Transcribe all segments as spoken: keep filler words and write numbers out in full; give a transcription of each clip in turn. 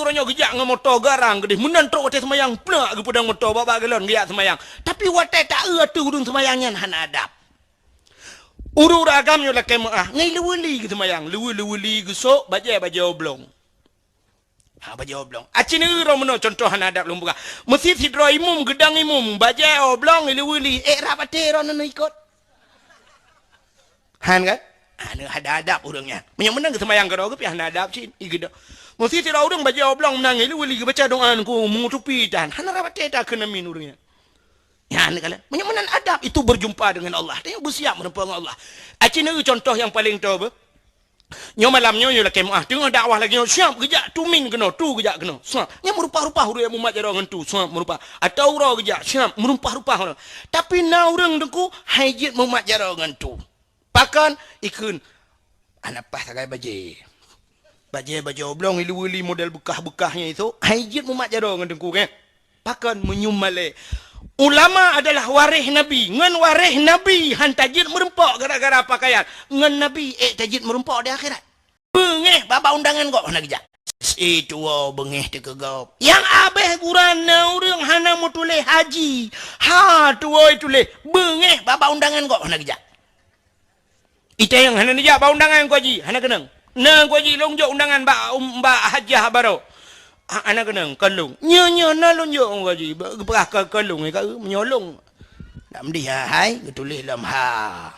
Uroe nyoe geujak ngon moto garang keudeh, meunan trok watèe seumayang, plak geupeudong moto bak-bak galon geujak seumayang. Tapi watèe taeu ateueh ureueng seumayang nyan hana adab. Ureueng-ureueng agam nyoe lakèe meu'ah, ngon leuweuli geuseumayang, leuwe-, leuweuli geusok, bajèe-bajèe oblong. Ha, bajèe oblong. Aci neueu droe meunoe contoh hana adab lôn peugah. Meusi sidroe imum geudong imum, bajèe oblong, leuweuli, ék rab até droeneuh ikot. Han kan? Hana ada adab ureueng nyan. Meunyoe meunan geuseumayang keudroe geuh pih hana adab cit, i geudong. Meusi sidroe ureueng bajèe oblong meunan, leuweuli geubaca doa ngon meutupi tan. Hana rab até takheun amin ureueng nyan. Nyan kalon. Meunyoe meunan adab itu berjumpa dengan Allah. Tanyoe beusiap meureumpok ngon Allah. Aci neueu contoh nyang paleng toe beuh. Nyoe malam nyoe, nyoe lakèe meu'ah. Teungoh dakwah lagèe nyoe, siap geujak tumin keunoe, tu geujak keunoe. Siap. Nyan meurumpah-rumpah ureueng mumat jaroe ngon tu. Siap meurumpah. Atau uroe geujak, siap meurumpah-rumpah ureueng. Tapi na ureueng teungku, han jeuet mumat jaroe ngon tu. Pakon? Ikheun, hana paih sagai bajèe. Bajèe, bajèe oblong, leuweuli model beukah-beukah nyan itu, han jeuet mumat jaroe ngon teungku, kan? Pakon? Meunyoe malèe. Ulama adalah waréh Nabi. Ngon waréh Nabi han tajeuet meureumpok gara-gara pakaian. Ngon Nabi ék tajeuet meureumpok di akhirat. Beungéh bak-bak undangan gob hana geujak. Si tuwo beungéh teuh keu gob. Nyang abéh gura na ureueng hana meutuléh haji. Ha tuwo ituléh. Beungéh bak-bak undangan gob hana geujak. Itanyong hana neujak bak undangan Teungku Haji, hana keunong. Na Teungku Haji, lôn jok undangan bak, um, bak hajah baroe. Ha, hana keunong, kon lôn. Nyoe, nyoe na lôn jok Teungku Haji, ba-, geupeugah kon, kon lôn, ka, meunyoe lôn. Dak meudeh hai, geutuléh lom ha.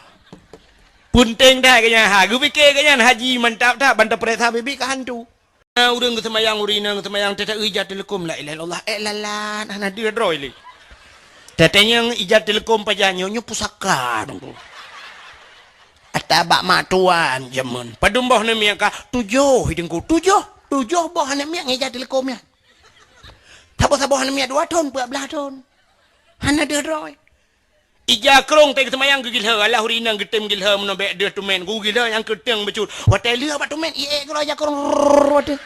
Peunteng that geuh nyan ha, geupike geuh nyan haji mantap that, ban tapareksa biet-biet ka hantu. Na ureueng geuseumayang, ureueng inong geuseumayang, teuta ija teuleukom la ilaha illallah, ék lalan, hana deuh droe lé. Tatanyong ija teuleukom pajan nyoe, nyoe pusaka Teungku. Ata bak mak tuan jameun. Padum boh aneuk miet ka? Tujoh Teungku, tujoh, tujoh boh aneuk miet ngon ija teuleukom nyan. Saboh-saboh aneuk miet dua thon, peuet blah thon. Hana deuh droe. Ija krông teuh geuseumayang geugilhö, alah ureueng inong geutem gilhö meunan bèk deuh teumèn, geugilhö nyang keuteung bacut. Watèe lheueh bak teumèn, iék keudroe ija krông, rrrr, watèe.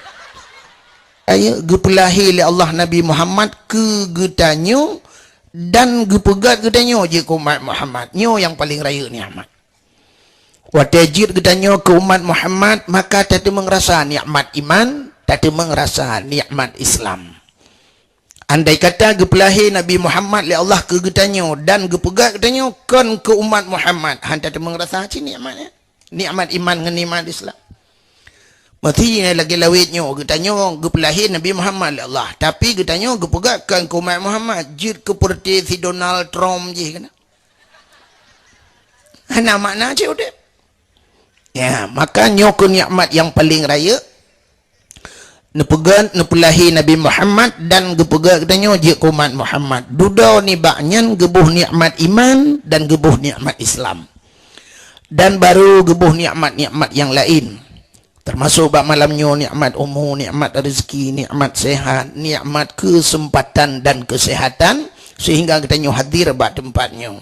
Ayo, geupeulahé lé Allah Nabi Muhammad keu geutanyoe dan geupeugöt geutanyoe jeuet keu umat Muhammad. Nyoe nyang paleng rayeuk nikmat. Watèe jeuet geutanyoe keu umat Muhammad, maka tateumeung rasa nikmat iman, tateumeung rasa nikmat Islam. Andai kata geupeulahé Nabi Muhammad lé Allah keu geutanyoe dan geupeugöt geutanyoe kon keu umat Muhammad, han tateumeung rasa cit nikmat nyan. Nikmat iman ngon nikmat Islam. Meusi lagèe lawét nyoe, geutanyoe geupeulahé Nabi Muhammad lé Allah, tapi geutanyoe geupeugöt kon keu umat Muhammad, jeuet keu peureuté si Donald Trump jih keunan. Hana makna cit udép. Ya, maka nyoe keuh nikmat nyang paleng rayeuk. Neupeugöt, neupeulahé Nabi Muhammad dan geupeugöt geutanyoe jeuet keu umat Muhammad. Dudoe nibak nyan geuboh nikmat iman dan geuboh nikmat Islam. Dan baru geuboh nikmat-nikmat nyang laén. Teumasok bak malam nyoe nikmat umu, nikmat rezeki, nikmat sehat, nikmat keuseumpatan dan keusehatan, sehingga geutanyoe hadir bak teumpat nyoe.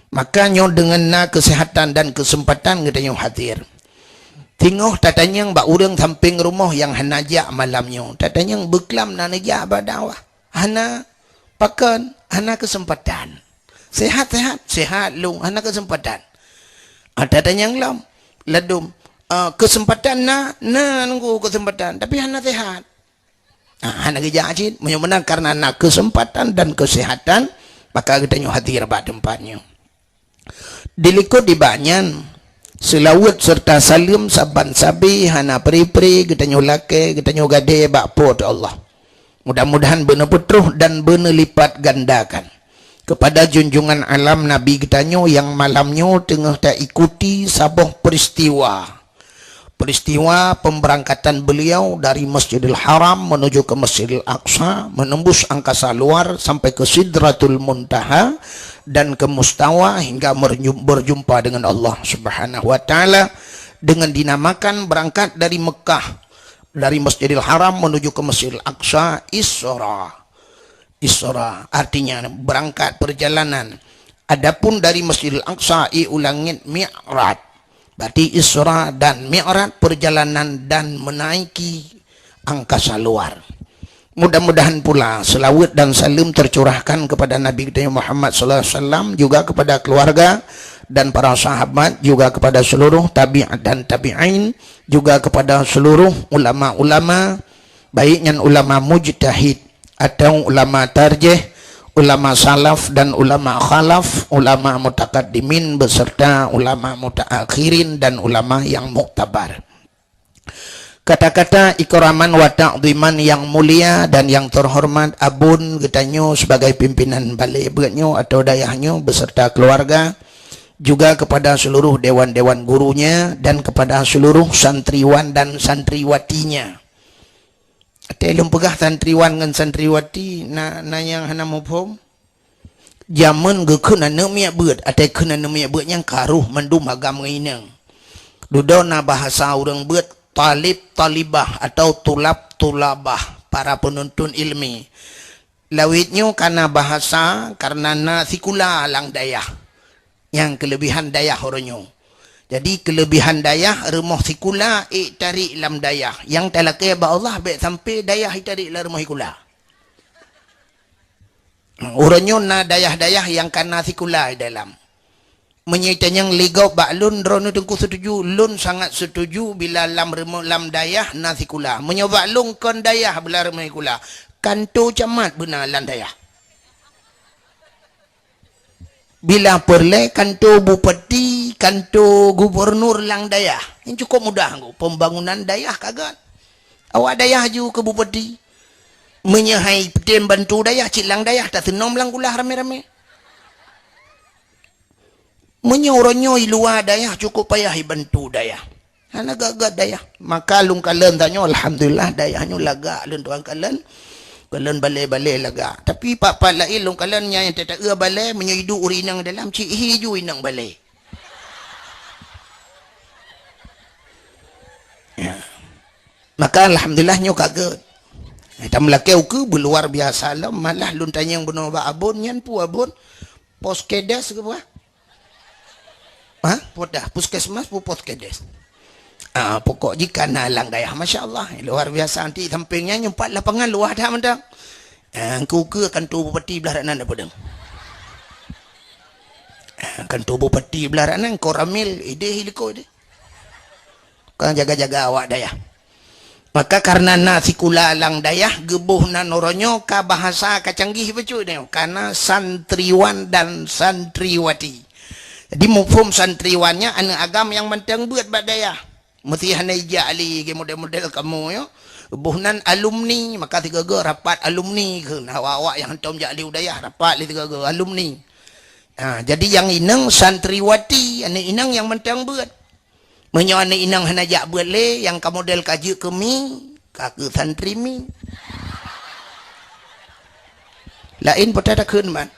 Maka nyoe deungon na keusehatan dan keuseumpatan geutanyoe hadir. Teungoh tatanyong bak ureueng sampéng rumoh nyang hana jak malam nyoe, tatanyong beuklam na neujak bak dakwah. Hana, pakon, hana keuseumpatan. Sehat-sehat, sehat lôn, hana keuseumpatan. Ah, tatanyong lom, ladôm, ah, keuseumpatan na, na Teungku keuseumpatan, tapi hana sehat. Ah, hana geujak cit, meunyoe meunan karena na keuseumpatan dan keusehatan, maka geutanyoe hadir bak teumpat nyoe. Dilikot nibak nyan, seulaweuet seureuta saleuem saban sabe hana pre-pre geutanyoe lakèe, geutanyoe gadée bak Po teu Allah. Mudah-mudahan beuneupeutreuk dan beuneulipat gandakan keupada junjungan alam Nabi geutanyoe nyang malam nyoe teungoh taikuti saboh peuristiwa. Peristiwa pemberangkatan beliau dari Masjidil Haram menuju ke Masjidil Aqsa, menembus angkasa luar sampai ke Sidratul Muntaha dan ke Mustawa hingga merju-, berjumpa dengan Allah Subhanahu wa Ta'ala, dengan dinamakan berangkat dari Mekah, dari Masjidil Haram menuju ke Masjidil Aqsa, Isra. Isra, artinya berangkat perjalanan. Adapun dari Masjidil Aqsa i u langét, Mi'raj. Berarti Isra dan Mi'raj, perjalanan dan menaiki angkasa luar. Mudah-mudahan pula selawat dan salam tercurahkan kepada Nabi kita Muhammad sallallahu alaihi wasallam, juga kepada keluarga dan para sahabat, juga kepada seluruh tabi'at dan tabi'in, juga kepada seluruh ulama-ulama Baik nyan ulama mujtahid atau ulama tarjih, ulama salaf dan ulama khalaf, ulama mutakaddimin beserta ulama mutaakhirin dan ulama yang muktabar. Kata-kata ikraman wa ta'dhiman yang mulia dan yang terhormat abon geutanyoe sebagai pimpinan balé beuet nyoe atau dayah nyoe beserta keluarga, juga kepada seluruh dewan-dewan gurunya dan kepada seluruh santriwan dan santriwatinya. Até lôn peugah santriwan ngon santriwati na, na nyang hana muphom. Jameun geukheun aneuk miet beuet, até kheun aneuk miet beuet nyang karoh mandum agam ngon inong. Dudoe na bahasa ureuëng beuet talib talibah atau tulab tulabah, para penuntut ilmi. Lawét nyoe kana bahasa karena na sikula lam dayah. Nyang keulebihan dayah uroe nyoe. Jadi keulebihan dayah rumoh sikula ék tarék lam dayah. Nyang talakée bak Allah bék sampai dayah itarék lam rumoh sikula. Uroe nyoe na dayah-dayah nyang kana sikula di dalam. Meunyoe tanyong ligop bak lôn, droeneuh teungku setuju, lôn sangat setuju bila lam rumoh lam dayah na sikula. Meunyoe bak lôn kon dayah bila rumoh sikula, kanto camat beuna lam dayah. Bila peureulée kanto bupati, kanto gubunur lam dayah. Nyan cukup mudah nggu pembangunan dayah ka gét. Awak dayah ju keu bupati. Meunyoe hai peutem bantu dayah, cit lam dayah taseunom lam kulah ramé-ramé. Meunyoe uroe nyoe i luwa dayah cukup payah ibantu dayah. Hana gét-gét dayah. Maka lôn kalon tanyoe alhamdulillah dayah nyoe lagak lôn tuan kalon. Kalon balé-balé lagak. Tapi pat-pat laén lôn kalon nyang teuta-eu balé meunyoe iduek ureuëng inong dalam cit hi ju inong balé. Ya. Maka alhamdulillah nyoe ka gét. Tam lakée ukeue beuluar biasa lom malah lôn tanyong bunoe bak abon nyan pu abon. Poskedes ke apa? Ha? Podah, puskesmas pu poskedes. Ah, pokok jika na lam dayah, masya Allah, luar biasa. Nanti sampingnya nyumpat lapangan luar dah mantap. Ah, engkau ke kantor bupati belah ranan apa dong? Ah, kantor bupati belah ranan, kau ramil, ideh iliko ideh. Kang jaga-jaga awak dayah. Maka karena na sikula lam dayah geuboh nan uroe nyoe ka bahasa ka canggih bacut nyoe, karena santriwan dan santriwati. Jadi muphom santriwan nyan aneuk agam nyang mantong beuet bak dayah. Meusti hana ijak lé geu model-model kamoe nyoe. Boh nan alumni, maka sigoe-goe rapat alumni kheun. Awak-awak nyang hantom jak lé u dayah rapat lé sigoe-goe alumni. Ha, jadi nyang inong santriwati, aneuk inong nyang mantong beuet. Meunyoe aneuk inong hana jak beuet lé, nyang ka model ka jeuet keu mi, ka keu santri mi. Laén peue takheun man.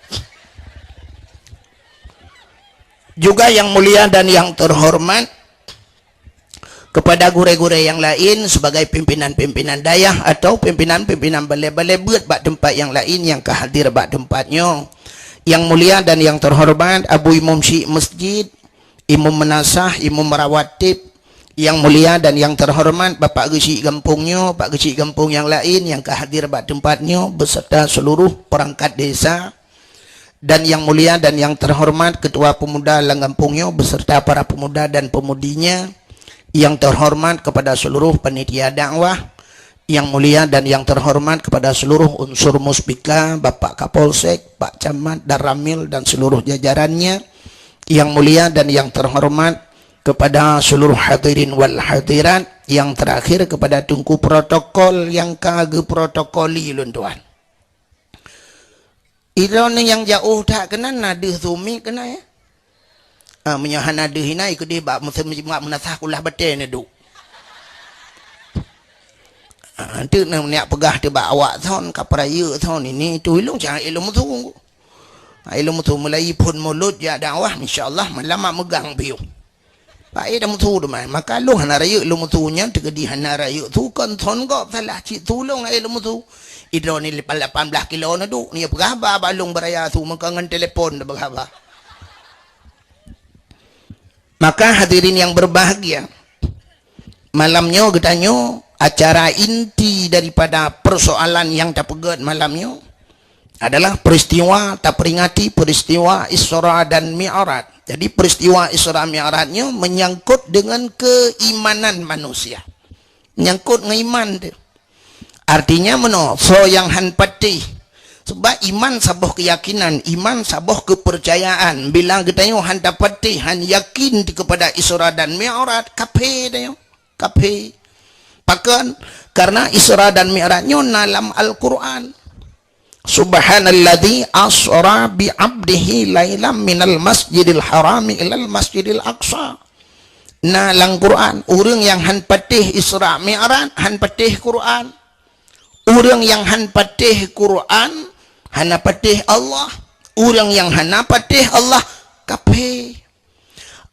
Juga yang mulia dan yang terhormat, kepada gurée-gurée nyang laén sebagai pimpinan-pimpinan dayah atau pimpinan-pimpinan balée-balée beuet bak teumpat nyang laén nyang ka hadir bak teumpat nyoe. Yang mulia dan yang terhormat Abu Imum Syik Masjid, Imum Meunasah, Imum Rawatib, yang mulia dan yang terhormat Bapak Geuchik gampông nyoe, Pak Geuchik gampông nyang laén nyang ka hadir bak teumpat nyoe beserta seluruh perangkat desa, dan yang mulia dan yang terhormat Ketua Pemuda lam gampông nyoe beserta para pemuda dan pemudinya, yang terhormat kepada seluruh panitia dakwah, yang mulia dan yang terhormat kepada seluruh unsur Muspika, Bapak Kapolsek, Pak Camat, Danramil dan seluruh jajarannya, yang mulia dan yang terhormat kepada seluruh hadirin wal hadirat, yang terakhir kepada Teungku protokol nyang ka geuprotokoli lôn tuan. Droeneuh nyang jiôh that keunan na deuh sumiek keunan ya. Ah, meunyoe hana deuh inan, keudeh bak meuseumeujeumat meunasah kulah batée neuduek. Ah, enteuk neuneuk peugah teuh bak awak thon, ka peurayeuk thon, ini tu ilong jangan ilong meusu. Ah, ilong meusu mulai phon mulod jak dakwah, insya Allah malam mak meugang piôh. Pak eh dah meusu teuma, maka lôn hana rayeuk lôn meusu nyan teukeudi hana rayeuk su kon thon gob salah cit su lôn eh lôn meusu. Idroe ni lapan belas kilo na duek, ni peugah haba bak lôn beuraya su meuka ngon telepon dah peugah haba. Maka hadirin yang berbahagia, malam nyoe geutanyoe acara inti daripada persoalan yang tapeugét malam nyoe adalah peristiwa taperingati peristiwa Isra dan Mi'raj. Jadi peristiwa Isra Mi'raj nyoe menyangkut dengan keimanan manusia. Menyangkut ngon iman tu. Artinya meunoe, soe nyang han patéh. Sebab iman saboh keuyakinan, iman saboh keupeurcayaan. Bila geutanyoe han tapatéh, han yakin kepada Isra dan Mi'raj, kafé tanyoe. Kafé. Pakon? Karena Isra dan Mi'raj nyoe na lam Al-Quran. Subhanalladzi asra bi abdihi lailam minal masjidil harami ilal masjidil aqsa. Na lam Quran, ureuëng nyang han patéh Isra Mi'raj, han patéh Quran. Ureuëng nyang han patéh Quran, hana patéh Allah. Ureuëng nyang hana patéh Allah, kafé.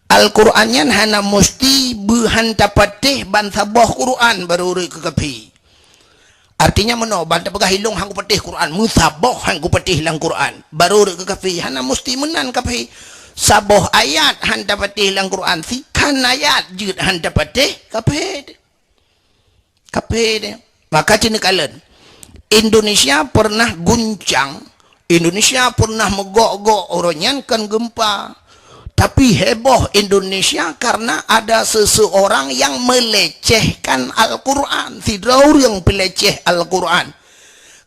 Al-Quran nyan hana musti beuhan tapatéh ban saboh Quran baru rhot keu kafé. Artinya meunoe, ban tapeugah ilong han kupatéh Quran, meusaboh han kupatéh lam Quran, baru rhot keu kafé, hana musti meunan kafé. Saboh ayat han tapatéh lam Quran, sikhan ayat jeuet han tapatéh, kafé. Kafé deh. Maka cit neukalon, Indonesia pernah guncang, Indonesia pernah meugok-gok, uroe nyan kon gempa. Tapi heboh Indonesia karena ada seseorang yang melecehkan Al-Quran. Sidroe ureuëng peuleceh Al-Quran.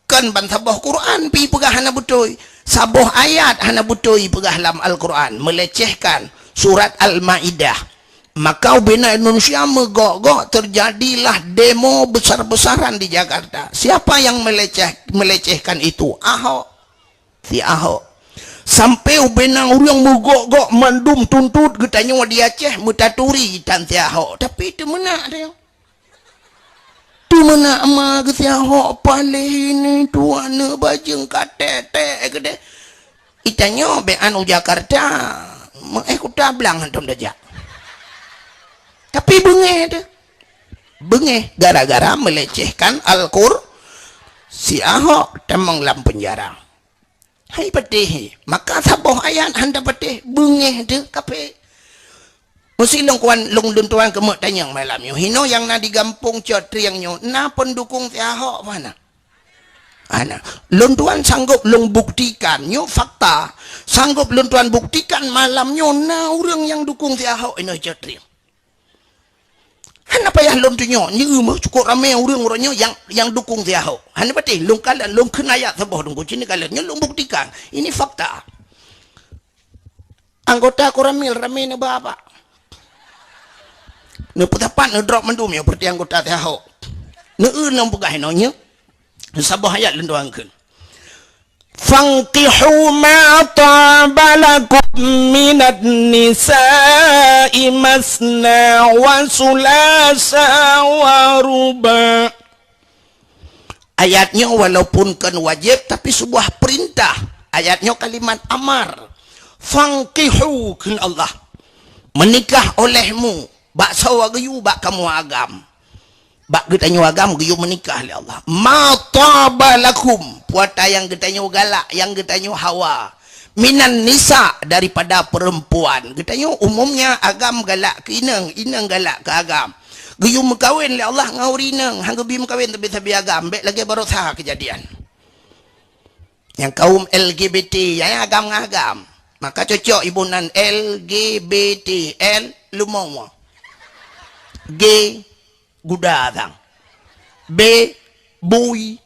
Kon ban saboh Quran pi peugah hana beutôi. Saboh ayat hana beutôi peugah lam Al-Quran. Melecehkan surat Al-Maidah. Maka ubena Indonesia meugok-gok, terjadilah demo besar-besaran di Jakarta. Siapa yang meleceh-, melecehkan itu? Ahok. Si Ahok. Sampai ubena ureuëng meugok-gok mandum tuntot geutanyoe di Aceh meutaturi tan si Ahok. Tapi teumeunak dia. Teumeunak ma geusi Ahok paléh ini tuan neubajeng ka tek-tek keudeh. Itanyoe bék anu Jakarta, meuéh kuta blang hantom tajak. Tapi beungéh teuh. Beungéh gara-gara melecehkan Al-Qur, si Ahok tamong lam penjara. Hai patéh, maka saboh ayat han tapatéh, beungéh teuh kafé. Meusi lôn kuan, lôn, lôn tuan keumeuk tanyong malam nyoe. Hinoe nyang na di gampông Cot Trieng nyoe, na peundukong si Ahok mana? Ana. Lôn tuan sanggob lôn buktikan, nyoe fakta. Sanggob lôn tuan buktikan malam nyoe na ureuëng nyang dukong si Ahok inoe Cot Trieng. Hana payah lôn tunyok, nyoe meuh cukôp ramé ureuëng uroe nyoe nyang, nyang dukong si Ahok. Hana patéh, lôn kalon, lôn kheun ayat saboh dungku, cit neukalon. Nyoe lôn buktikan. Ini fakta. Anggota Koramil ramé neuba bak. Neupeusapat neudrop mandum nyoe peureuté anggota si Ahok. Neueu lôn peugah inoe nyoe. Saboh ayat lôn tuan kheun. Fankihu ma taba lakum minan nisa'i masna wa sulasa wa ruba'. Ayat nyoe walaupun kon wajéb, tapi sebuah perintah. Ayat nyoe kalimat amar. Fankihu, kheun Allah. Meunikah olehmu, bak sawa geuyue bak kamoe agam. Bak geutanyoe agam geuyue meunikah lé Allah. Ma taba lakum, peue ata nyang geutanyoe galak, nyang geutanyoe hawa. Minan nisa, daripada perempuan. Geutanyoe umumnya agam galak keu inong, inong galak keu agam. Geuyue meukawen lé Allah ngon ureuëng inong, han geubi meukawen sabe-sabe agam, bék lagée baroesa keujadian. Nyang kaum L G B T, nyang agam ngon agam. Maka cocok iboh nan L G B T, L leumo. G guda sang. B bui.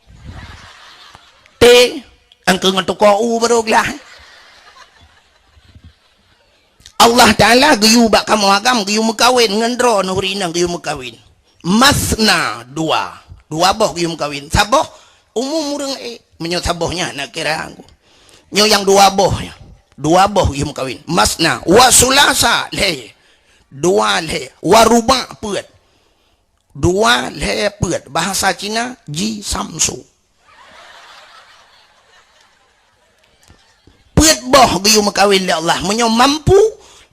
T angkeu ngon tuko u baru glah. Allah Taala geuyue bak kamoe agam geuyue meukawen ngon droe neuh ureuëng inong geuyue meukawen. Masna dua. Dua boh geuyue meukawen. Saboh umum ureuëng ék. Meunyoe saboh nyan na kira aku. Nyoe nyang dua boh nyan. Dua boh geuyue meukawen. Masna wa sulasa lhée. Dua lhée. Wa ruba' peuet. Dua lhée peuet, bahasa Cina ji samsu. Peuet boh geuyue meukawen lé Allah. Meunyoe mampu,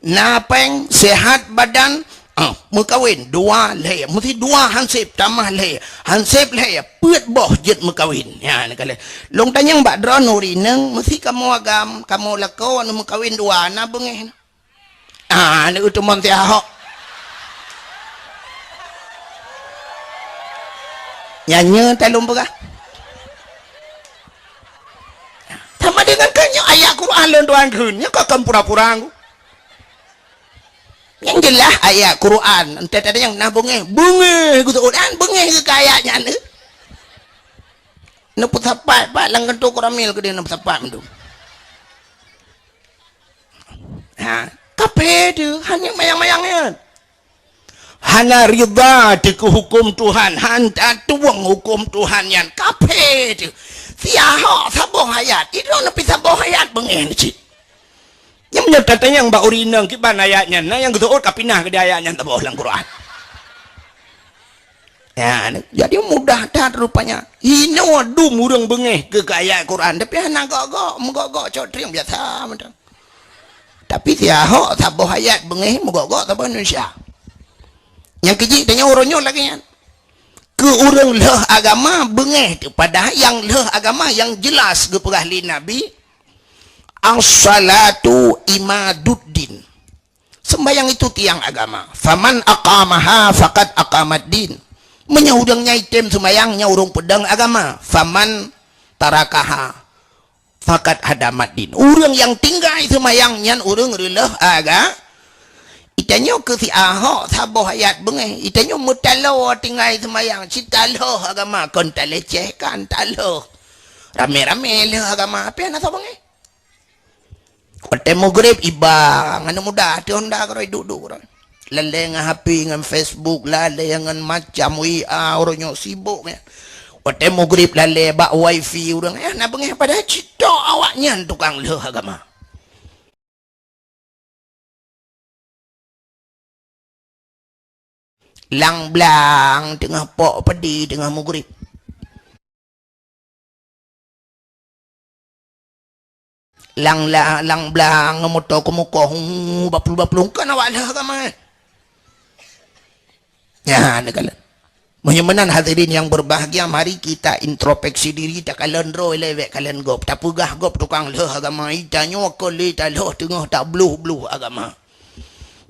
na péng, sehat badan, ah, meukawen dua lhée. Meusti dua hanseb tamah lhée. Hanseb lhée, peuet boh jeuet meukawen. Ya, neukalon. Lôn tanyong bak droeneuh ureuëng inong, meusti kamoe agam, kamoe lakoe aneuk meukawen dua, na beungéh. Ah, aneuk teumon si Ahok. Nyan nyoe talôn peugah. Sama dengan kan nyoe ayat Quran lôn tuan kheun. Nyoe ka kon pura-pura ku. Nyang jeulaih ayat Quran. Entah tadi nyang na beungéh. Beungéh geutuan. Beungéh geuka ayat nyan. Neupeusapat pat lam kantô Koramil keudeh neupeusapat mandum. Ha, kafé teuh, hana mayang-mayang nyan. Hana ridha teuh keu huköm Tuhan, han tatueng huköm Tuhan nyan, kafé teuh. Siah hok saboh ayat, idroe neupeusaboh ayat beungéh cit. Nyan meunyoe tatanyong bak ureueng inong kiban ayat nyan, na nyang geuseuôt ka pinah keudeh ayat nyan saboh lam Quran. Ya, jadi mudah that rupanya. Hinoe dum ureueng beungéh keu, keu ayat Quran, tapi hana gok-gok, meugok-gok cok trieng biasa mantong. Tapi siah hok saboh ayat beungéh meugok-gok saboh Indonesia. Nyang keujih tanyoe uroe nyoe lagée nyan. Keu ureueng lheueh agama beungéh teuh, padahai nyang lheueh agama nyang jelas geupeugah lé Nabi, "As-salatu imaduddin." Sembahyang itu tiang agama. "Faman aqamaha faqad aqamaddin." Meunyoe ureueng nyang item sembahyang, nyan ureueng peudong agama. "Faman tarakaha faqad hadamaddin." Ureueng nyang tinggai seumayang nyan ureueng reuleueh aga. Itanyoe keu siah hok saboh ayat beungéh. Itanyoe meutaloe tinggai seumayang, cit talheueh agama, kon talecehkan, talheueh. Ramé-ramé lheueh agama, api hana soe beungéh. Watée meugrib iba, ngon muda teuh honda keurôi duek-duek keurôi. Lalée ngon H P, ngon Facebook, lalée ngon macam W A, uroe nyoe sibok nyan. Watée meugrib lalée bak wifi ureueng, eh, na beungéh padahai cit tok awaknyan tukang lheueh agama. Lang blang teungoh pok peudi teungoh meugrib. Lang la-, lang blang moto keumukoh, hu, baplu-baplu, kon awak lheueh agama, eh. Nyan, neukalon. Meunyoe meunan hadirin yang berbahagia, mari kita introspeksi diri, takalon droe lé bék kalon gob. Tapeugah gob tukang lheueh agama, itanyoe kon lé talheueh teungoh tabloh-bloh agama.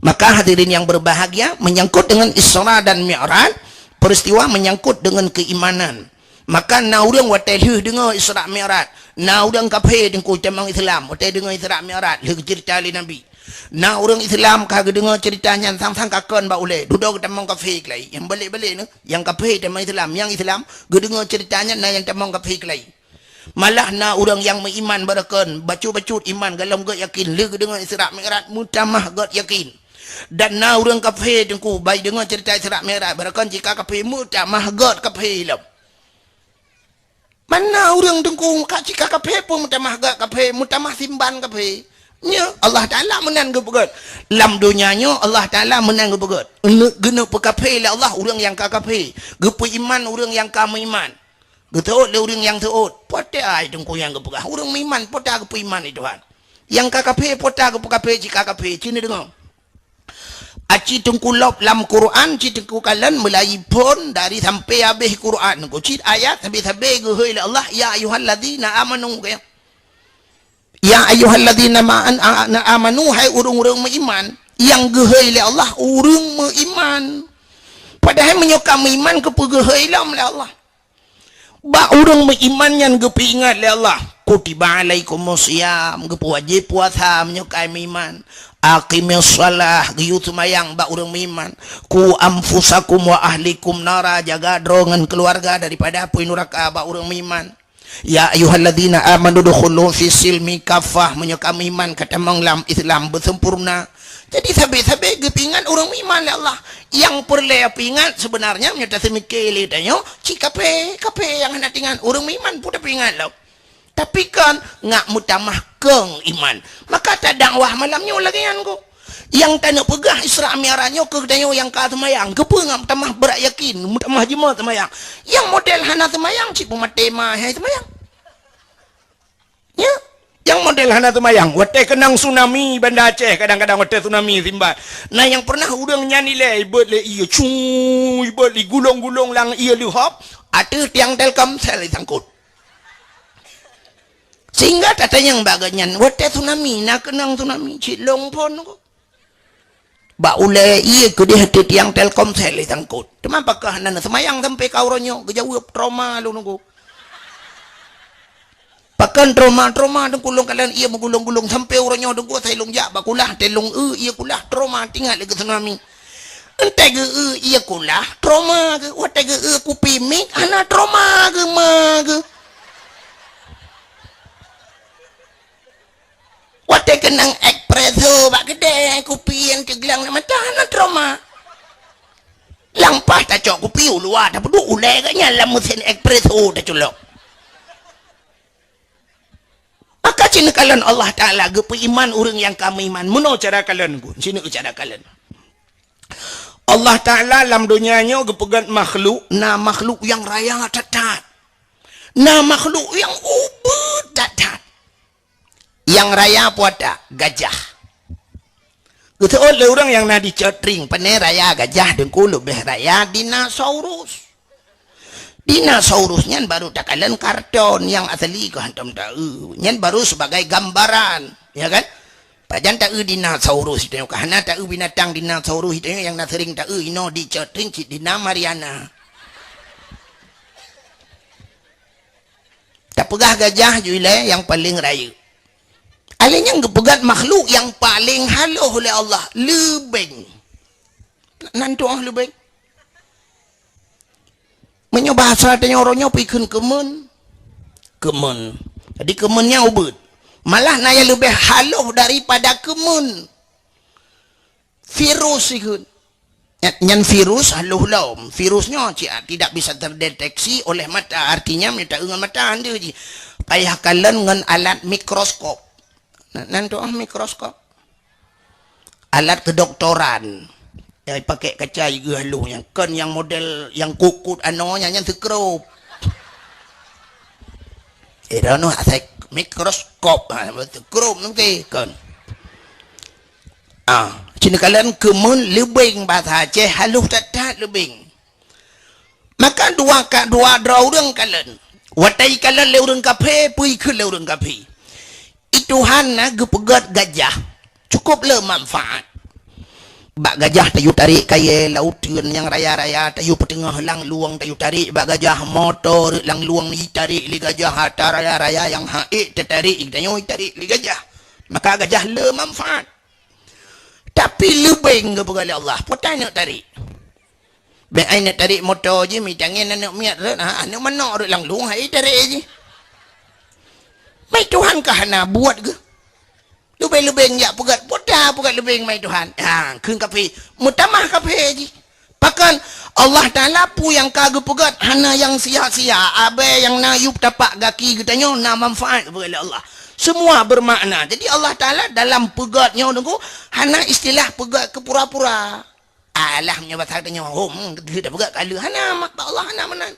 Maka hadirin yang berbahagia, menyangkut dengan Isra dan Mi'raj, peristiwa menyangkut dengan keimanan. Maka na ureuëng watée lheueh deungoe Isra Mi'raj, na ureuëng kafé teungku tamong Islam, watée deungoe Isra Mi'raj lheueh geuceurita lé Nabi. Na ureuëng Islam ka geudeungoe ceurita nyan sang-sang ka kon bak ulée, dudoe geutamong kafé keulai. Nyang balek-balek nyoe, nyang kafé tamong Islam, nyang Islam geudeungoe ceurita nyan na nyang tamong kafé keulai. Malah na ureuëng nyang meuiman beureukan, bacut-bacut iman gohlom gét yakin, lheueh geudeungoe Isra Mi'raj meutamah gét yakin. Dan na ureuëng kafé teungku, bai deungoe ceurita Isra Mi'raj, beureukan cit ka kafé meutamah gét kafé lom. Mana ureuëng teungku ka cit ka kafé pun meutamah gét kafé, meutamah simban kafé. Nyoe Allah Taala meunan geupeugét. Lam donya nyoe Allah Taala meunan geupeugét. Geuneuk peukafé lé Allah ureuëng nyang ka kafé, geupeuiman ureuëng nyang ka meuiman. Geuteuôt lé ureuëng nyang teuôt, po teuh ai teungku nyang geupeugah, ureuëng meuiman po teuh geupeuiman lé Tuhan. Nyang ka kafé po teuh geupeukafé, cit ka kafé, cit neudeungoe. Aci teungku lop lam Quran, cit teungku kalon meulayi phon dari sampai habéh Quran. Teungku cit ayat sabe-sabe geuhôi lé Allah, "Ya ayyuhalladzina amanu," kaya. "Ya ayyuhalladzina ma-, an-, a-, na amanu," hai ureuëng-ureuëng meuiman. Nyang geuhôi lé Allah, ureuëng meuiman. Padahai meunyoe ka meuiman, keupeue geuhôi lom lé Allah? Bak ureuëng meuiman nyan geupeuingat lé Allah, "Kutiba alaikumus shiyam," geupeuwajéb puasa meunyoe ka meuiman. "Aqimis shalah," geuyue seumayang bak ureuëng meuiman. "Qu anfusakum wa ahlikum nara," jaga droe ngon keuluwarga daripada apui nuraka bak ureuëng meuiman. "Ya ayyuhalladzina amanu dukhulu fis silmi kaffah," meunyoe ka meuiman ka tamong lam Islam beusempurna. Jadi sabe-sabe geupeuingat ureuëng meuiman lé Allah. Nyang peureulée peuingat seubeunarnya meunyoe taseumike lé tanyoe, cit kafé, kafé nyang hana teuingat, ureuëng meuiman pun tapeuingat lom. Tapi kon ngak meutamah kong iman. Maka tadakwah malam nyoe lagée nyan ko. Nyang taneuk peugah Isra Mi'raj nyoe keu tanyoe nyang ka seumayang, keupeue ngak meutamah brat yakin, meutamah jeumoe seumayang. Nyang model hana seumayang cit peumaté ma hai seumayang. Nya, nyang model hana seumayang, watée keunong tsunami Banda Aceh, kadang-kadang watée tsunami simban. Na nyang pernah ureuëng nyan ilée ibeuet lé ié, cu, ibeuet lé gulong-gulong lam ié leuhop, ateueh tiang Telkomsel isangkot. Sehingga tatanyong bak geuhnyan, watée tsunami, na keunong tsunami, cit lôn phon ko. Bak ulée ié keudeh ateueh tiang Telkomsel isangkot. Teuma pakon hana seumayang sampai ka uroe nyoe, geujaweueb trauma lôn nunggu. Pakon trauma, trauma teungku lôn kalon ié meugulong-gulong sampai uroe nyoe teungku asai lôn jak bak kulah, teuh lôn eu ié kulah, trauma teuingat lé keu tsunami. Entée geu eu ié kulah, trauma geu, watée geu eu kupi mic, hana trauma geu ma geu. Nang espresso bak keudè, kupi nyang teuglang lam mata, na trauma. Lampah tacok kupi u luwa, tapeuduek ulèe geuh nyan lam meusén espresso taculok. Maka ci neukalon Allah Taala geupeuiman ureuëng nyang ka meuiman. Meunoe cara kalon gun, ci neukalon cara kalon. Allah Taala lam donya nyoe geupeugöt makhluk, na makhluk nyang raya that-that. Na makhluk nyang ubit that-that. Nyang raya peue ata? Gajah. Geuseuôt lé ureuëng nyang na di Cot Tring, pane raya gajah, Teungku, leubeh raya dinosaurus. Dinosaurus nyan baru takalon karton, nyang asli keuh hántom taeu. Nyan baru sebagai gambaran, ya kan? Pajan taeu dinosaurus itu nyoe, ka hana taeu binatang dinosaurus itu nyoe nyang na sering taeu inoe di Cot Tring cit dino Mariana. Tapeugah gajah ju ilée nyang paleng rayeuk. Alèh nyan geupeugöt makhluk nyang paleng halôh lé Allah, leubeng. Nan tu'oh leubeng. Meunyoe bahasa tanyoe uroe nyoe peue kheun keumeun? Keumeun. Jadi keumeun nyan ubit. Malah na nyang leubeh halôh daripada keumeun. Virus ikheun. Nya-, nyan virus halôh lom. Virus nyoe ci-, tidak bisa terdeteksi oleh mata. Artinya, meunyoe taeu ngon mata hana jih. Payah kalon ngon alat mikroskop. Na-, nan tu'oh mikroskop. Alat kedoktoran. Nyang pakai kaca jigeuh halôh nyan. Kon nyang model nyang kukut anoe nyan, nyan sekrup. Eh, droeneuh asai mikroskop, ha, beutôi krom nangkée, kon. Ah, ci neukalon keumeun leubeng, bahasa Aceh halôh that-that leubeng. Maka dua ka, dua droe ureuëng kalon. Watée kalon lé ureuëng kafé, peue ikheun lé ureuëng kafé. I Tuhan na geupeugöt gajah. Cukup le manfaat. Bak gajah tayue tarek kayée lauteuen nyang raya-raya, tayue peuteungoh langlueng, tayue tarek bak gajah, moto rot langlueng jitarek lé gajah, atra raya-raya nyang ha'ék tatarek, tanyoe jitarek lé gajah. Maka gajah le manfaat. Tapi leubeng geupeugah lé Allah, peue ta neuk tarek. Bék ai neuk tarek moto jih, mitangieng aneuk miet rot, ha, aneuk manok rot langlueng, hai tarek jih. Mai Tuhan ka hana buet geuh. Leubeng-leubeng jak peugöt, peue ta peugöt leubeng mai Tuhan. Ha, kheun kafé, meutamah kafé jih. Pakon Allah Taala peue nyang ka geupeugöt hana nyang sia-sia, abée nyang na yup tapak gaki geutanyoe na manfaat geupeugöt lé Allah. Semua bermakna. Jadi Allah Taala dalam peugöt nyoe Teungku, hana istilah peugöt keu pura-pura. Alah, meunyoe basa tanyoe, hom, geupeugah ka lheueh, hana, mak, bak Allah hana meunan.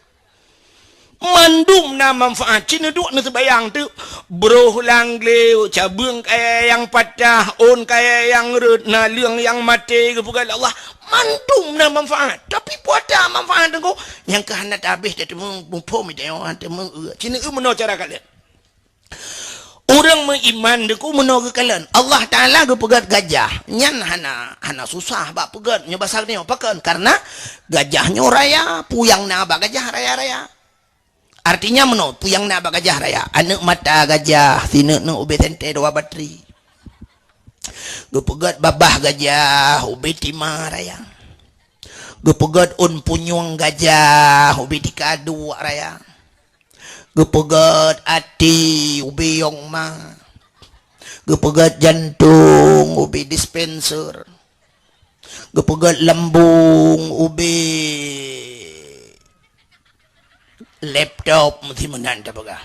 Mandum na manfaat. Ci neuduek neuseubayang teuk, broh lam glé, cabeueng kayée nyang patah, ôn kayée nyang rot, naleueng nyang maté, geupeugah lé Allah. Mandum na manfaat. Tapi peue ata manfaat Teungku? Nyang ka hana tabéh tateumeung muphom, tateumeung, eu. Ci neueu meunoe cara kalon. Ureuëng meuiman Teungku meunoe geukalon. Allah Taala geupeugöt gajah. Nyan hana, hana susah bak peugöt. Nyoe basa geutanyoe pakon? Karena gajah nyoe raya, peue nyang na bak gajah raya-raya. Artinya meunoe, peue nyang na bak gajah raya. Aneuk mata gajah, sineuk-neuk ubé sentée dua batri. Geupeugöt babah gajah, ubé tima raya. Geupeugöt ôn punyueng gajah, ubé tika duek raya. Geupeugöt até ubé yong ma. Geupeugöt jantong ubé dispenser. Geupeugöt lambung ubé laptop, meusti meunan tapeugah.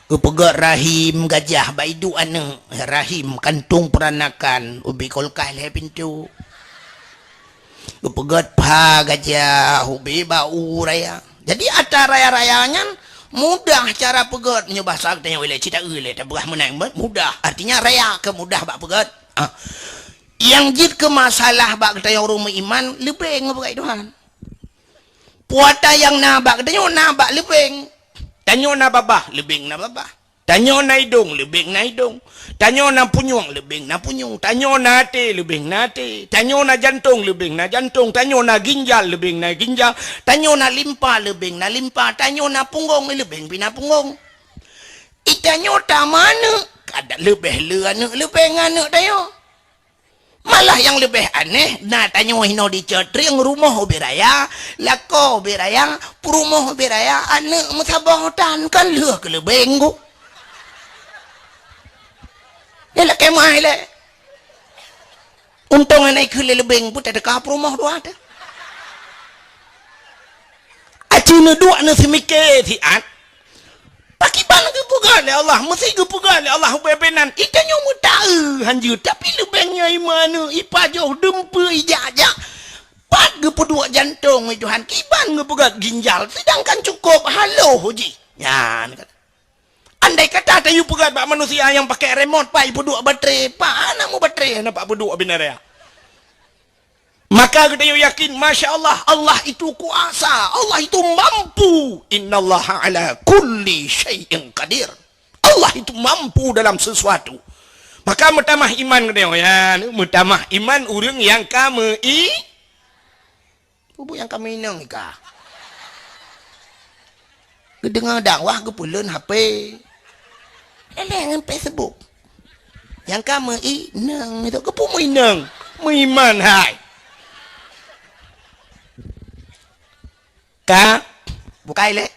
Geupeugöt rahim gajah bak iduek aneuk, rahim kantong peranakan ubé kulkas lhée pintoe. Geupeugöt pha gajah ubé bak u raya. Jadi atra raya-raya nyan mudah cara peugöt, meunyoe basa geutanyoe ilée, cit taeu ilée, tapeugah meunan, mudah. Artinya raya keu mudah bak peugöt. Ah. Nyang jeuet keu masalah bak geutanyoe ureuëng meuiman, leubeng geupeugah Tuhan. Peue ata nyang na bak geutanyoe na bak leubeng. Tanyoe na babah, leubeng na babah. Tanyoe na idong, leubeng na idong. Tanyoe na punyueng, leubeng na punyueng. Tanyoe na até, leubeng na até. Tanyoe na jantong, leubeng na jantong. Tanyoe na ginjal, leubeng na ginjal. Tanyoe na limpa, leubeng na limpa. Tanyoe na punggong, leubeng pih na punggong. I tanyoe tameuaneuk, kadang leubeh le aneuk, leubeh ngon aneuk tanyoe. Malah nyang leubeh aneh, na tanyoe hinoe di Cot Tring, rumoh ubé raya, lakoe ubé raya, peurumoh ubé raya, aneuk meusaboh tan, kan lheueh keu leubeng ku. Lé lakée meu'ah lé. Untông hana ikheun lé leubeng pun teuka peurumoh dua teuh. Aci neuduek neuseumiké siat. Pakriban geupeugah lé Allah, meusé geupeugah lé Allah ubé-ubé nan, itanyoe meutaeu hanjeuet, tapi leubeng nyan imanö, ipajoh, deumpeu, ijak-jak. Pat geupeuduek jantông, wahai Tuhan, kiban geupeugöt ginjal, seudangkan cukôp haloh jih. Nyan kata. Andai kata tayue peugöt bak manusia nyang pakai remote, pat ipeuduek baterai, pat hana meubaterai, hana pat peuduek binaraya. Maka geutanyoe yakin, masya Allah, Allah itu kuasa, Allah itu mampu. Innallaha ala kulli syai'in qadir. Allah itu mampu dalam sesuatu. Maka meutamah iman geutanyoe, ya, meutamah iman ureuëng nyang ka meu-i-, Bubu nyang ka meuinong ika. Geudeungoe dakwah geupeuleuen H P. Leleng ngon Facebook. Nyang ka meuinong itu geupeu meuinong. Meuiman hai. Ka bukai lé.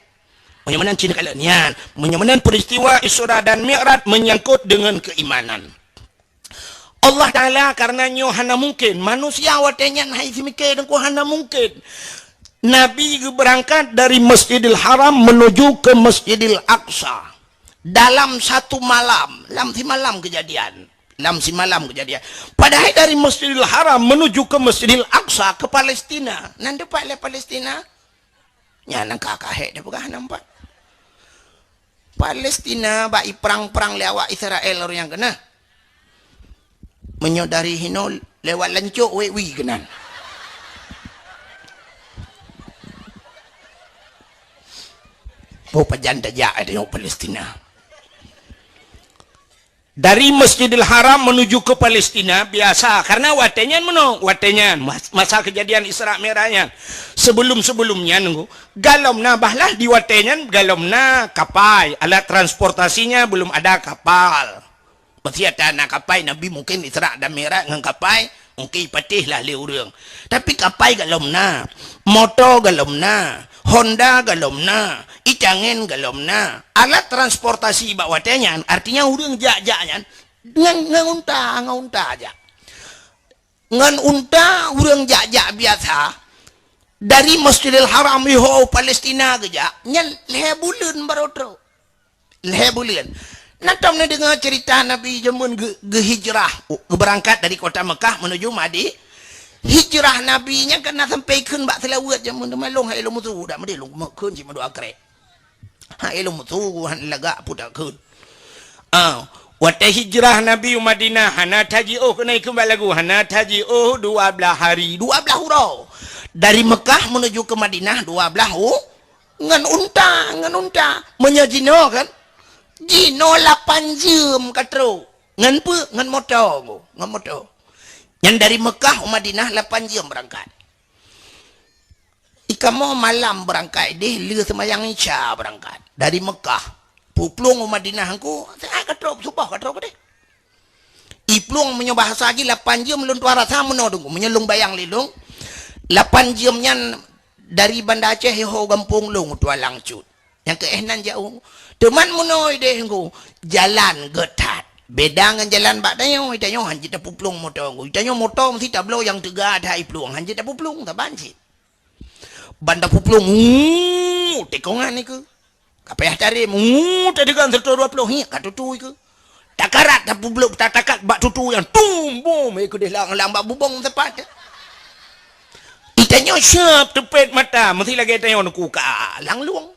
Meunyoe meunan cina kalon nyan. Meunyoe meunan peristiwa Isra dan Mi'raj menyangkut dengan keimanan. Allah Ta'ala karena nyoe hana mungkin. Manusia watée nyan hai seumiké deungon hana mungkin. Nabi geubeurangkat dari Masjidil Haram menuju ke Masjidil Aqsa dalam satu malam, lam simalam kejadian. Lam simalam kejadian. Padahai dari Masjidil Haram menuju ke Masjidil Aqsa ke Palestina. Nan tepat lé Palestina? Nyan nyang ka kahek teupeugah nampak. Palestina bak iprang-prang lé awak Israel ureuëng nyang keunah. Meunyoe dari hinoe lewat lancok wek wi keunan. Boh pajan tajak tengok Palestina. Dari Masjidil Haram menuju ke Palestina biasa, karena watée nyan meunoe, watée nyan mas-, masa kejadian Isra Mi'raj nyan. Sebelum-sebelum nyan nunggu, galom na bahlah di watée nyan galom na kapai, alat transportasinya belum ada kapal. Meusé ata na kapai, Nabi mungkin Isra dan Mi'raj ngon kapai, mungkin ipatéh lah lé ureuëng. Tapi kapai galom na, moto galom na, Honda galom na, itangen galom na. Alat transportasi bak watée nyan, artinya ureuëng jak-jak nyan ngon, ngon unta, ngon unta jak. Ngon unta ureuëng jak-jak biasa, dari Masjidil Haram iho Palestina geujak, nyan lhée buleuen baroe trok. Lhée buleuen. Na tom neudeungoe ceurita Nabi jameun geu-, geuhijrah, geubeurangkat dari kota Mekah menuju Madi-, hijrah Nabi nyan ka na sampai kheun bak seulaweuet jameun teuma lôn hai lôn musu dak meudeh lôn kheun cit meudua krek. Hai lôn musu han lagak putak kheun. Ah, watée hijrah Nabi u Madinah hana tajiôh keunoe kheun bak lagu, hana tajiôh dua blaih hari, dua blaih uroe. Dari Mekah menuju ke Madinah dua blaih u-, Ngon unta, ngon unta. Meunyoe jinoe kan, jinoe lapan jeuem ka trok. Ngon peue? Ngon moto, ngon moto. Nyan dari Mekah u Madinah lapan jeuem beurangkat. Ikamoe malam beurangkat deh, lheueh seumayang Isya beurangkat. Dari Mekah. Puplueng u Madinah engku, siat ka trok, suboh ka trok deh. Iplueng meunyoe bahasa jih lapan jeuem lôn tuan rasa meunoe deungoe. Meunyoe lôn bayang lé lôn, lapan jeuem nyan dari Banda Aceh iho gampông lôn tuan langsut. Nyang keu éh nan jauh. Teuma meunoe deh ngku, jalan gét that. Beda ngon jalan bak tanyoe, tanyoe hanjeuet tapuplueng moto ngku. Tanyoe moto meusti tabloe nyang teuga that iplueng, hanjeuet tapuplueng saban cit. Ban tapuplueng, uu, tikongan nikeue. Ka payah tarem, uu, tadeugang seratus dua puluh, hiek ka tutui keu. Takarat tapubloe, tatakat bak tutui nyan, tum, bom, eh, keudeh lang, lang bak bubong tepat. Itanyoe siap teupet mata, meusti lagée tanyoe neukuka lang lueng.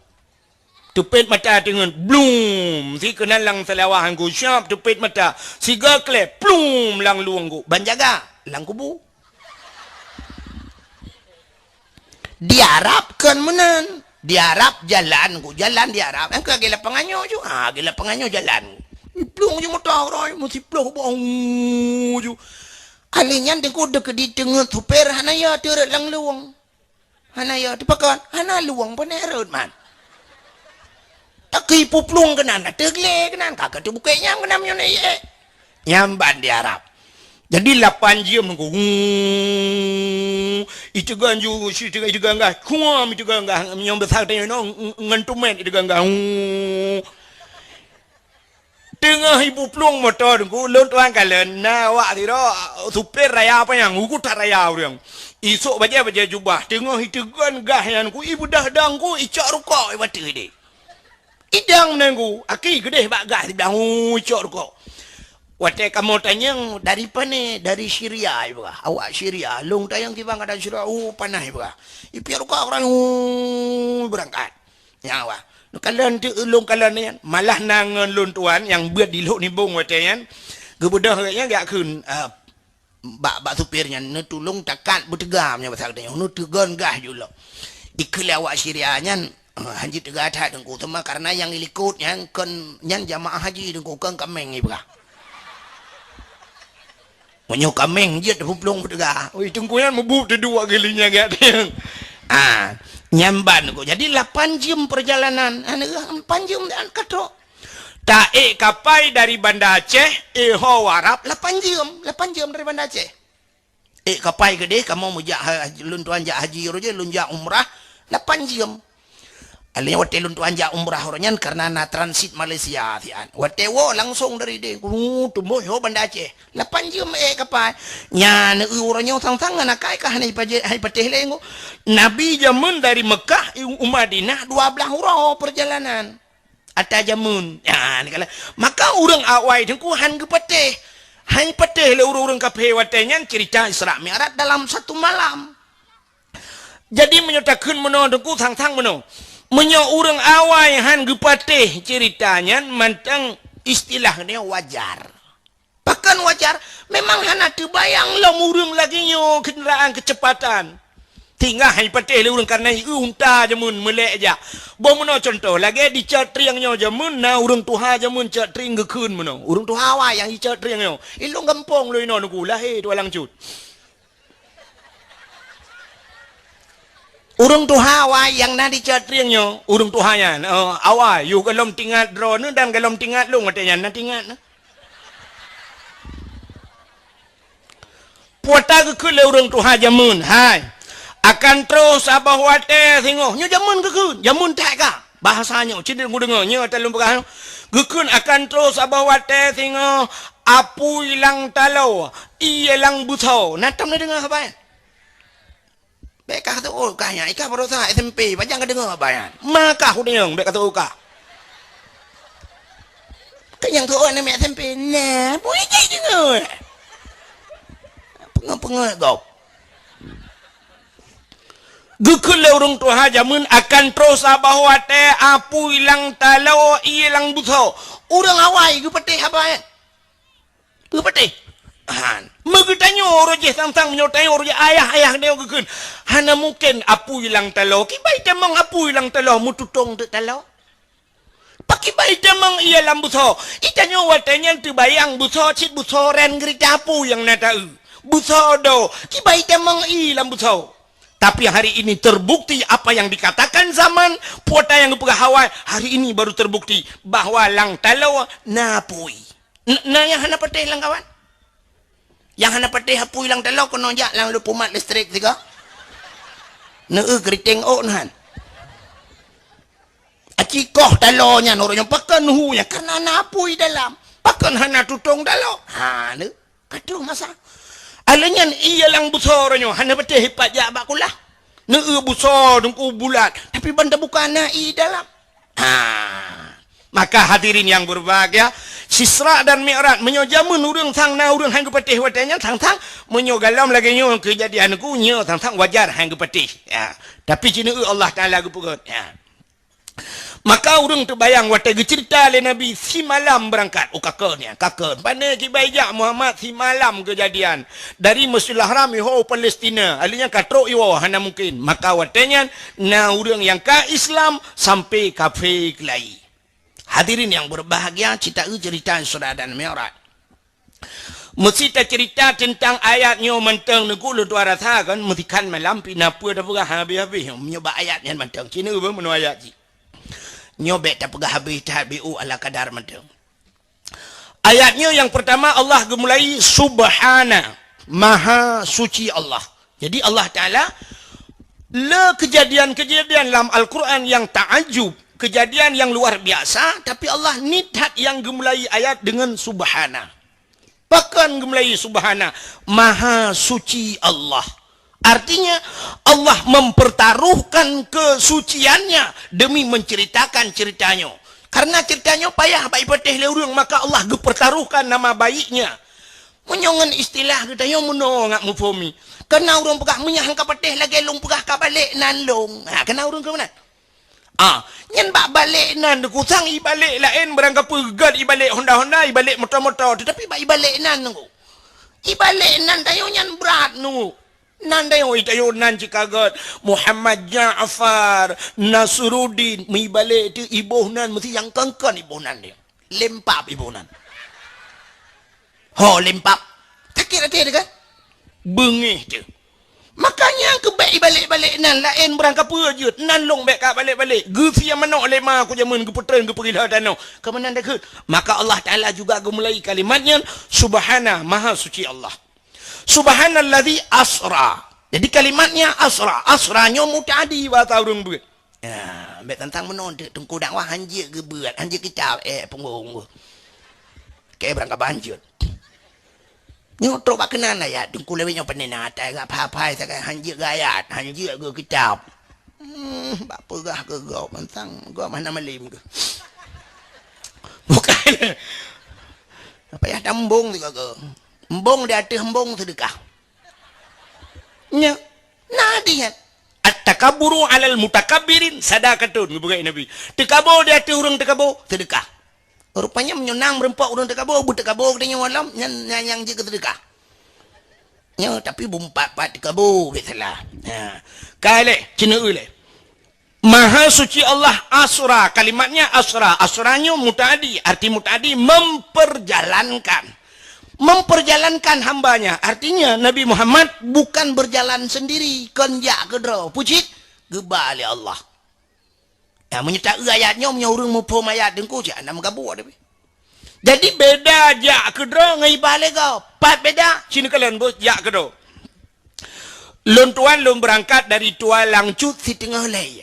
Teupet mata teungeut, blum, si keunan lang seulawah ngku, siap teupet mata, siga klep, plum, lang lueng ngku, ban jaga, lang kubu. Di Arab kon meunan. Di Arab jalan ku, jalan di Arab. Engkau lagée lapangan nyoe ju. Ha, lagée lapangan nyoe jalan. Iplueng ju moto roh, meusti ploh bong ju. Ahli nyan teungku deuk di teungeut super hana ya teureuet lang lueng. Hana ya teupakon, hana lueng pane reuet man. Taki puplueng keunan, ateueh glé keunan, ka keu teubukek nyang keunan meunyoe na ié. Nyang ban di Arab. Jadi lapan jeuem nunggu. Iteugan ju, si iteugan, iteugan gah. Kuam iteugan gah. Nyang besar tanya no, ngan tumet iteugan gah. Teungoh ipuplueng moto Teungku, lôn tuan kalon, na awak sidroe supir raya panyang, ugu that raya ureuëng. Isôk bajée-bajée jubah, teungoh iteugon gas nyan Teungku, ibeudôh dang Teungku, icok rukok ibateue ideh. Idang meunanggu, aki geudeh bak gah siblang, hu, cok rukok. Watée kamoe tanyong, "Dari pane?" "Dari Syria," ipeugah. "Awak Syria." Lôn tanyong kiban keuadaan Syria, "Oh, panas," ipeugah. Ipiep rukok ureuëng, hu, beurangkat. Nyan awak. Neukalon teuk lôn kalon nyan, malah na ngon lôn tuan nyang beuet di Lhok Nibong watée nyan, geubeudôh gobnyan geujak kheun, eh, bak, bak supir nyan, "Neutulông takat beuteuga meunyoe basa geutanyoe, neuteugon gas ju lom." Ikheun lé awak Syria nyan, "Eh, hanjeuet teuga that Teungku, teuma kareuna nyang ilikot nyan kon, nyan jamaah haji Teungku, kon kaméng," ipeugah. "Meunyoe kaméng jeuet puplueng beuteuga." Ui, Teungku nyan mubuet teuduek geuh lé nyan gak. Ah, nyan ban Teungku. Jadi lapan jeuem peurjalanan. Aneuk, lapan jeuem dan katrok. Taék kapai dari Banda Aceh, éh, ho Arab, lapan jeuem, lapan jeuem dari Banda Aceh. Ék kapai keudeh, kamoe meujak ha-, lôn tuan jak haji uroe jih, lôn jak umrah, lapan jeuem. Alèh watée lôn tuan jak umrah uroe nyan, kareuna na transit Malaysia siat. Watée woe langsong dari deh, uh, teumbôh ho Banda Aceh. Lapan jeuem ék kapai. Nyan, eu, uroe nyoe sang-sang ngon akai ka hana ipaje-, hai patéh lé ngo. Nabi jameun dari Mekah u Madinah dua blaih uroe peurjalanan. Ata jameun. Ya, ni kala. Maka ureuëng awai Teungku han geupatéh. Han patéh lé ureuëng-ureuëng kafé watée nyan cerita Isra Mi'raj dalam satu malam. Jadi meunyoe takheun meunoe Teungku sang-sang meunoe. Meunyoe ureuëng awai han geupatéh cerita nyan mantong istilah nyoe wajar. Pakon wajar? Memang hana teubayang lom ureuëng lagée nyoe keundaraan keucepatan. Tinggai patéh lé ureuëng kareuna ié unta jameun meulek jak. Boh meunoe cuntoh, lagée di Cot Trieng nyoe jameun na ureuëng tuha jameun Cot Trieng geukheun meunoe. Ureuëng tuha awai nyang di Cot Trieng nyoe. Ilong gampông lôn inoe Teungku lahé tualang cut. Ureuëng tuha awai nyang na di Cot Trieng nyoe, ureuëng tuha nyan, eh, awai, yôh gohlom tingat droeneuh dan gohlom tingat lôn watée nyan na tingat na. Peue ata geukheun lé ureuëng tuha jameun, hai, akan troh saboh watée singoh, nyoe jameun geukheun, jameun that ka. Bahasa nyoe, cit deungoe, nyoe ata lôn peugah nyoe. Geukheun akan troh saboh watée singoh, apui lam taloe, ié lam beusoe. Na tom na deungoe haba nyan? Bék kah teuôt kah nyan, ikah baroesa S M P, pajan ka deungoe haba nyan. Ma kah udeueng, bék kah teuôt kah. Keu nyang teuôt aneuk miet S M P, nah, bui jih deungoe. Peungeut-peungeut gob. Geukheun lé ureuëng tuha jameun akan troh saboh watée apui lam taloe ié lam beusoe. Ureuëng awai geupatéh haba nyan. Geupatéh. Han. Meugeutanyoe uroe jih sang-sang meunyoe tanyoe uroe jih ayah-ayah nyoe geukheun. Hana mungken apui lam taloe. Kiban itamong apui lam taloe meututong teuk taloe. Pakiban itamong ié lam beusoe. Itanyoe watée nyan teubayang beusoe cit beusoe ran geurita apui nyang na taeu. Beusoe do. Kiban itamong ié lam beusoe. Tapi hari ini terbukti apa yang dikatakan zaman, peue ata nyang geupeugah awai, hari ini baru terbukti bahwa lam taloe na apui. N-, na nyang hana patéh lam kawan? Nyang hana patéh apui lam taloe keunoe jak lam leupumat listrik sigoe. Neu-eu keuriteng ôk nyan. Aci koh taloe nyan ureuëng nyan pakon hu nyan kareuna na apui dalam. Pakon hana tutong taloe? Ha, neu. Ka troh masa. Alèh nyan ié lam beusoe uroe nyoe hana patéh ipat jak bak kulah. Neu-eu beusoe Teungku bulat, tapi ban tabuka na ié dalam. Ha. Maka hadirin yang berbahagia, Isra dan Mi'raj, meunyoe jameun ureuëng sang na ureuëng han geupatéh watée nyan sang-sang, meunyoe gohlom lagée nyoe keujadian Teungku, nyoe sang-sang wajar han geupatéh. Ya. Tapi ci neu-eu Allah Taala geupeugét. Ya. Maka ureuëng teubayang watée geuceurita lé Nabi simalam beurangkat. Oh, ka kheun nyan, ka kheun. Pane kiban jak Muhammad simalam keujadian. Dari Masjidil Haram iho Palestina. Alèh nyan ka trok iwoe, hana mungken. Maka watée nyan na ureuëng nyang ka Islam sampai kafé keulayi. Hadirin yang berbahagia, ci ta-eu ceurita Isra dan Mi'raj. Meusti taceurita teuntang ayat nyoe mantong Teungku, lôn tuan rasa kan, meusikan malam pih na peue tapeugah habéh-habéh nyoe, meunyoe bak ayat nyan mantong. Ci neu beuh meunoe ayat jih. Nyoe bék tapeugah habéh that, bék u ala kadar mantong. Ayat nyoe nyang peurtama Allah geumulai, "Subhana, maha suci Allah." Jadi Allah Taala le keujadian-keujadian lam Al-Quran nyang taajub, Kejadian yang luar biasa, tapi Allah niet that nyang geumulai ayat deungon subhana. Pakon geumulai subhana? Maha suci Allah. Artinya, Allah mempertaruhkan kesuciannya demi menceritakan ceritanya. Karena ceritanya payah bak ipatéh lé ureuëng, maka Allah geupertaruhkan nama baiknya. Meunyoe ngon istilah geutanyoe meunoe ngat muphom i. Kana ureuëng peugah, "Meunyoe han ka patéh lagée lôn peugah, ka balek nan lôn." Ha, kana ureuëng keu meunan. Ah, nyan bak balek nan, Teungku, sang ibalek laén, barangkapeue gét ibalek honda-honda, ibalek moto-moto, teutapi bak ibalek nan, Teungku. Ibalek nan tanyoe nyan brat, Teungku. Nan tanyoe, tanyoe nan cit ka gét, Muhammad Ja'far, Nasruddin, meuibalek teuh iboh nan, meusi nyang kon-kon iboh nan dia. Lempap iboh nan. Ho, lempap. Sakét até teuh kan? Beungéh teuh. Makanya keu bék ibalek-balek nan laén barangkapeue jeuet, nan lôn bék ka balek-balek. Geusia manok lé ma ku jameun geupeutreun geupeugila tanoh. Keu meunan deukeut. Maka Allah Taala juga geumulai kalimat nyan, Subhana, Maha Suci Allah. Subhanalladzi asra. Jadi kalimatnya asra. Asra nyoe muta'adi bahasa ureuëng beuet. Ya, bék tantang meunoe teuk, Teungku dakwah hanjeuet geubeuet, hanjeuet kitab, eh, punggong. Oke, barangkapeue hanjeuet. Nyoe trok bak keunan ayat, Teungku lewat nyoe peunena atai gak phai-phai sagai hanjeuet geuayat, hanjeuet geukitab. Hmm, bak peugah keu gob mantang, gob hana malem keu. Bukan. Apa ya tambong tu kau? Embong di ateueh embong sedekah. Nya, na di nyan. At-takaburu alal mutakabbirin sadaqatun, geupeugah Nabi. Teukabo di ateueh ureuëng teukabo, sedekah. Rupanya meunyoe na meureumpok ureuëng teukabo, beuteukabo geutanyoe lom, nyan, nyan nyang jeuet keu sedekah. Nyoe, tapi bumpat-pat teukabo, biasalah. Ha. Ka lé, ceuneue lé. Maha Suci Allah asra, kalimatnya asra. Asra nyoe muta'adi, arti muta'adi memperjalankan. Memperjalankan hambanya. Artinya Nabi Muhammad bukan berjalan sendiri, kon jak keudroe. Pucit, geuba lé Allah. Ya, meunyoe ta-eu ayat nyoe, meunyoe ureuëng muphom ayat Teungku, cit hana meugabuk tapi. Jadi beda jak keudroe ngon iba lé gob. Pat beda, sinoe kalon beuh jak keudroe. Lôn tuan lôn beurangkat dari Tualang Cut siteungoh lhée.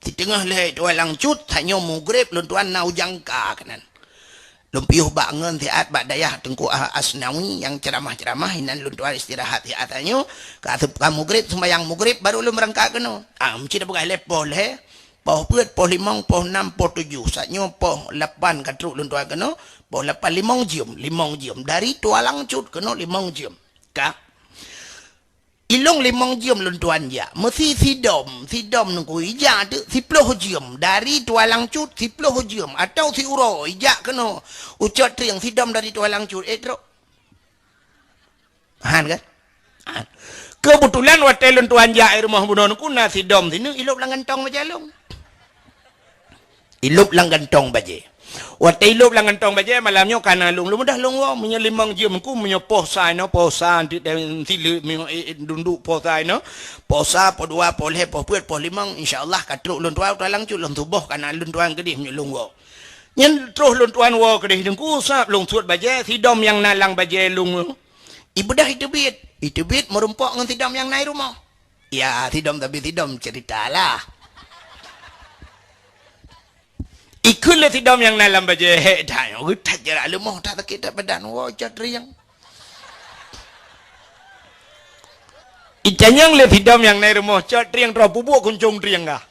Siteungoh lhée Tualang Cut, tanyoe mugreb lôn tuan na u Jangka keunan. Lôn piôh bak ngon siat bak dayah Teungku Asnawi nyang ceuramah-ceuramah, inan lôn tuan istirahat siat tanyoe, ka aseup ka mugreb, seumayang mugreb, baru lôn beurangkat keunoe. Ah, meucit peugah lé poh lhée, poh peuet, poh limong, poh nam, poh tujoh. Saat nyoe poh lapan ka trok lôn tuan keunoe, poh lapan limong jeuem, limong jeuem. Dari Tualang Cut keunoe limong jeuem. Ka. Ilong limong jeuem lôn tuan jak. Meusi sidom, sidom Teungku ijak teuk siploh jeuem. Dari Tualang Cut siploh jeuem. Atau siuroe ijak keunoe. U Cot Trieng sidom dari Tualang Cut. Eh, trok. Han kan? Han. Keubeutulan watée lôn tuan jak i rumoh bunoe Teungku na sidom sineuk ilop lam gantong bajée lôn. Ilop lam gantong bajée. Watée ilop lam gantong bajée malam nyoe kana lôn, lôn mudah lôn woe. Meunyoe limong jeuem Teungku, meunyoe poh sa inoe, poh sa anti tem sileuk, meunyoe, eh, eh, dunduk poh sa inoe, poh sa, poh dua, poh lhée, poh peuet, poh limong, insya Allah ka trok lôn tuan, Tualang Cut lôn suboh kana lôn tuan keudeh meunyoe lôn woe. Nyan troh lôn tuan woe keudeh Teungku, sab lôn suet bajée, sidom nyang na lam bajée lôn. Ibeudôh iteubiet. Iteubiet meurumpok ngon sidom nyang na i rumoh. Ya, sidom tapi sidom cerita lah. Ikheun lé sidom nyang na lam bajée, "Hék that nyoe, geutat jarak leumoh, that sakét that badan, woe Cot Trieng." Itanyong lé sidom nyang na i rumoh, "Cot Trieng, troh peubuet kuncong trieng kah?"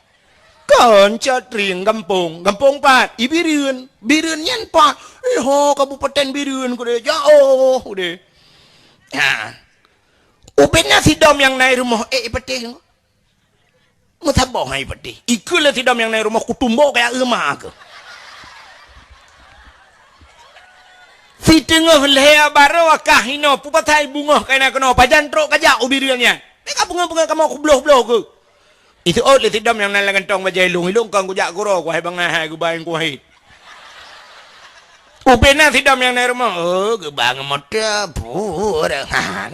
"Kon Cot Trieng, gampông." "Gampông pat?" "I Bireuen." "Bireuen nyan pat?" "Eh, ho, kabupaten Bireuen kudeh, jaoh kudeh." Ha. Ubena sidom nyang na i rumoh, eh, ipatéh. Meusaboh hai patéh. Ikheun lé sidom nyang na i rumoh, kutumbok kaya euma keuh. Siteungoh lhée baroe kah inoe, peue pasai beungoh ka na keunoe, pajan trok kajak u Bireuen nyan. Meuka beungoh-beungoh kamoe kubloh-bloh keuh. Iseuôt lé sidom nyang na lam gantong bajée ilong, ilong kon kujak keudroe, kuhai bangai hai geuba nyang kuhai. Ubena sidom nyang na i rumoh, oh, geuba ngon moto, pura. Ha.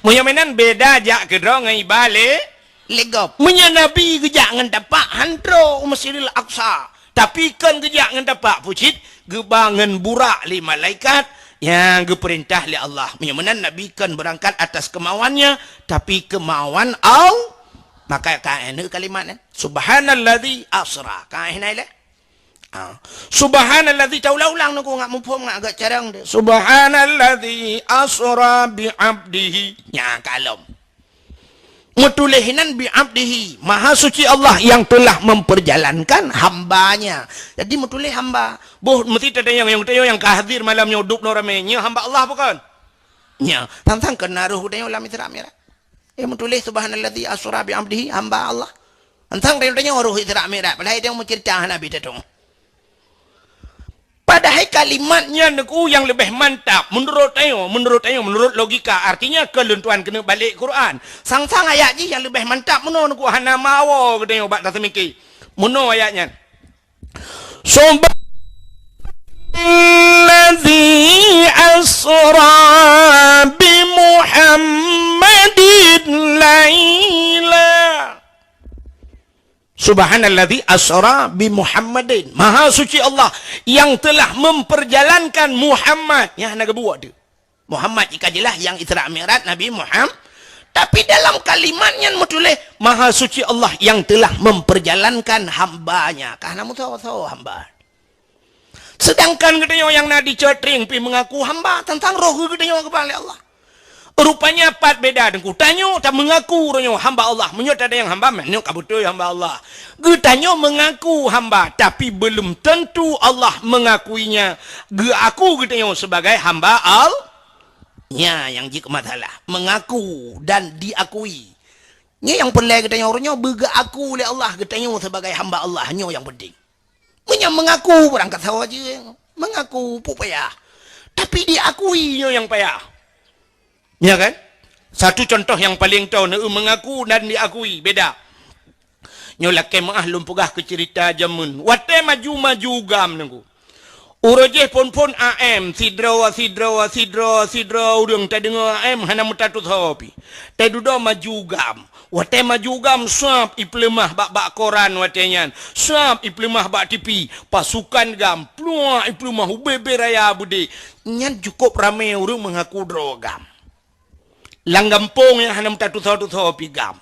Meunyoe meunan beda jak keudroe ngon iba lé, lé gob. Meunyoe Nabi geujak ngon tapak, han trok u Masjidil Aqsa. Tapi kon geujak ngon tapak, pucit, geuba ngon burak lé malaikat, nyang geupeurintah lé Allah. Meunyoe meunan Nabi kon beurangkat atas kemauannya, tapi kemauan Al-, Maka ka eh, kalimat nyan. Subhanalladzi asra. Ka eh, nai lé. Ha. Subhanalladzi, taulang-ulang nunggu ngak muphom ngak agak carang deh. Subhanalladzi asra bi abdihi. Nya kalom. Meutuléh nan bi abdihi, Maha Suci Allah yang telah memperjalankan hambanya. Jadi meutuléh hamba. Boh meusti tatanyong nyang tatanyong nyang ka hadir malam nyoe dub nyoe ramé. Nyoe hamba Allah bukan? Nya, tantang keunaruh geutanyoe lam Isra Mi'raj. Eh, meutuléh subhanalladzi asra bi abdihi, hamba Allah. Tantang tanyoe roh Isra Mi'raj. Padahai tanyoe meucerita hana bi tatong. Padahai kalimat nyan nyoe nyang leubeh mantap menurut tanyoe, menurut tanyoe, menurut logika. Artinya keu lôn tuan keuneuk balek Quran. Sang-sang ayat jih nyang leubeh mantap meunoe nyoe hana meuawoe geutanyoe bak taseumiké. Meunoe ayat nyan. Subhanalladzi asra bi Muhammadin laila. Subhanalladzi asra bi Muhammadin. Maha suci Allah yang telah memperjalankan Muhammad. Nyang hana geubuet tu. Muhammad jika jelas yang Isra Mi'raj Nabi Muhammad. Tapi dalam kalimat nyan meutuléh, Maha suci Allah yang telah memperjalankan hamba-Nya. Ka hana meusawa-sawa hamba. Sedangkan geutanyoe nyang na di Cot Tring pih mengaku hamba tentang roh geutanyoe geuba lé Allah. Rupanya pat beda deungku. Tanyoe ta mengaku roh nyoe hamba Allah. Meunyoe tadayang hamba, meunyoe ka beutôi hamba Allah. Geutanyoe mengaku hamba, tapi belum tentu Allah mengakuinya. Geuaku geutanyoe sebagai hamba Allah. Nya nyang jeuet masalah. Mengaku dan diakui. Nyoe nyang peureulée geutanyoe roh nyoe beugeuaku lé Allah geutanyoe sebagai hamba Allah. Nyoe nyang penting. Meunyoe mengaku barang kata sawa je, mengaku pupayah. Tapi diakui nyoe nyang payah. Ya kan? Satu contoh yang paling tahu, mengaku dan diakui beda. Nyoe lakée meuah lôn peugah keu cerita jameun. Watée maju-maju GAM nunggu. Uroe jih phon-phon A M, sidroe, sidroe, sidroe, sidroe ureuëng tadeungoe A M hana meutatusoe pi. Tadudoe maju GAM. Watée maju GAM sab ipeuleumah bak-bak koran watée nyan. Sab ipeuleumah bak T V. Pasukan GAM pluak ipeuleumah ubé-bé raya beudé. Nyan cukup ramé ureuëng mengaku droe GAM. Lam gampông nyang hana meutatusoe-tusoe pi GAM.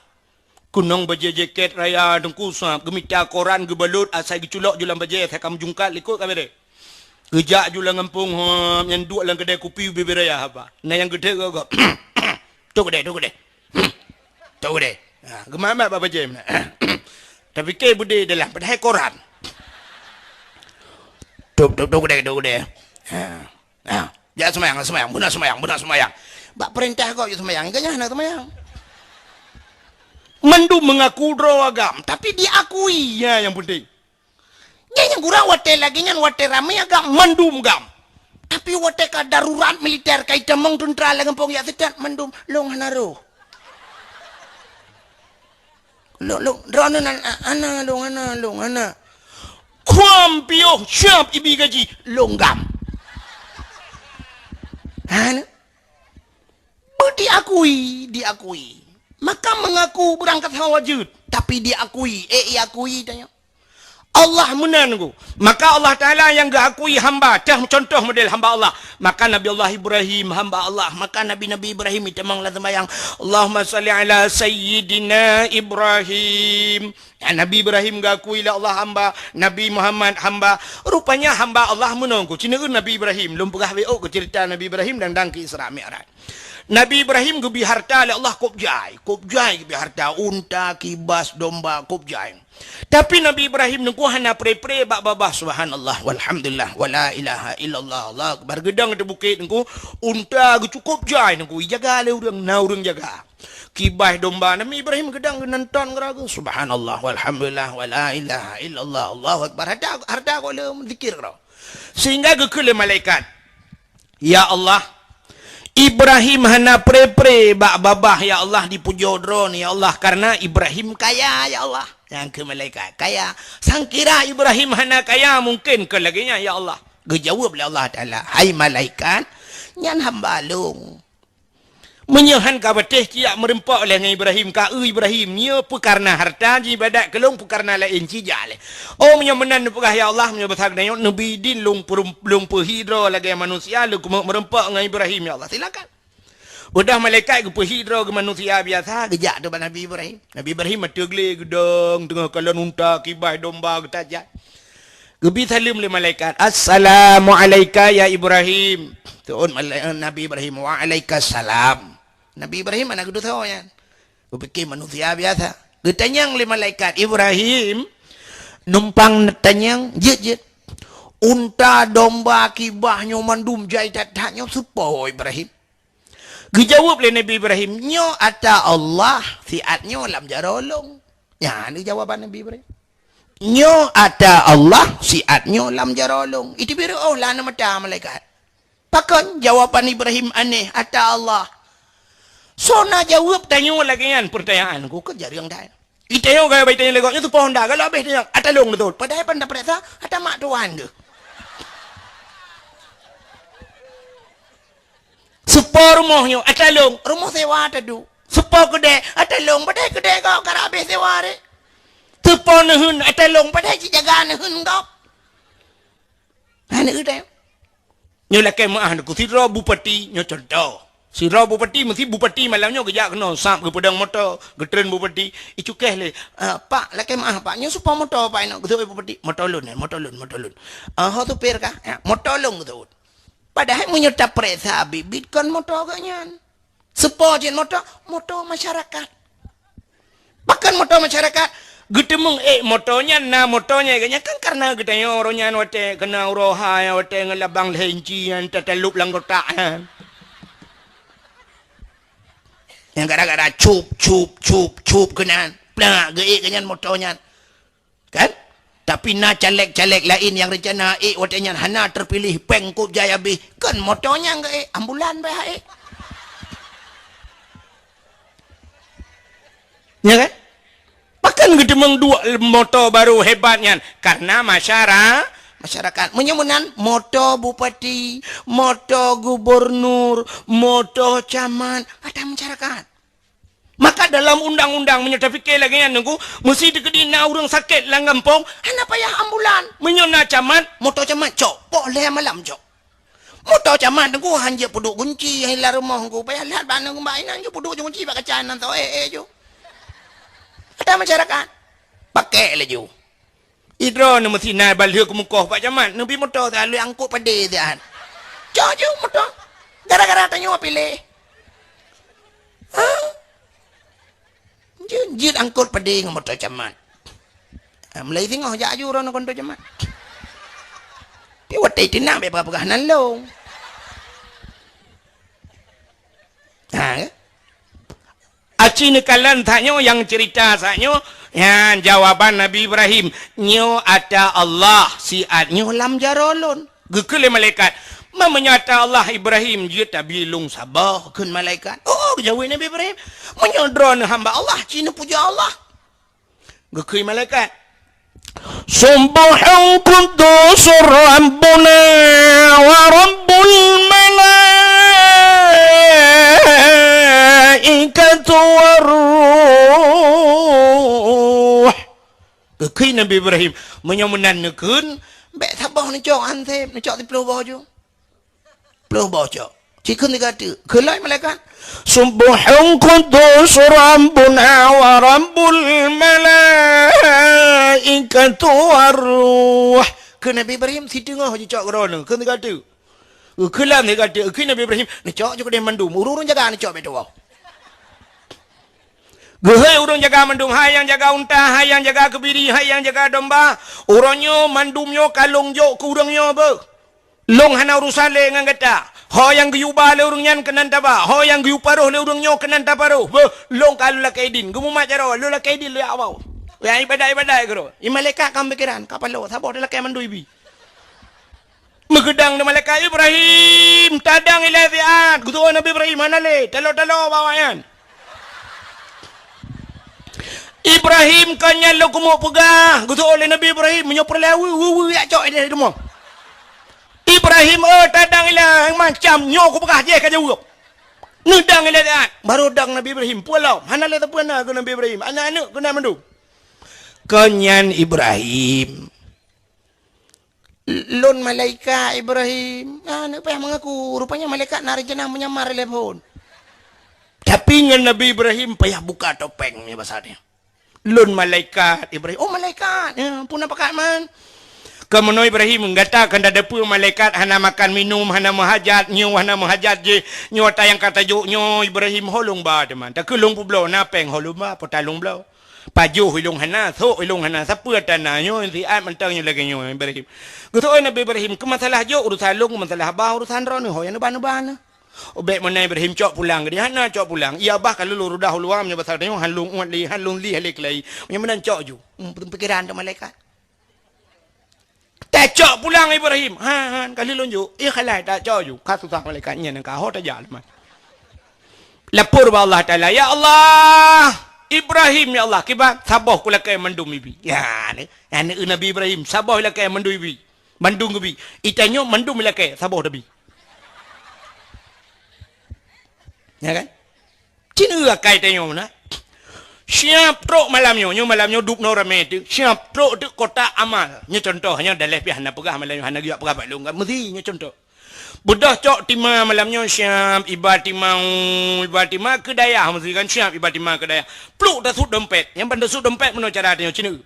Keunong bajée jakét raya teungku sab, geumita koran geubalot asai geuculok ju lam bajée asai ka meujungkat likot ka bereh. Geujak ju lam gampông hom nyang duek lam keudée kupi ubé-bé raya haba. Na nyang geutek gok-gok. Tok keudée, tok keudée. Tok keudée. Ha, geumat-mat bak bajée meunan. Tapike beudé dalam padahai koran. Tok, tok, tok keudée, tok keudée. Ha. Ha. Jak seumayang, seumayang, beuna seumayang, beuna seumayang. Bak peurintah kok jak seumayang, ingat nyan hana seumayang. Mandum mengaku droe GAM, tapi diakui, ya yang penting. Nyan nyang kurang watée lagée nyan watée ramé GAM mandum GAM. Tapi watée ka darurat militer ka itamong tuntra lam gampông jak seutat mandum lôn hana roh. Lôn, lôn, droeneuh nan hana lôn hana lôn hana. Kuam piôh siap ibi gaji lôn GAM. Hana. Beudiakui, diakui. Maka mengaku beurangkat hawa jeuet, tapi diakui, eh iakui tanya. Allah meunan ku. Maka Allah Taala nyang geuakui hamba, teuh contoh model hamba Allah. Maka Nabi Allah Ibrahim hamba Allah, maka Nabi-Nabi Ibrahim itamong lam seumayang. Allahumma salli ala sayyidina Ibrahim. Ya, Nabi Ibrahim geuakui lé Allah hamba, Nabi Muhammad hamba. Rupanya hamba Allah meunan ku. Cina Nabi Ibrahim, lôn peugah W O ke cerita Nabi Ibrahim dan dang ke Isra Mi'raj. Nabi Ibrahim geubi harta lé Allah kop jai. Kop jai geubi harta, unta, kibas, domba, kop jai. Tapi Nabi Ibrahim nungku hana pre-pre bak babah subhanallah walhamdulillah wala ilaha illallah Allah akbar. Geudong di bukét nungku unta geucukop jai nungku ijaga lé ureuëng, na ureuëng jaga. Kibas domba Nabi Ibrahim geudong geunonton geuragu subhanallah walhamdulillah wala ilaha illallah Allahu akbar. Harta harta kok lé zikir keudroe. Sehingga geukheun lé malaikat, "Ya Allah, Ibrahim hana pre-pre bak babah, ya Allah, dipujoe droeneuh, ya Allah, karena Ibrahim kaya, ya Allah." Nyang keu malaikat, "Kaya. Sangkira Ibrahim hana kaya, mungkin keu lagée nyan, ya Allah." Geujaweueb lé Allah Taala, "Hai malaikat, nyan hamba lôn. Meunyoe han ka patéh, cijak meureumpok lé ngon Ibrahim, ka eu Ibrahim, nyoe peukarna harta jiibadat keu lôn, peukarna laén cijak lé. Oh, meunyoe meunan neupeugah, ya Allah, meunyoe basa geutanyoe neubi idin lôn peurum-, lôn peuhi droe lagée manusia, lôn keumeuk meureumpok ngon Ibrahim, ya Allah, silakan." Udah malaikat geupeuhidroe geumanusia biasa, geujak teuk bak Nabi Ibrahim. Nabi Ibrahim ateueh glé geudong, teungoh kalon unta, kiban, domba geutajak. Geubi saleuem lé malaikat, "Assalamu alaika ya Ibrahim." Seuôt malai-, Nabi Ibrahim, "Wa alaika salam." Nabi Ibrahim hana geuteusoe nyan. Geupike manusia biasa. Geutanyong lé malaikat, "Ibrahim, numpang neutanyong, jeuet, jeuet. Unta, domba, kiban nyoe mandum jai that-that nyoe soe po Ibrahim?" Geujaweueb lé Nabi Ibrahim, "Nyoe ata Allah, siat nyoe lam jaroe lôn." Nyan jawaban Nabi Ibrahim. "Nyoe ata Allah, siat nyoe lam jaroe lôn." Iteubiet reuôh lam mata malaikat. Pakon jawaban Ibrahim aneh, "Ata Allah"? Soe na jaweueb tanyoe lagée nyan peurtanyaan? Ku keu jareueng dai. Itanyoe gaya bai tanyong lé gobnyan, soe po honda, galak abéh tanyong, "Ata lôn beutôi." Padahai pan tapeuriksa, ata mak tuan geuh. Soe po rumoh nyoe, ata lôn, rumoh sewa taduek. Soe po keudè, ata lôn, padahai keudè gob karab abéh sewa ré. Soe po neuheun, ata lôn, padahai cit jaga neuheun gob. Hana udeb. Nyoe lakée meuáh neuku sidroe bupati, nyoe cuntoh. Sidroe bupati, meusi bupati malam nyoe geujak keunoe, sab geupeudong moto, geutreun bupati, icukéh lé, "Ah, Pak, lakée meuáh, Pak, nyoe soe po moto, Pak, inong?" Geuseuôt bupati, "Moto lôn, eh, moto lôn, moto lôn." "Ah, ho supir kah?" "Ya, moto lôn," geuseuôt. Padahai meunyoe tapeuriksa biet-biet kon moto gobnyan. Soe po jeuet moto? Moto masyarakat. Pakon moto masyarakat? Geuteumeung ék moto nyan, na moto nyan, gobnyan kan kareuna geutanyoe uroe nyan watée keunan uroe hai, watée ngon labang lhée inci nyan tatalop lam kotak nyan. Nyang gara-gara cup, cup, cup, cup keunan, plak geuék gobnyan moto nyan. Kan? Tapi na caleg-caleg laén nyang reuncana ék watée nyan hana teupiléh, péng kôb jai abéh. Kon moto nyan geuék, ambulan beh ék. Ya kan? Pakon geuteumeung duek moto barô hebat nyan? Kareuna masyara-, masyarakat. Meunyoe meunan, moto bupati, moto gubernur, moto camat, ata masyarakat. Maka dalam undang-undang, meunyoe tapike lagée nyan, Teungku, meusi teukeudi na ureuëng sakét lam gampông, hana payah ambulan. Meunyoe na camat, moto camat cok, poh lhée malam cok. Moto camat, Teungku, han jeuet peuduek gunci, hai lam rumoh, Teungku, payah lhat bak aneuk bak inan ju peuduek gunci bak kaca nan tho, eh, eh, ju. Ada masyarakat, pakai laju. Idroe neuh meusinan ban lheueh keumukoh bak camat, neubi moto siat lheueh angkot padé siat. Cok ju moto. Gara-gara tanyoe piléh. Ha? Jeuet, jeuet angkot padé ngon moto camat. Ha, mulai singoh jak aju droeneuh ngon moto camat. Pi watée teunak bék peugah-peugah nan lôn. Ha, ya? Aci neukalon that nyoe nyang ceurita saat nyoe, nyan jawaban Nabi Ibrahim, "Nyoe ata Allah, siat nyoe lam jaroe lôn." Geukheun lé malaikat, "Ma meunyoe ata Allah Ibrahim jeuet tabi lôn saboh," kheun malaikat. "Oh," geujaweueb Nabi Ibrahim, "meunyoe droeneuh hamba Allah, ci neupuja Allah." Geukheun malaikat, "Subbuhun quddusur Rabbuna wa Rabbul malaikatu war ruh." Geukheun Nabi Ibrahim, "Meunyoe meunan neukheun, bék saboh neucok anseb, neucok siplôh boh ju." Ploh boh cok. Ci kheun tiga teuk. Kheun lom malaikat, "Subbuhun quddus Rabbuna wa Rabbul malaikatu war ruh." Kheun Nabi Ibrahim, "Siteungoh jicok keudroe nyoe." Kheun tiga teuk. Kheun lom tiga teuk. Kheun Nabi Ibrahim, "Neucok ju keudeh mandum. Ureuëng-ureuëng jaga neucok bék tuwoe." Geuhôi ureuëng jaga mandum, hai nyang jaga unta, hai nyang jaga keubiri, hai nyang jaga domba. Uroe nyoe mandum nyoe ka lôn jok keu ureuëng nyoe beuh. Lôn hana urusan lé ngon gata. Ho nyang geuyue ba lé ureuëng nyan keunan taba, ho nyang geuyue paroh lé ureuëng nyoe keunan taparoh. Beuh, lôn ka lôn lakée idin. Geumumat jaroe, lôn lakée idin lôn jak woe. Nyang iébadat-iébadat keudroe. Di malaikat ka meupikéran, ka paloe, saboh talakée mandum ibi. Meugeudang di malaikat, "Ibrahim, tadang ilée siat." Geuteupeue Nabi Ibrahim, "Hana lé, taloe-taloe bak awaknyan." "Ibrahim, kon nyan lôn keumeung peugah," geuteupeue lé Nabi Ibrahim, "meunyoe peureulée weu, weu, weu, jak cok ideh di rumoh." "Ibrahim, eh, tadang ilée macam nyoe kupeugah jih ka jaweueb. Neudang ilée siat." Barô dang Nabi Ibrahim, pulang. Hana lé sapeue na keu Nabi Ibrahim, aneuëk-aneuëk keunan mandum. "Kon nyan Ibrahim." "Lôn malaikat Ibrahim." Ah, hana payah meungaku. Rupanya malaikat na rencana menyamar lé phon. Pi ngon Nabi Ibrahim payah buka topeng nyoe basa nyoe. "Lôn malaikat Ibrahim." "Oh, malaikat. Ya, peue na pakat man?" "Kamoe Ibrahim, gata ka tateupeue malaikat hana makan minum, hana meuhajat, nyoe hana meuhajat jih. Nyoe ata nyang ka tajok nyoe Ibrahim, ho lôn ba teuma. Takheun lôn peubloe, na péng ho lôn ba, peue ta lôn bloe. Pajoh ilôn hana, sôk ilôn hana, sapeue ata na nyoe, siat mantong nyoe lagèe nyoe Ibrahim." Geuseuôt Nabi Ibrahim, "Keu masalah jok urusan lôn, keu masalah ba urusan droeneuh, ho nyang neuba-neuba na." Ubek meunan Ibrahim cok pulang, geudeh hana cok pulang. Iya bah ka lôn rudah u luwa, meunyoe basa tanyoe han lôn uet lé, han lôn lih lé keulai. Meunyoe meunan cok ju. Hmm, pikiran tu malaikat. Tacok pulang Ibrahim. Ha, ha, ka lheueh lôn jok. Iya khalai tacok ju. Ka susah malaikat nyan ka ho tajak leumah. Lapor bak Allah Taala, "Ya Allah, Ibrahim ya Allah, kiban saboh kulakèe mandum ibi." Ya, ni, aneuk Nabi Ibrahim saboh ilakèe mandum ibi. Mandum geubi. Itanyoe mandum ilakèe saboh tabi. Ya kan? Cit eu akai tanyoe na. Siap trok malam nyoe, nyoe malam nyoe dubnoe ramè teuk. Siap trok teuk kotak amal. Nyoe contoh nyoe daleh pih hana peugah malam nyoe, hana geujak peugah bak lôn kan. Meusi nyoe contoh. Beudôh cok tima malam nyoe siap iba tima, iba tima keu dayah meusi kan siap iba tima keu dayah. Pluk tasut dompet. Nyang ban tasut dompet meunoe cara tanyoe cit eu.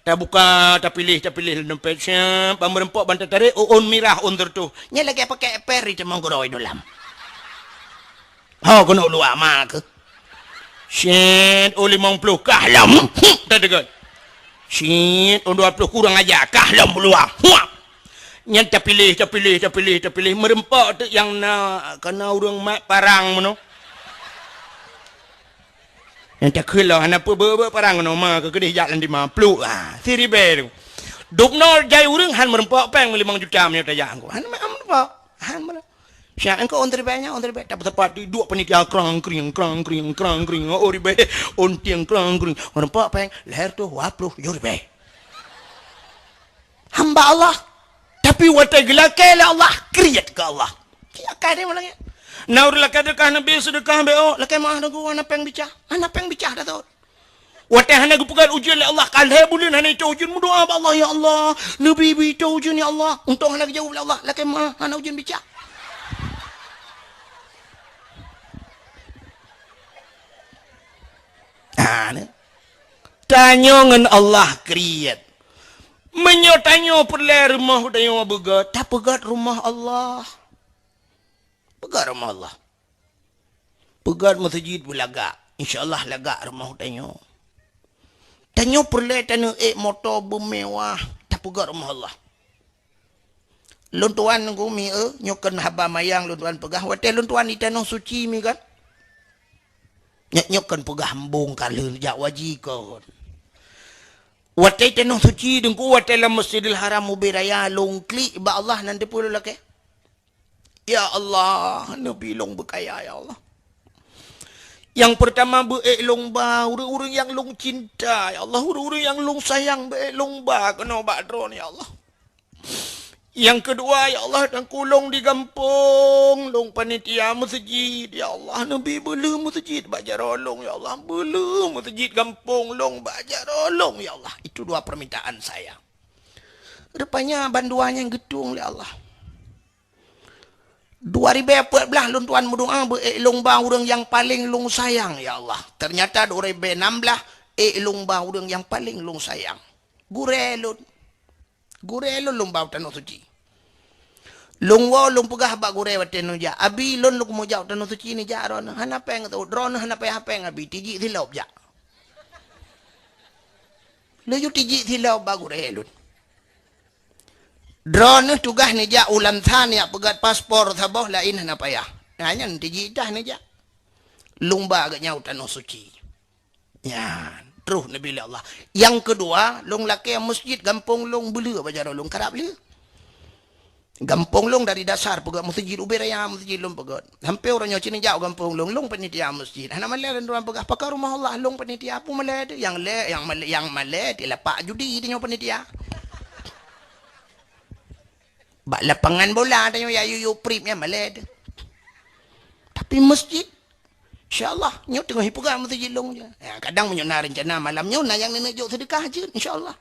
Tabuka, tapiléh, tapiléh lam dompet, siap, ban meureumpok, ban tatarek, ôn mirah, ôn teureutôh. Nyan lagèe pakèk per di teumong gurôi dolam. Ho keuneuk luwa ma keuh. Siet, ôn limong ploh, kah lom. Huh, tadeungon. Siet, ôn dua ploh, kurang aja, kah lom luwa. Huap. Nyan tapiléh, tapiléh, tapiléh, tapiléh. Meureumpok teuk nyang na, ka na ureueng mat parang meunoe. Nyang takheun lom hana peue beu-beu parang ngon ma keu keudeh jak lam tima pluk, ha, siribèe tu. Dubnoe jai ureueng han meureumpok péng limong juta meunyoe tajak ngon. Han meureumpok. Han meureumpok. Siap engko ôn ribèe nyan, ôn ribèe. Tapi tepat di duek panitia krang kring, krang kring, krang kring. Oh ribèe, ôn tieng krang kring. Meureumpok péng, lhèe reutôh dua ploh tujoh ribèe. Hamba Allah. Tapi watèe geulakèe lé Allah, kriet keu Allah. Cit akai deh malam nyan. Na ureueng lakèe seudeukah Nabi seudeukah beuh, lakèe meuah Teungku, hana péng bicah. Hana péng bicah dah thot. Watèe hana geupeugöt ujeuen lé Allah, ka lhèe buleuen hana itô ujeuen, meudoa bak Allah, "Ya Allah, neubi-bi itô ujeuen ya Allah." Untông hana geujaweueb lé Allah, lakèe meuah hana ujeuen bicah. Ha, ni. Tanyoe ngon Allah kriet. Meunyoe tanyoe peureulèe rumoh tanyoe beugöt, tapeugöt rumoh Allah. Peugöt rumoh Allah. Peugöt meuseujid beulagak. Insya Allah lagak rumoh tanyoe. Tanyoe peureulèe taneuk ék moto beumewah, tapeugöt rumoh Allah. Lôn tuan Teungku mi eu, nyoe kon haba manyang lôn tuan peugah. Watèe lôn tuan di Tanoh Suci mi kan? Nyoe, nyoe kon peugah embong ka lheueh jak waji kon. Watèe Tanoh Suci Teungku, watèe lam Masjidil Haram ubé raya lôn klik bak Allah nan teupeue lôn lakèe. Ya Allah, neubi lôn beukaya ya Allah. Nyang peurtama beu ék lôn ba ureueng-ureueng nyang lôn cinta ya Allah, ureueng-ureueng nyang lôn sayang beu ék lôn ba keunoe bak Droeneuh ya Allah. Nyang keudua, ya Allah, Teungku lôn di gampông, lôn panitia meuseujid, ya Allah, neubi beuleueh meuseujid bak jaroe lôn, ya Allah, beuleueh meuseujid gampông lôn bak jaroe lôn, ya Allah. Itu dua permintaan saya. Rupanya bandua nyan geutueng lé Allah. Dua ribèe peuet blah lôn tuan meudoa beu ék lôn ba ureueng nyang paleng lôn sayang, ya Allah. Ternyata dua ribèe nam blah ék lôn ba ureueng nyang paleng lôn sayang. Gurèe lôn. Gurèe lôn lôn ba u Tanoh Suci. Lôn woe lôn peugah bak gurèe watèe neujak, "Abi, lôn lôn keumeujak u Tanoh Suci neujak droeneuh." "Hana péng," geuteuôt, "Droeneuh hana payah péng, Abi, tijik silop jak." Laju tijik silop bak gurèe lôn. "Droeneuh tugaih neujak u Lansa neujak peugöt paspor saboh, laén hana payah." Nah, nyan tijik dah neujak. Lôn ba geuhnyan u Tanoh Suci. Nyan, troh neubi lé Allah. Nyang keudua, lôn lakèe meuseujid gampông lôn beuleueh bak jaroe lôn, karab lé. Gampông lôn dari dasar peugöt meuseujid, ubé raya meuseujid lôn peugöt. Sampoe uroe nyoe cit neujak u gampông lôn, lôn panitia meuseujid. Hana malèe lôn tuan peugah, "Pakon rumoh Allah?" "Lôn panitia." Peue malèe teuh? Nyang lé, nyang malèe, nyang malèe di lapak judi tanyoe panitia. Bak lapangan bola tanyoe ya yuyu prip nyan malèe teuh. Tapi meuseujid Insya Allah, nyoe teungoh ipeugah meuseujid lôn je. Ya, kadang meunyoe na reuncana malam nyoe na nyang neuneuk jok seudeukah jeuet, insya Allah.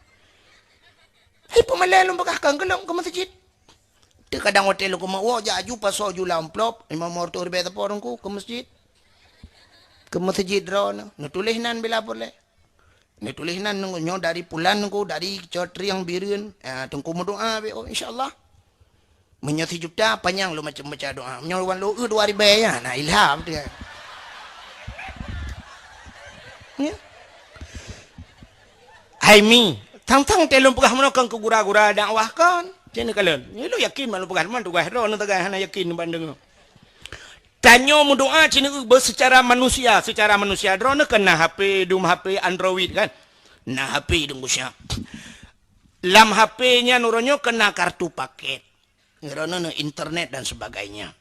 Hai peumalèe lôn peugah kan keu lôn keu meuseujid. Teukadang watèe lôn keumeung woe jak aju pasoe ju lam amplop, limong reutôh ribèe sapo Teungku keu meuseujid. Keu meuseujid droeneuh, neutuléh nan bila peureulée. Neutuléh nan nyoe dari pulan Teungku, dari Cotriang Bireuen, ah, Teungku meudoá beu, oh, insya Allah. Meunyoe sijuta, panyang lôn macam baca doa. Meunyoe wan lôn, eh, dua ribée ya, na ilham tu ya. Ya. Hai mi, tang-tang teuh lôn peugah meunoe kon keu gura-gura dakwah kon. Cen kalon. Nyoe lôn yakin mak lôn peugah, man tugaih droeneuh tagai hana yakin ban deungoe. Tanyoe meudoá cit neu-eu beu secara manusia, secara manusia. Droeneuh kan na H P, dum H P Android kan? Na H P dum siap. Lam H P nyan uroe nyoe kan na kartu paket. Droeneuh na internet dan sebagainya.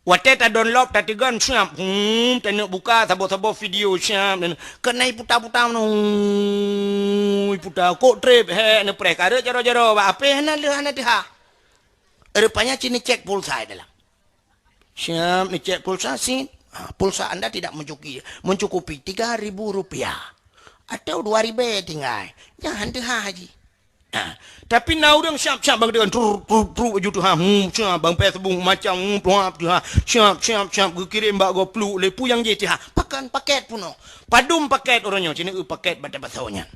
Watée ta-download, tateugon siap. Hmm, taneuk buka saboh-saboh video siap. Dan keunan puta-puta meunoe, puta kok treb, hek neupreh kareuet jaroe-jaroe bak H P hana leuh hana teuhah. Rupanya cit neucek pulsa dalam. Siap, neucek pulsa cit. Ha, pulsa anda tidak mencukupi, mencukupi tiga ribu rupiah. Atau dua ribée tinggai. Nyan han teuhah jih. Ha, tapi na ureuëng siap-siap bang dengan truk truk truk aju teuhah. Hmm, siap bang Facebook macam, hmm, tuap teuhah. Siap, siap, siap geukirém bak gopluk lé peue nyang jih teuhah. Pakon paket punoh. Padum paket uroe nyoe, cit neu-eu paket bak tabaso nyan.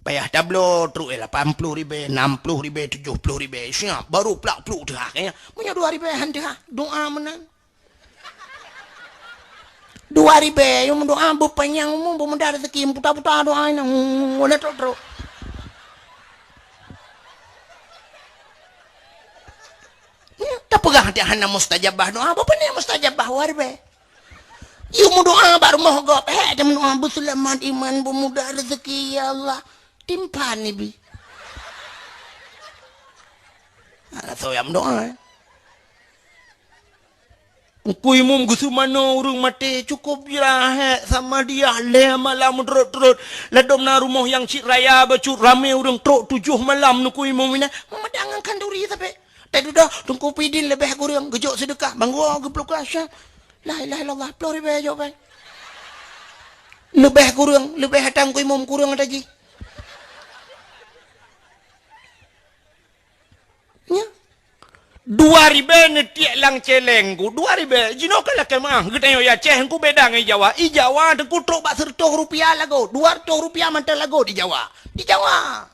Payah tabloe trok, eh, lapan ploh ribée, enam ploh ribée, tujoh ploh ribée. Siap, baru plak pluk teuhah, eh. Meunyoe dua ribée han teuhah, doa meunan. Dua ribée, yum doa beupanyang umum, beumudah rezeki, puta-puta doa ina, hmm, wala trok-trok. Hmm, tapeugah hana mustajabah doa, apa ni mustajabah dua ribée? Yum doa bak rumoh gob, eh, dia doa beuseulamat iman, beumudah rezeki, ya Allah. Timpan ibi. Nah, so nyang doa, eh. Teungku Imum geuseumanoe ureuëng maté, cukup jih hek sama dia lhée malam rot-rot. Ladom na rumoh nyang cit raya bacut ramé ureuëng trok tujoh malam Teungku Imum inan. Meumada ngon khanduri sabe. Teududoe Teungku Pidin leubeh kureueng geujok seudeukah, banggoe geupluka syah. La ilaha illallah, ploh ribée jok bai. Leubeh kureueng, leubeh ata Teungku Imum kureueng ata jih. Nya. Dua ribée neutiek lam celeng ku, dua ribée. Jinoe ka lakée meuah, geutanyoe ya Aceh, ku beda ngon i Jawa. I Jawa Teungku trok bak seureutôh rupiah lagot, dua reutôh rupiah mantong lagot di Jawa. Di Jawa.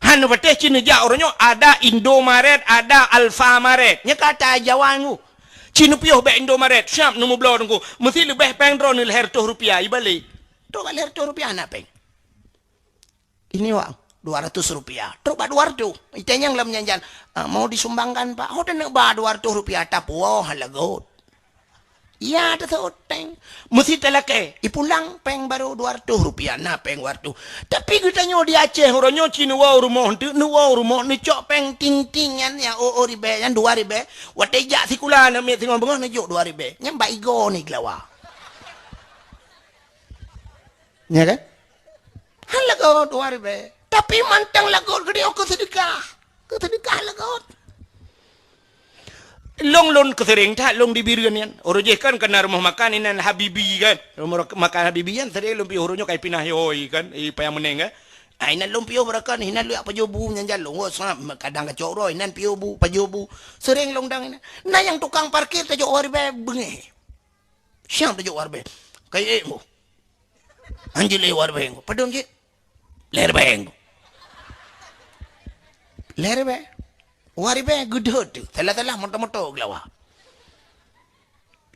Han patéh cit neujak uroe nyoe ada Indomaret, ada Alfamaret. Nyoe ka ata Jawa ngu. Cit neupiôh bak Indomaret, siap neumeubloe Teungku. Meusti leubeh péng droeneuh lhée reutôh rupiah, ibalek. Trok bak lhée reutôh rupiah na péng. Ini wak, dua ratus rupiah. Trok bak dua reutôh. Itanyong lam janjan, "Ah, mau disumbangkan, Pak?" "Oh, taneuk ba dua reutôh rupiah, tapuwoe lagot." Ya, taseuôt péng. Meusti talakée, ipulang péng barô dua reutôh rupiah, na péng dua reutôh. Tapi geutanyoe di Aceh, uroe nyoe cit neuwoe rumoh, neuteuek neuwoe rumoh, neucok péng ting-ting nyan, ya, oh, oh, ribée, nyan dua ribée. Watée jak sikula, aneuk miet singoh beungoh, neujok dua ribée. Nyan bak igoe ni keulawa. Ya kan? Han lagot dua ribée. Tapi mantong lagot geutanyoe keu seudeukah. Keu seudeukah lagot. Long lôn keuseureng that long di Bireuen nyan. Uroe jih kan keu na rumoh makan inan Habibi kan. Rumoh makan Habibi nyan seureng lôn piôh uroe nyoe ka ipinah yôi kan. I Paya Meuneng kan. Ah, inan lôn piôh beurakan, inan lôn jak pajoh bu nyan jan lôn. Wah, seungab kadang kacok uroe, inan piôh bu, pajoh bu. Seureng lôn dang inan. Na nyang tukang parkir tajok dua ribée beungéh. Siang tajok dua ribée. Kai ék mu. Anjir lé dua ribée. Padum cit? Lhée ribée. Lhée ribée. Dua ribée geudeuet tu. Salah-salah moto-moto geulawa.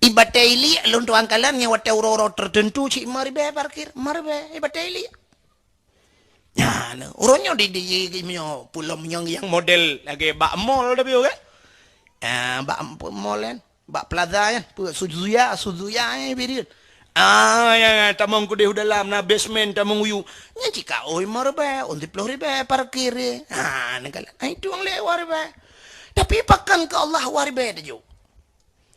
I batée iliek lôn tuan kalon nyan watée uroe-uroe tertentu cit lima ribée parkir. Lima ribée i batée iliek. Nyan, uroe nyoe di, di, di, di, meunyoe pulom nyang, nyang model lagée bak mall tapi kan. Ah, bak mall kan. Bak plaza nyan, peue Suzuya, Suzuya, eh, Bireuen. Ah, ya, ya, tamong keudeh u dalam, na basement, tamong u yup. Nyan cit ka oi lima ribée, ôn siplôh ribée parkir, eh. Ha, neukalon. Ai tueng lé dua ribée. Tapi pakon keu Allah dua ribée tajok.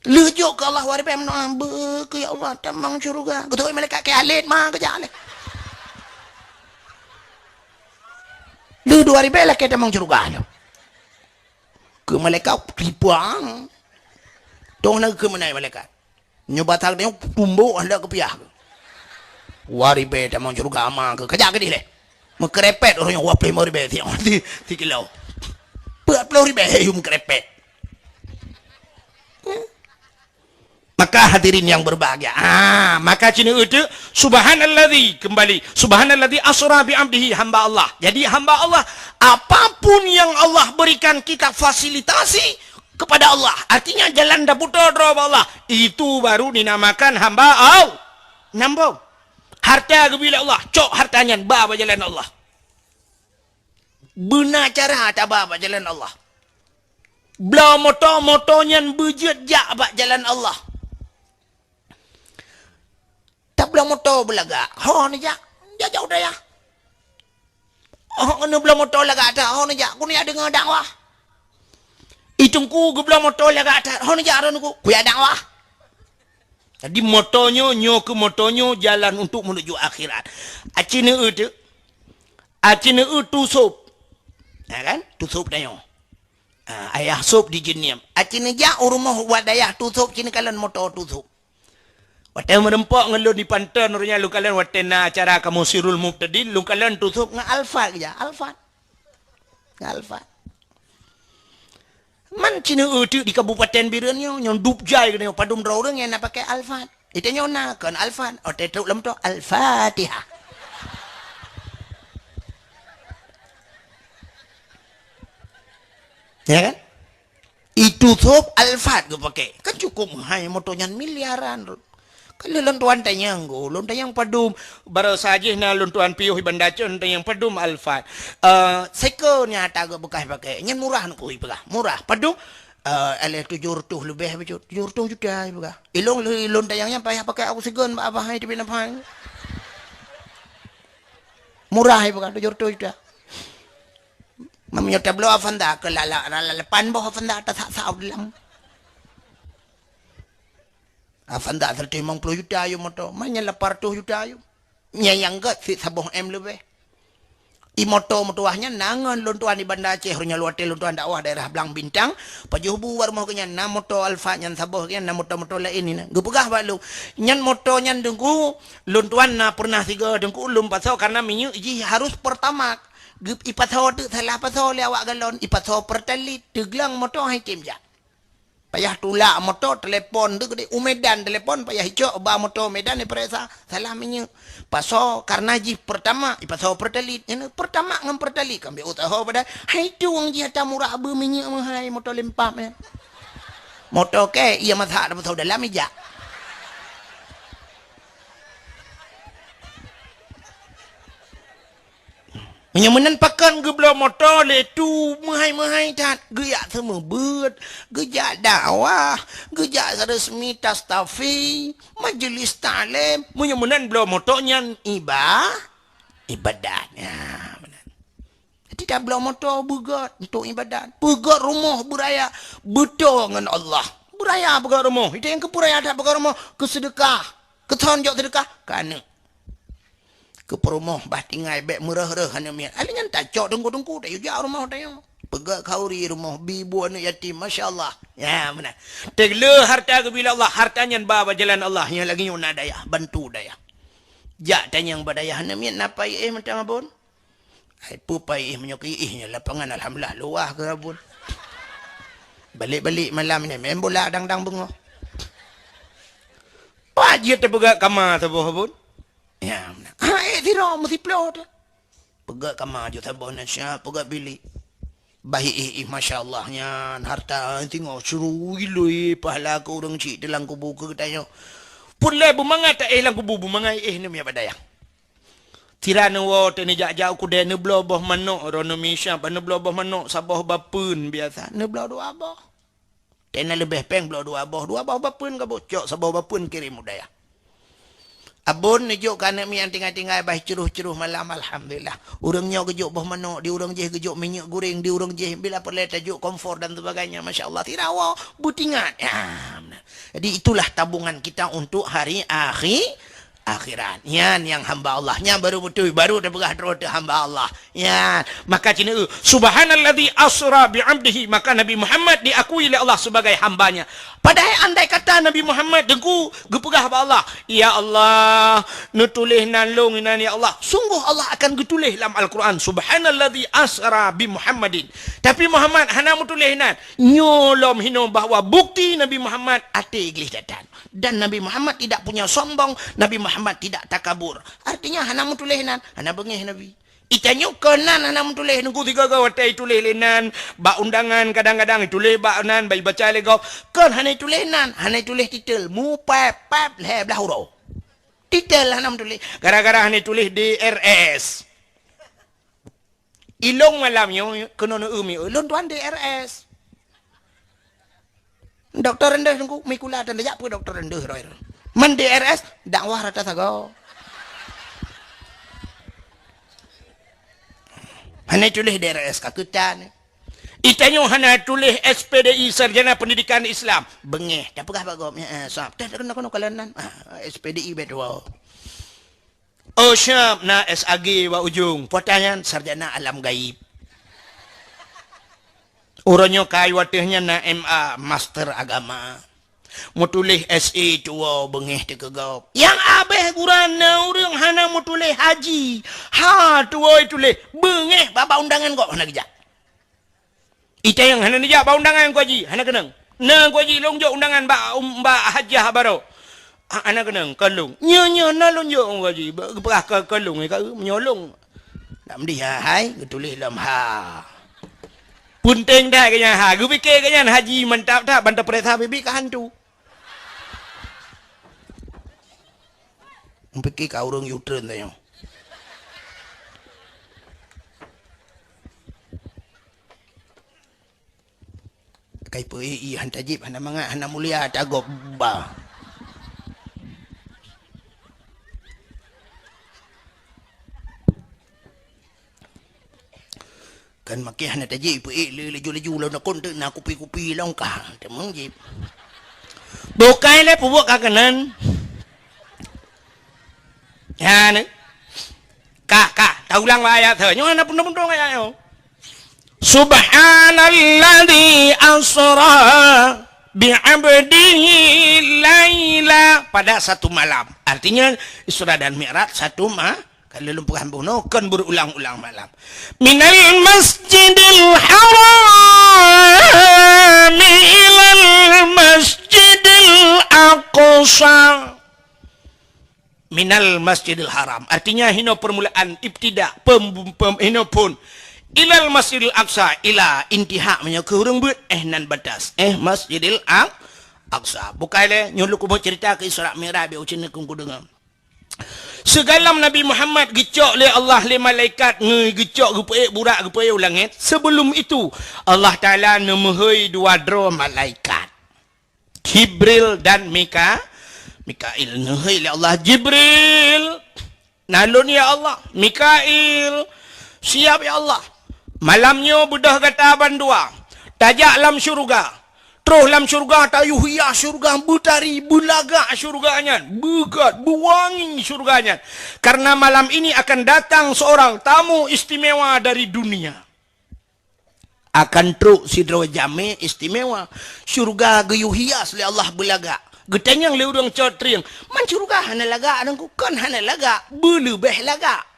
Lheueh jok keu Allah dua ribée meudoá, "Beuh, keu ya Allah, tamong syeuruga." Geutôi malaikat keu alet ma geujak lé. Lheueh dua ribée lakée tamong syeuruga lom. Keu malaikat tipuang. Toh na keu meunan malaikat. Nyoe batang nyoe tumbok handak keupiah. Dua ribée tamong syeuruga ama keu kajak keudeh lé. Meukeurepet ureuëng nyoe dua ploh lima ribée si, si, si kilo. Empat puluh ribée yum keurepet. Maka hadirin yang berbahagia, ah, maka cina itu, subhanalladzi, kembali, subhanalladzi asra bi abdihi, hamba Allah. Jadi hamba Allah, apapun yang Allah berikan kita fasilitasi kepada Allah, artinya jalan daputo droe bak Allah, itu baru dinamakan hamba Allah. Nambong. Harta geubri lé Allah, cok harta nyan ba bak jalan Allah. Beuna cara taba bak jalan Allah. Bloe moto, moto nyan beujeuet jak bak jalan Allah. Tabloe moto beulagak, ho neujak, jak-jak u dayah. Oh, neubloe moto lagak that, ho neujak, keuneuk jak deungoe dakwah. I teungku geubloe moto lagak that, ho neujak droeneuh, kujak dakwah. Jadi moto nyoe, nyoe keuh moto nyoe jalan untuk menuju akhirat. Aci neueu teuh. Aci neueu tu sôb. Ya kan? Tu sôb tanyoe. Ah, ayah sôb di Jeuniem. Aci neujak u rumoh bak dayah tu sôb, ci neukalon moto tu sôb. Watèe meureumpok ngon lôn di Panton, uroe nyan lôn kalon watèe na acara kamoe Sirul Mubtadin, lôn kalon tu sôb ngon Alphard geujak. Alphard. Ngon Alphard. Man ci neueu teuh di Kabupaten Bireuen nyoe, nyoe dub jai geutanyoe padum droe ureueng nyang na pakai Alphard. Di tanyoe na kon Alphard, watèe trok lam moto Al-Fatihah. Ya kan? Itu sôb Alphard geupakai. Kan cukup meuhai moto nyan miliaran. Kalau lôn tuan tanyong, lôn tanyong padum, barosa jih na lôn tuan piôh i Banda Aceh, lôn tanyong padum Alphard. Eh, seko nyang ata geubeukah pakai. Nyan murah neuk kuh ipeugah. Murah. Padum? Eh, alah tujoh reutôh leubeh bacut. Tujoh reutôh juta ipeugah. Ilôn, ilôn tanyong nyan payah pakai oksigen bak abah hai tapi nafai. Murah ipeugah tujoh reutôh juta. Meunyoe tabloe Avanza keu lala, lala lapan boh Avanza tasak-sak u dalam. Avanza seratus lima puluh juta yum moto, manyang lapan ratus juta yum. Nyang, nyang gèt sit saboh M leubeh. I moto meutuwah nyan na ngon lôn tuan di Banda Aceh, uroe nyan watèe lôn tuan dakwah daerah Blang Bintang, pajoh bu bak rumoh geuh nyan na moto Alphard nyan saboh geuh nyan na moto-moto laén nyan. Geupeugah bak lôn, nyan moto nyan teungku, lôn tuan na pernah sigoe teungku lôn pasoe karena minyeuk jih harus Pertamax. Geup-, ipasoe teuk salah pasoe lé awak galon, ipasoe Pertalite, teuglang moto hai tem jak. Payah tulak moto, telepon teuk di u Medan, telepon payah icok ba moto Medan ipareksa, salah minyeuk. Pasoe karena jih Pertamax, ipasoe Pertalite. Nyan Pertamax ngon Pertalite kan bèk usaho padahai. Hai tueng jih ata murah beu minyeuk meuhai moto lempap nyan. Moto kèe, iya masak ata pasoe dalam ijak. Meunyoe meunan pakon geubloe moto lé tu meuhai-meuhai that, geujak seumeubeuet, geujak dakwah, geujak resmi tastafi, majeulis taklim. Meunyoe meunan bloe moto nyan iba-, ibadat. Ya, meunan. Jadi tabloe moto beugèt untuk ibadat. Beugèt rumoh beuraya, beutôi ngon Allah. Beuraya beugèt rumoh. Itu nyang keupeuraya that beugèt rumoh, keuseudeukah. Keuthon jok seudeukah, ka aneuk. Keu peurumoh bah tinggai bèk meureuh-reuh aneuk miet. Alèh nyan tacok teungku-teungku, tayue jak rumoh tanyoe. Peugèt khauri rumoh, bi bu aneuk yatim, masya Allah. Ya, meunan. Teuk le harta geubri lé Allah, harta nyan ba bak jalan Allah, nyan lagèe nyoe na dayah, bantu dayah. Jak tanyong bak dayah, aneuk miet na pai éh mantong Abon? Ai peue pai éh meunyoe keu éh nyoe lapangan, alhamdulillah, luwah keu Abon. Balek-balek malam nyan main bola dang-dang beungoh. Pat jeuet teupeugèt kama saboh Abon? Ya, meunan. Ha, éh sidroe meusiploh teuh. Peugèt kama jeuet saboh na siap, peugèt bilék. Bah éh, éh, masya Allah nyan, harta singoh sireue ilée pahala keu ureueng chik teulang kubu keu geutanyoe. Peureulèe beumangat ta éh lam kubu, beumangat éh neumi bak dayah. Sira neuwoe teuh neujak-jak u keudè neubloe boh manok, droeneuh mi siap, neubloe boh manok saboh bapeuen biasa, neubloe dua boh. Teuh na leubeh péng bloe dua boh, dua boh bapeuen ka bocok, saboh bapeuen kirém u dayah. Abon neujok keu aneuk miet nyang tinggai-tinggai bah curoh-curoh malam, alhamdulillah. Ureueng nyoe geujok boh manok, di ureueng jéh geujok minyeuk goreng, di ureueng jéh bila peureulèe tajok kompor dan sebagainya, masya Allah, sira woe beutingat. Ya, meunan. Jadi itulah tabungan kita untuk hari akhi-, akhirat. Nyan nyang hamba Allah. Nyan baru beutôi, baru teupeugah droe teuh hamba Allah. Nyan. Maka cina, subhanalladzi asra bi abdihi. Maka Nabi Muhammad diakui lé Allah sebagai hambanya. Padahai andai kata Nabi Muhammad teungku geupeugah bak Allah, "Ya Allah, neutuléh nan lôn inan ya Allah." Sungguh Allah akan geutuléh lam Al-Quran, subhanalladzi asra bi Muhammadin. Tapi Muhammad hana meutuléh nan. Nyoe lom hinoe bahwa bukti Nabi Muhammad até gleh that-that. Dan Nabi Muhammad tidak punya sombong, Nabi Muhammad tidak takabur. Artinya hana meutuléh nan, hana beungéh Nabi. Itanyoe keunan hana meutuléh, nunggu tiga-tiga watée ituléh lé nan, bak undangan kadang-kadang ituléh bak nan, bak ibaca lé gob. Kon hana ituléh nan, hana ituléh titel, mupép-pép lhée blaih uroe. Titel hana meutuléh, gara-gara hana ituléh D R S. Ilong malam nyoe keunoe neu-eu mi, lôn tuan D R S. Dokto rendeh teungku, mikula tan jak peue dokto rendeh roh. Man D R S, dakwah rata sagoe. Hana tuléh D R S ka keutan. Itanyoe hana tuléh S P D I, Sarjana Pendidikan Islam. Beungéh, tapeugah bak gob, ya, eh, sab. Teh keunoe keunoe kalon nan. Ah, S P D I beutôi. Oh, siap na S A G bak ujong. Peue ata nyan, sarjana alam gaib. Uroe nyoe kai watée nyan na M A, master agama. Meutuléh S A tuwoe beungéh teukeugop. Nyang abéh gura na ureuëng hana meutuléh haji. Ha, tuwoe tuléh beungéh babah undangan gob hana geujak. Ita nyang hana neujak bak undangan Teungku Haji, hana keunong. Na Teungku Haji, lôn jok undangan bak, um, bak hajah baroe. Ah, hana keunong, kon lôn. Nyoe, nyoe, na lôn jok Teungku Haji. Ba-, geupeugah kon, kon lôn, ka, meunyoe lôn. Nak meudeh, ha, hai, geutuléh lom ha. Peunteng that keu nyan ha. Geupike keu nyan haji mantap that, ban tapeuriksa bibi ka hantu. Meupiké ka ureuëng U-turn tanyoe. Kai peu-ék ié han tajib, hana mangat, hana mulia, tagob ba. Kan makai hana tajib, peu-ék le laju-laju lom nakon teuk na kupi-kupi lom kah. Teumang jib. Bukai lé peubuet ka keunan. Ya, ni. Kah, kah. Taulang bak ayat tu. Nyoe hana pundong-pundong ayat nyoe. Subhanalladzi asra bi'abdihi laila. Pada satu malam. Artinya, Isra dan Mi'raj satu ma-, Ka lôn peugah bunoe, kon beurulang-ulang malam. Minal masjidil haram ilal masjidil aqsa. Minal masjidil haram. Artinya, hino permulaan, ibtida, pem-, pem-, hino phon. Ilal masjidil aqsa, ila intiha, meunyoe keu ureuëng beuet, eh, nan batas. Eh, masjidil aq-, aqsa. Bukai lé, nyoe lôn kubu cerita keu Isra Mi'raj, biar ucen neukung kudeungoe. Sigohlom Nabi Muhammad geucok lé Allah lé malaikat ngon geucok geupeuék burak geupeuék u langét, sibeulom itu Allah Taala neumeuhôi dua droe malaikat, Jibril dan Mika-, Mikail. Neuhôi lé Allah, "Jibril, na lôn ya Allah." "Mikail, siap ya Allah." "Malam nyoe beudôh gata bandua, tajak lam syeuruga." Troh lam syeuruga, tayue hias syeuruga, beutari, beulagak syeuruga nyan, beugét, beuwangi syeuruga nyan. Karena malam ini akan datang seorang tamu istimewa dari dunia. Akan trok sidroe jamé istimewa. Syeuruga geuyue hias lé Allah beulagak. Geutanyong lé ureuëng cot trieng, "Man syeuruga hana lagak, Teungku?" "Kon hana lagak, beuleubeh lagak."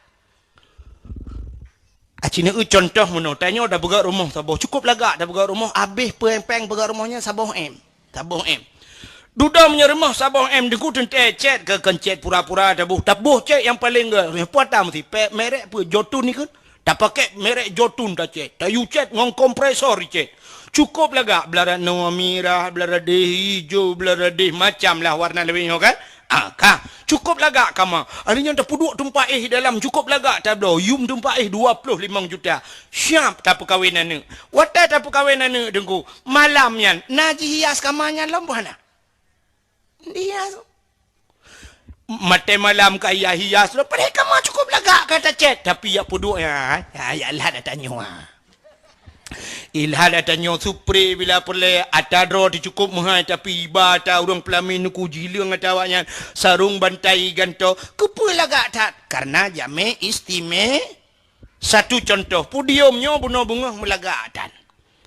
Aci neu contoh meunoe, tanyoe tapeugét rumoh saboh, cukôp lagak tapeugét rumoh, abéh péng-péng peugét rumoh nyan saboh M. Saboh M. Dudoe meunyoe rumoh saboh M, Teungku teuntée cét keu kon cét pura-pura taboh, taboh cét nyang paleng gét, nyang puata meusi pé-, merek peue, Jotun ikheun. Tapakèk merek Jotun tacét, tayue cét ngon kompresor icét. Cukôp lagak, blah rot noe mirah, blah rot deh ijo, blah rot deh macam lah warna lewat nyoe kan. Ah, ka. Cukôp lagak kama. Ari nyan tapeuduek teumpat éh dalam, cukôp lagak tabloe. Yum teumpat éh dua ploh limong juta. Siap tapeukawen aneuk. Watée tapeukawen aneuk Teungku, malam nyan, na jihias kama nyan lom boh hana? Hias. Maté malam ka hias-hias lom. Padahai kama cukôp lagak ka tacét. Tapi jak peuduek nyan, ya, ya lah dah tanyoe. Ilha dah tanyoe supre bila peureulée, ata droe teucukôp meuhai, tapi iba ata ureuëng peulaminan Teungku jileueng ata awaknyan, sarong bantai gantoe, keupeue lagak that? Karena jamé istime-, satu contoh, podium nyoe bunoe beungoh meulagak that.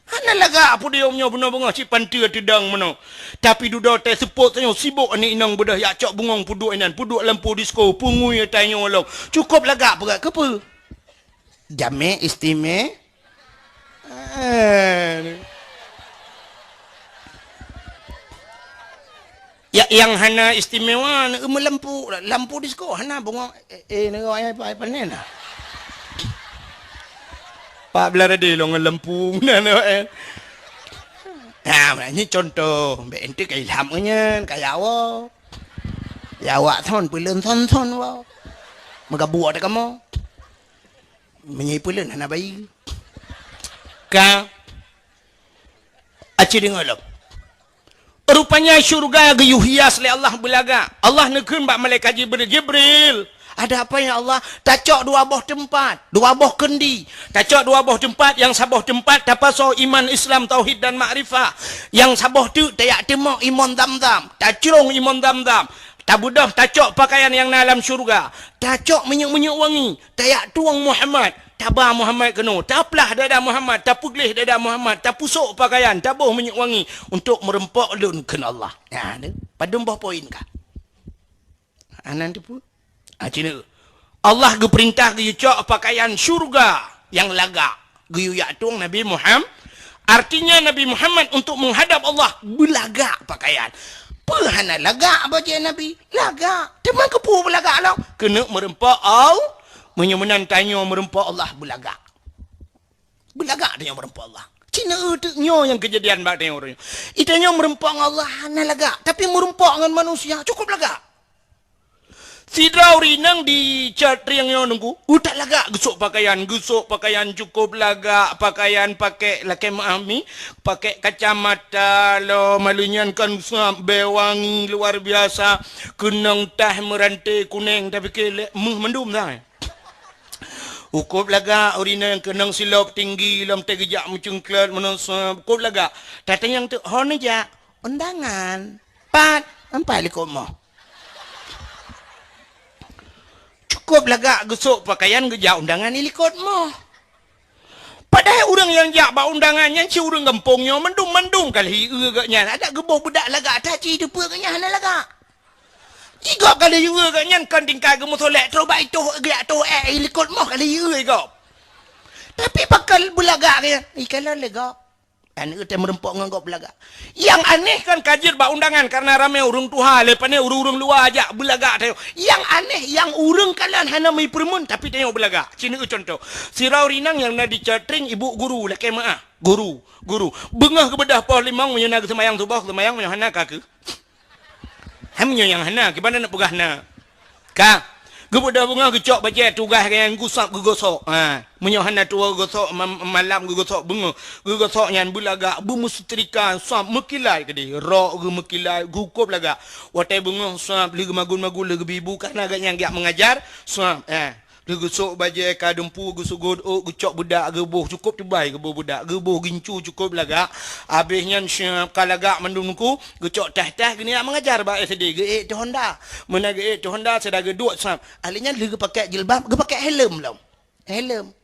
Hana lagak podium nyoe bunoe beungoh cit panteue teudong meunoe. Tapi dudoe teuh seupôt tanyoe sibok aneuk inong beudôh jak cok bungong peuduek inan, peuduek lampu disko, peungui ata nyoe lom. Cukôp lagak peugah keupeue? Jamé istime-, Eh. Ya, nyang hana istimewa, na, meulampu, lampu disko hana bungong, eh, eh, na, eh, pa-, panen na. Pak Belarade lôn ngon lampu, na, na, eh. Nah, nyan contoh, bèk ente ka ilham nyan, ka ya Allah. Ya awak thon, peuleuen thon-thon wa. Meugabuk ata kamoe. Meunyoe peuleuen hana bayeue. Ka. Aci deungoe lom. Rupanya syurga geuyue hias lé Allah beulagak. Allah neukheun bak malaikat Jibril, "Jibril, ada apa ya Allah?" "Tacok dua boh teumpat, dua boh keundi. Tacok dua boh teumpat, nyang saboh teumpat tapasoe iman, Islam, tauhid dan makrifah. Nyang saboh teuk tajak teumok imon Zamzam, tacrông imon Zamzam. Tabeudôh tacok pakaian nyang na lam syurga. Tacok minyeuk-minyeuk wangi, tajak tueng Muhammad. Taba Muhammad keunoe, taplah dada Muhammad, tapeugleh dada Muhammad, tapusok pakaian, taboh minyeuk wangi untuk meurumpok lôn," kheun Allah. Nah, tu. Padum boh poin ka? Anan teupeu. Ah, cina. Allah geupeurintah geuyue cok pakaian syurga nyang lagak. Geuyue jak tueng Nabi Muhammad. Artinya Nabi Muhammad untuk menghadap Allah beulagak pakaian. Peue hana lagak bajèe Nabi? Lagak. Teuma keupeue beulagak lom? Keuneuk meurumpok Allah. Meunyoe meunan tanyoe meurumpok Allah beulagak. Beulagak tanyoe meurumpok Allah. Cina teuk nyoe nyang keujadian bak tanyoe uroe nyoe. Tanyoe meurumpok ngon Allah hana lagak, tapi meurumpok ngon manusia cukup lagak. Sidroe ureueng inong di Catrieng nyoe nunggu, utak lagak geusok pakaian, geusok pakaian cukup lagak, pakaian pakèk lakèe meuami, pakèk kacamata lom, malu nyan kan sab bèe wangi luar biasa, keunong tah meurante kuneng, tapi keu lé meuh mandum sang. Cukup lagak ureueng inong keunong silop tinggi lom teuh geujak meucungklot meunoe sab, cukup lagak. Tatanyong teuk, "Ho neujak?" "Undangan." "Pat?" "Ampai likot moh." Cukup lagak geusok pakaian geujak undangan di likot moh. Padahai ureueng nyang jak bak undangan nyan cit ureueng gampông nyoe mandum-mandum ka lheueh ié gobnyan. Adak geuboh beudak lagak that cit teupeue gobnyan hana lagak. Jigob ka lheueh ié gobnyan kon tingkai geumeusolek troh bak itoh geujak toh ék likot moh ka lheueh ié gob. Tapi pakon beulagak gobnyan, "Ih, kalon lé gob." Aneuk teuh meurumpok ngon gob beulagak. Nyang aneh kan ka jeuet bak undangan karena ramé ureueng tuha, lé pane ureueng-ureueng luwa jak beulagak tanyoe. Nyang aneh, nyang ureueng kalon hana meupeureumeun tapi tanyoe beulagak. Cina contoh. Sidroe ureueng inong nyang na di Catrieng ibu guru lakèe meuah. Guru, guru. Beungoh geubeudôh poh limong meunyoe na geuseumayang suboh, seumayang meunyoe hana ka keuh. Hai meunyoe nyang hana, kiban na peugah na. Ka. Geubeudôh beungoh geucok bajèe tugaih nyang geusab geugosok. Ha. Meunyoe hana tuwoe geugosok ma-, malam geugosok beungoh. Geugosok nyan beulagak, beumeusetrika, sab meukilat keudéh. Rok geuh meukilat, cukup lagak. Watèe beungoh sab lheueh geumagun-magun lheueh geubi bu kana gobnyan geujak meungajar, sab. Ha. Lheueh geusok bajèe ka dumpeue, geusugot ôk, geucok beudak geuboh, cukup tubai geuboh beudak, geuboh gincu cukup lagak. Abéh nyan siap ka lagak mandum nungku, geucok tah-tah geunyak meungajar bak S D, geuék teuh honda. Meunan geuék teuh honda, sada geuduek sab. Ahli nyan lheueh geupakèk jilbab, geupakèk helm lom. Helm.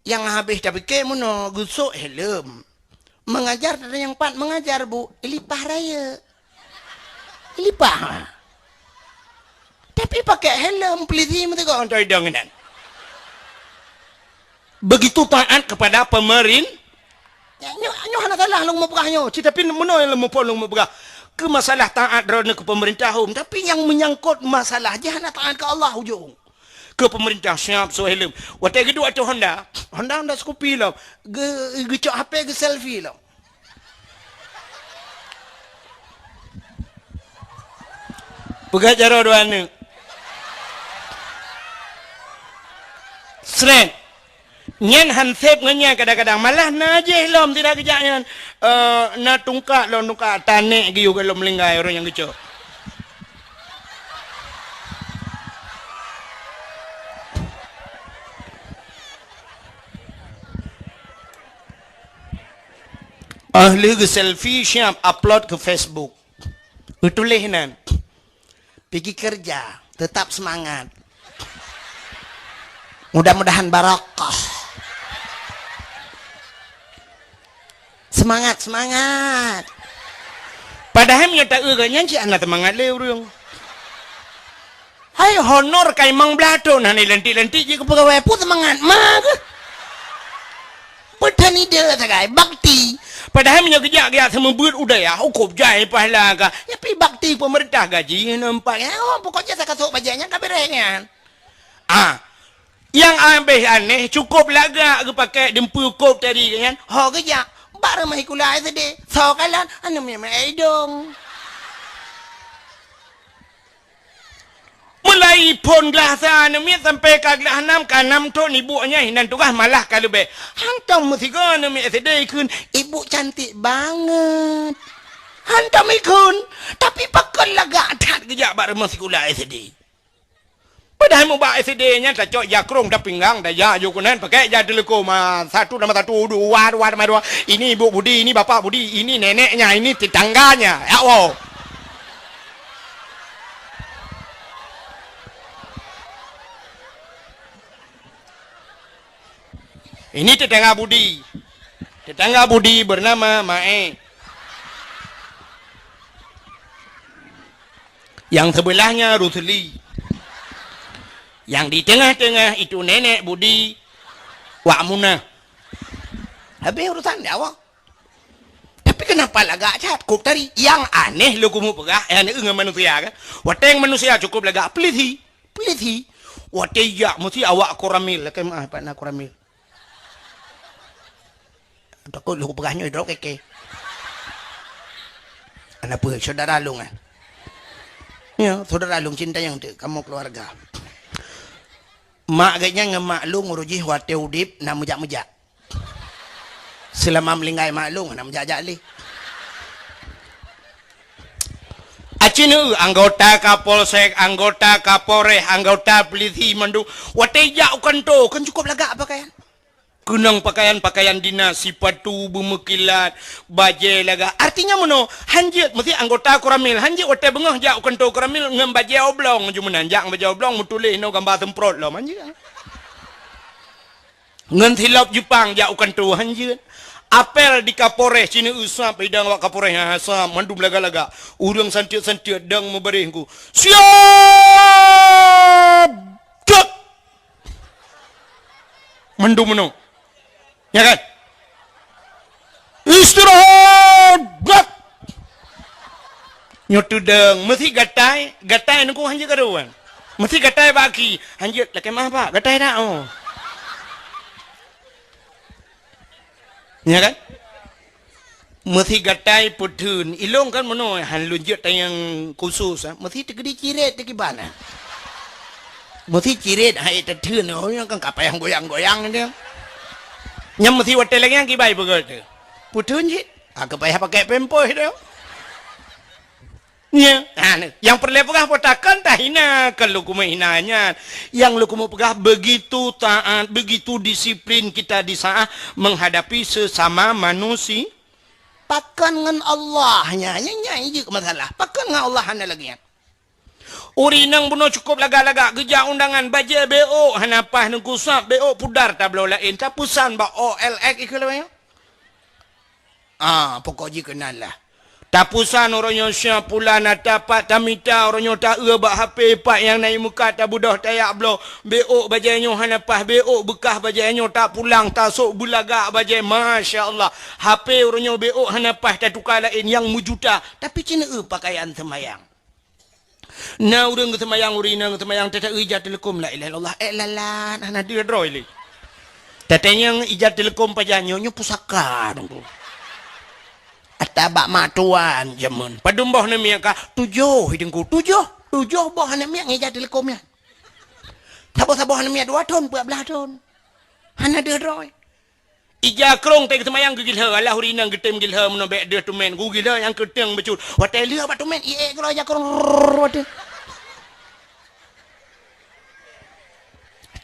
Nyang habéh tapike meunoe geusok helm. Meungajar teuh nyang pat meungajar, Bu, ilipah rayeuk. Ilipah. Tapi pakèk helm polisi meuteugok ngon idong inan. Begitu taat kepada pemerin-, nyoe, nyoe hana salah lôn meupeugah nyoe. Cit tapi meunoe nyang lôn muphom lôn meupeugah. Keu masalah taat droeneuh keu pemerintah hom, tapi nyang menyangkut masalah jih hana taat keu Allah ujong. Keu pemerintah siap soe helm. Watèe geuduek ateueh Honda, Honda, Honda Scoopy lom. Geu-, geucok H P geu-selfie lom. Peugah jaroe dua aneuk. Sret. Nyan han sép ngon nyan kadang-kadang. Malah na jih lom tidak geujak nyan. Eh, na tungkak lom, tungkak tanek geuyue lom linggai ureueng nyang geucok. Ah, lheueh geu-selfie siap upload keu Facebook. Geutuléh nan, "Pigi keureuja, teutap seumangat. Mudah-mudahan barokah." Seumangat, seumangat. Padahai meunyoe taeu geuh nyan cit hana seumangat lé ureueng. Hai honor kai mang blaton hana lantik-lantik jih keu peugawai, peue seumangat ma geuh? Peuteunide sagai bakti. Padahai meunyoe geujak-geujak seumeubeuet u dayah, cukôp jai pahala ka. Nyan pih bakti peumeurintah gaji nyoe empat. Oh, pokoknya sakasôk bajèe nyan ka beureh nyan. Ah, nyang abéh aneh, cukôp lagak geupakèk dumpeue kôb tadi nyan. Ho geujak, bak rumoh sikula S D. Soe kalon, aneuk miet-miet idông. Mulai phôn glah sa aneuk miet sampai ka glah nam, ka nam thôn ibu nyan hinan tugaih malah ka leubeh. Hantom meusigoe aneuk miet S D ikheun, "Ibu cantik banget." Hantom ikheun, tapi pakon lagak that geujak bak rumoh sikula S D. Padahai mubak S D nyan tacok jakrong tapinggang, tajak jih keunan, pakèk ija teuleukom, ah, satu nama satu, dua, dua nama dua. Ini Ibu Budi, ini Bapak Budi, ini neneknya, ini tetangganya. Ya Allah. Ini tetangga Budi. Tetangga Budi bernama Mae. Yang sebelahnya Rusli. Yang di tengah-tengah itu nenek Budi, Wak Munah. Habéh urusan dia awak. Tapi kenapa lagak that? Kôb tadi. Nyang aneh lôn keumeung peugah, eh, aneh ngon manusia kan. Watèe manusia cukôp lagak, peulisi. Peulisi. Watèe jak meusti awak koramil. Lakèe meu'ah, pat na koramil. Takot lôn peugah nyoe droe kèe-kèe. Ana peue, syedara lôn, eh? Ya, syedara lôn cinta nyang teuk, kamoe keluarga. Mak geuhnyan ngon mak lôn uroe jih watèe udép na meujak-meujak. Seulama meuninggai mak lôn na meujak-jak lé. Aci neu anggota Kapolsek, anggota Kapolres, anggota peulisi mandum watèe jak u kantô kan cukôp lagak pakaian. Keunong pakaian-pakaian dinas, sipatu beumeukilat, bajèe lagak. Artinya meunoe, hanjeuet meusti anggota koramil, hanjeuet watèe beungoh jak u kantô koramil ngon bajèe oblong ju meunan, jak ngon bajèe oblong meutuléh inoe gamba seumprot lom, hanjeuet. Ngon silop Jepang jak u kantô, hanjeuet. Apel di Kapolres, ci neu sab idang awak Kapolres, ha, sab mandum lagak-lagak. Ureueng santiet-santiet dang meubaréh ku. Siap! Cek! Mandum meunoe. Ya kan? Istirahat! Bak! Nyoe teudong, meusti gatai, gatai nungku hanjeuet karuan. Meusti gatai bak aki, hanjeuet lakèe meu'ah bak, gatai dak, oh. Ya kan? Meusti gatai peutheun. Ilong kan meunoe, han lôn jeuet tanyong khusus, ah. Meusti teukeudi cirét teukiban, ah. Meusti cirét hai teutheun, oh, nyang kan ka payah goyang-goyang dia. Nyang meusti watèe lagèe nyang kiban peugah tu. Peutheun cit, ah, ka payah pakai pampers dia. Nya, ha, ni. Nyang peureulèe peugah, pakon tahina, kon lôn keumeung hina nyan. Nyang lôn keumeung peugah, begitu taat, begitu disiplin kita di saat menghadapi sesama manusia. Pakon ngon Allah nyan, nyan, nyan jeuet masalah. Pakon ngon Allah hana lagèe nyan. Ureueng inong bunoe cukôp lagak-lagak, geujak undangan, bajèe beuôk hana paih, neugusab beuôk pudar tabloe laén, tapeusan bak O L X ikheun lagèe nyan. Ah, pokok jih keunan lah. Tapusan uroe nyoe sia pulan, na tapat tamita uroe nyoe, taeu bak H P, pat nyang na imuka tabeudôh tajak bloe. Beuôk bajèe nyoe hana paih, beuôk beukah bajèe nyoe tapulang, tasôk beulagak bajèe. Masya Allah. H P uroe nyoe beuôk hana paih, tatuka laén nyang meujuta. Tapi ci neu pakaian seumayang. Na ureueng geuseumayang, ureueng inong geuseumayang, teuta ija teuleukom la ilaha illallah, eh, lalat, hana deuh droe lé. Tatanyong ija teuleukom pajan nyoe, nyoe pusaka, Teungku. Ata bak mak tuan jameun. Padum boh aneuk miet ka? Tujoh, Teungku. Tujoh, tujoh boh aneuk miet ngon ija teuleukom nyan. Saboh-saboh aneuk miet dua thon, peuet blah thon. Hana deuh droe. Ija krông teuh geuseumayang geugilhô, alah ureueng inong geutem gilhô meunoe bèk deuh teumèn, geugilhô nyang keuteung bacut. Watèe lheueh bak teumèn, iék keudroe ija krông, rrrr, watèe.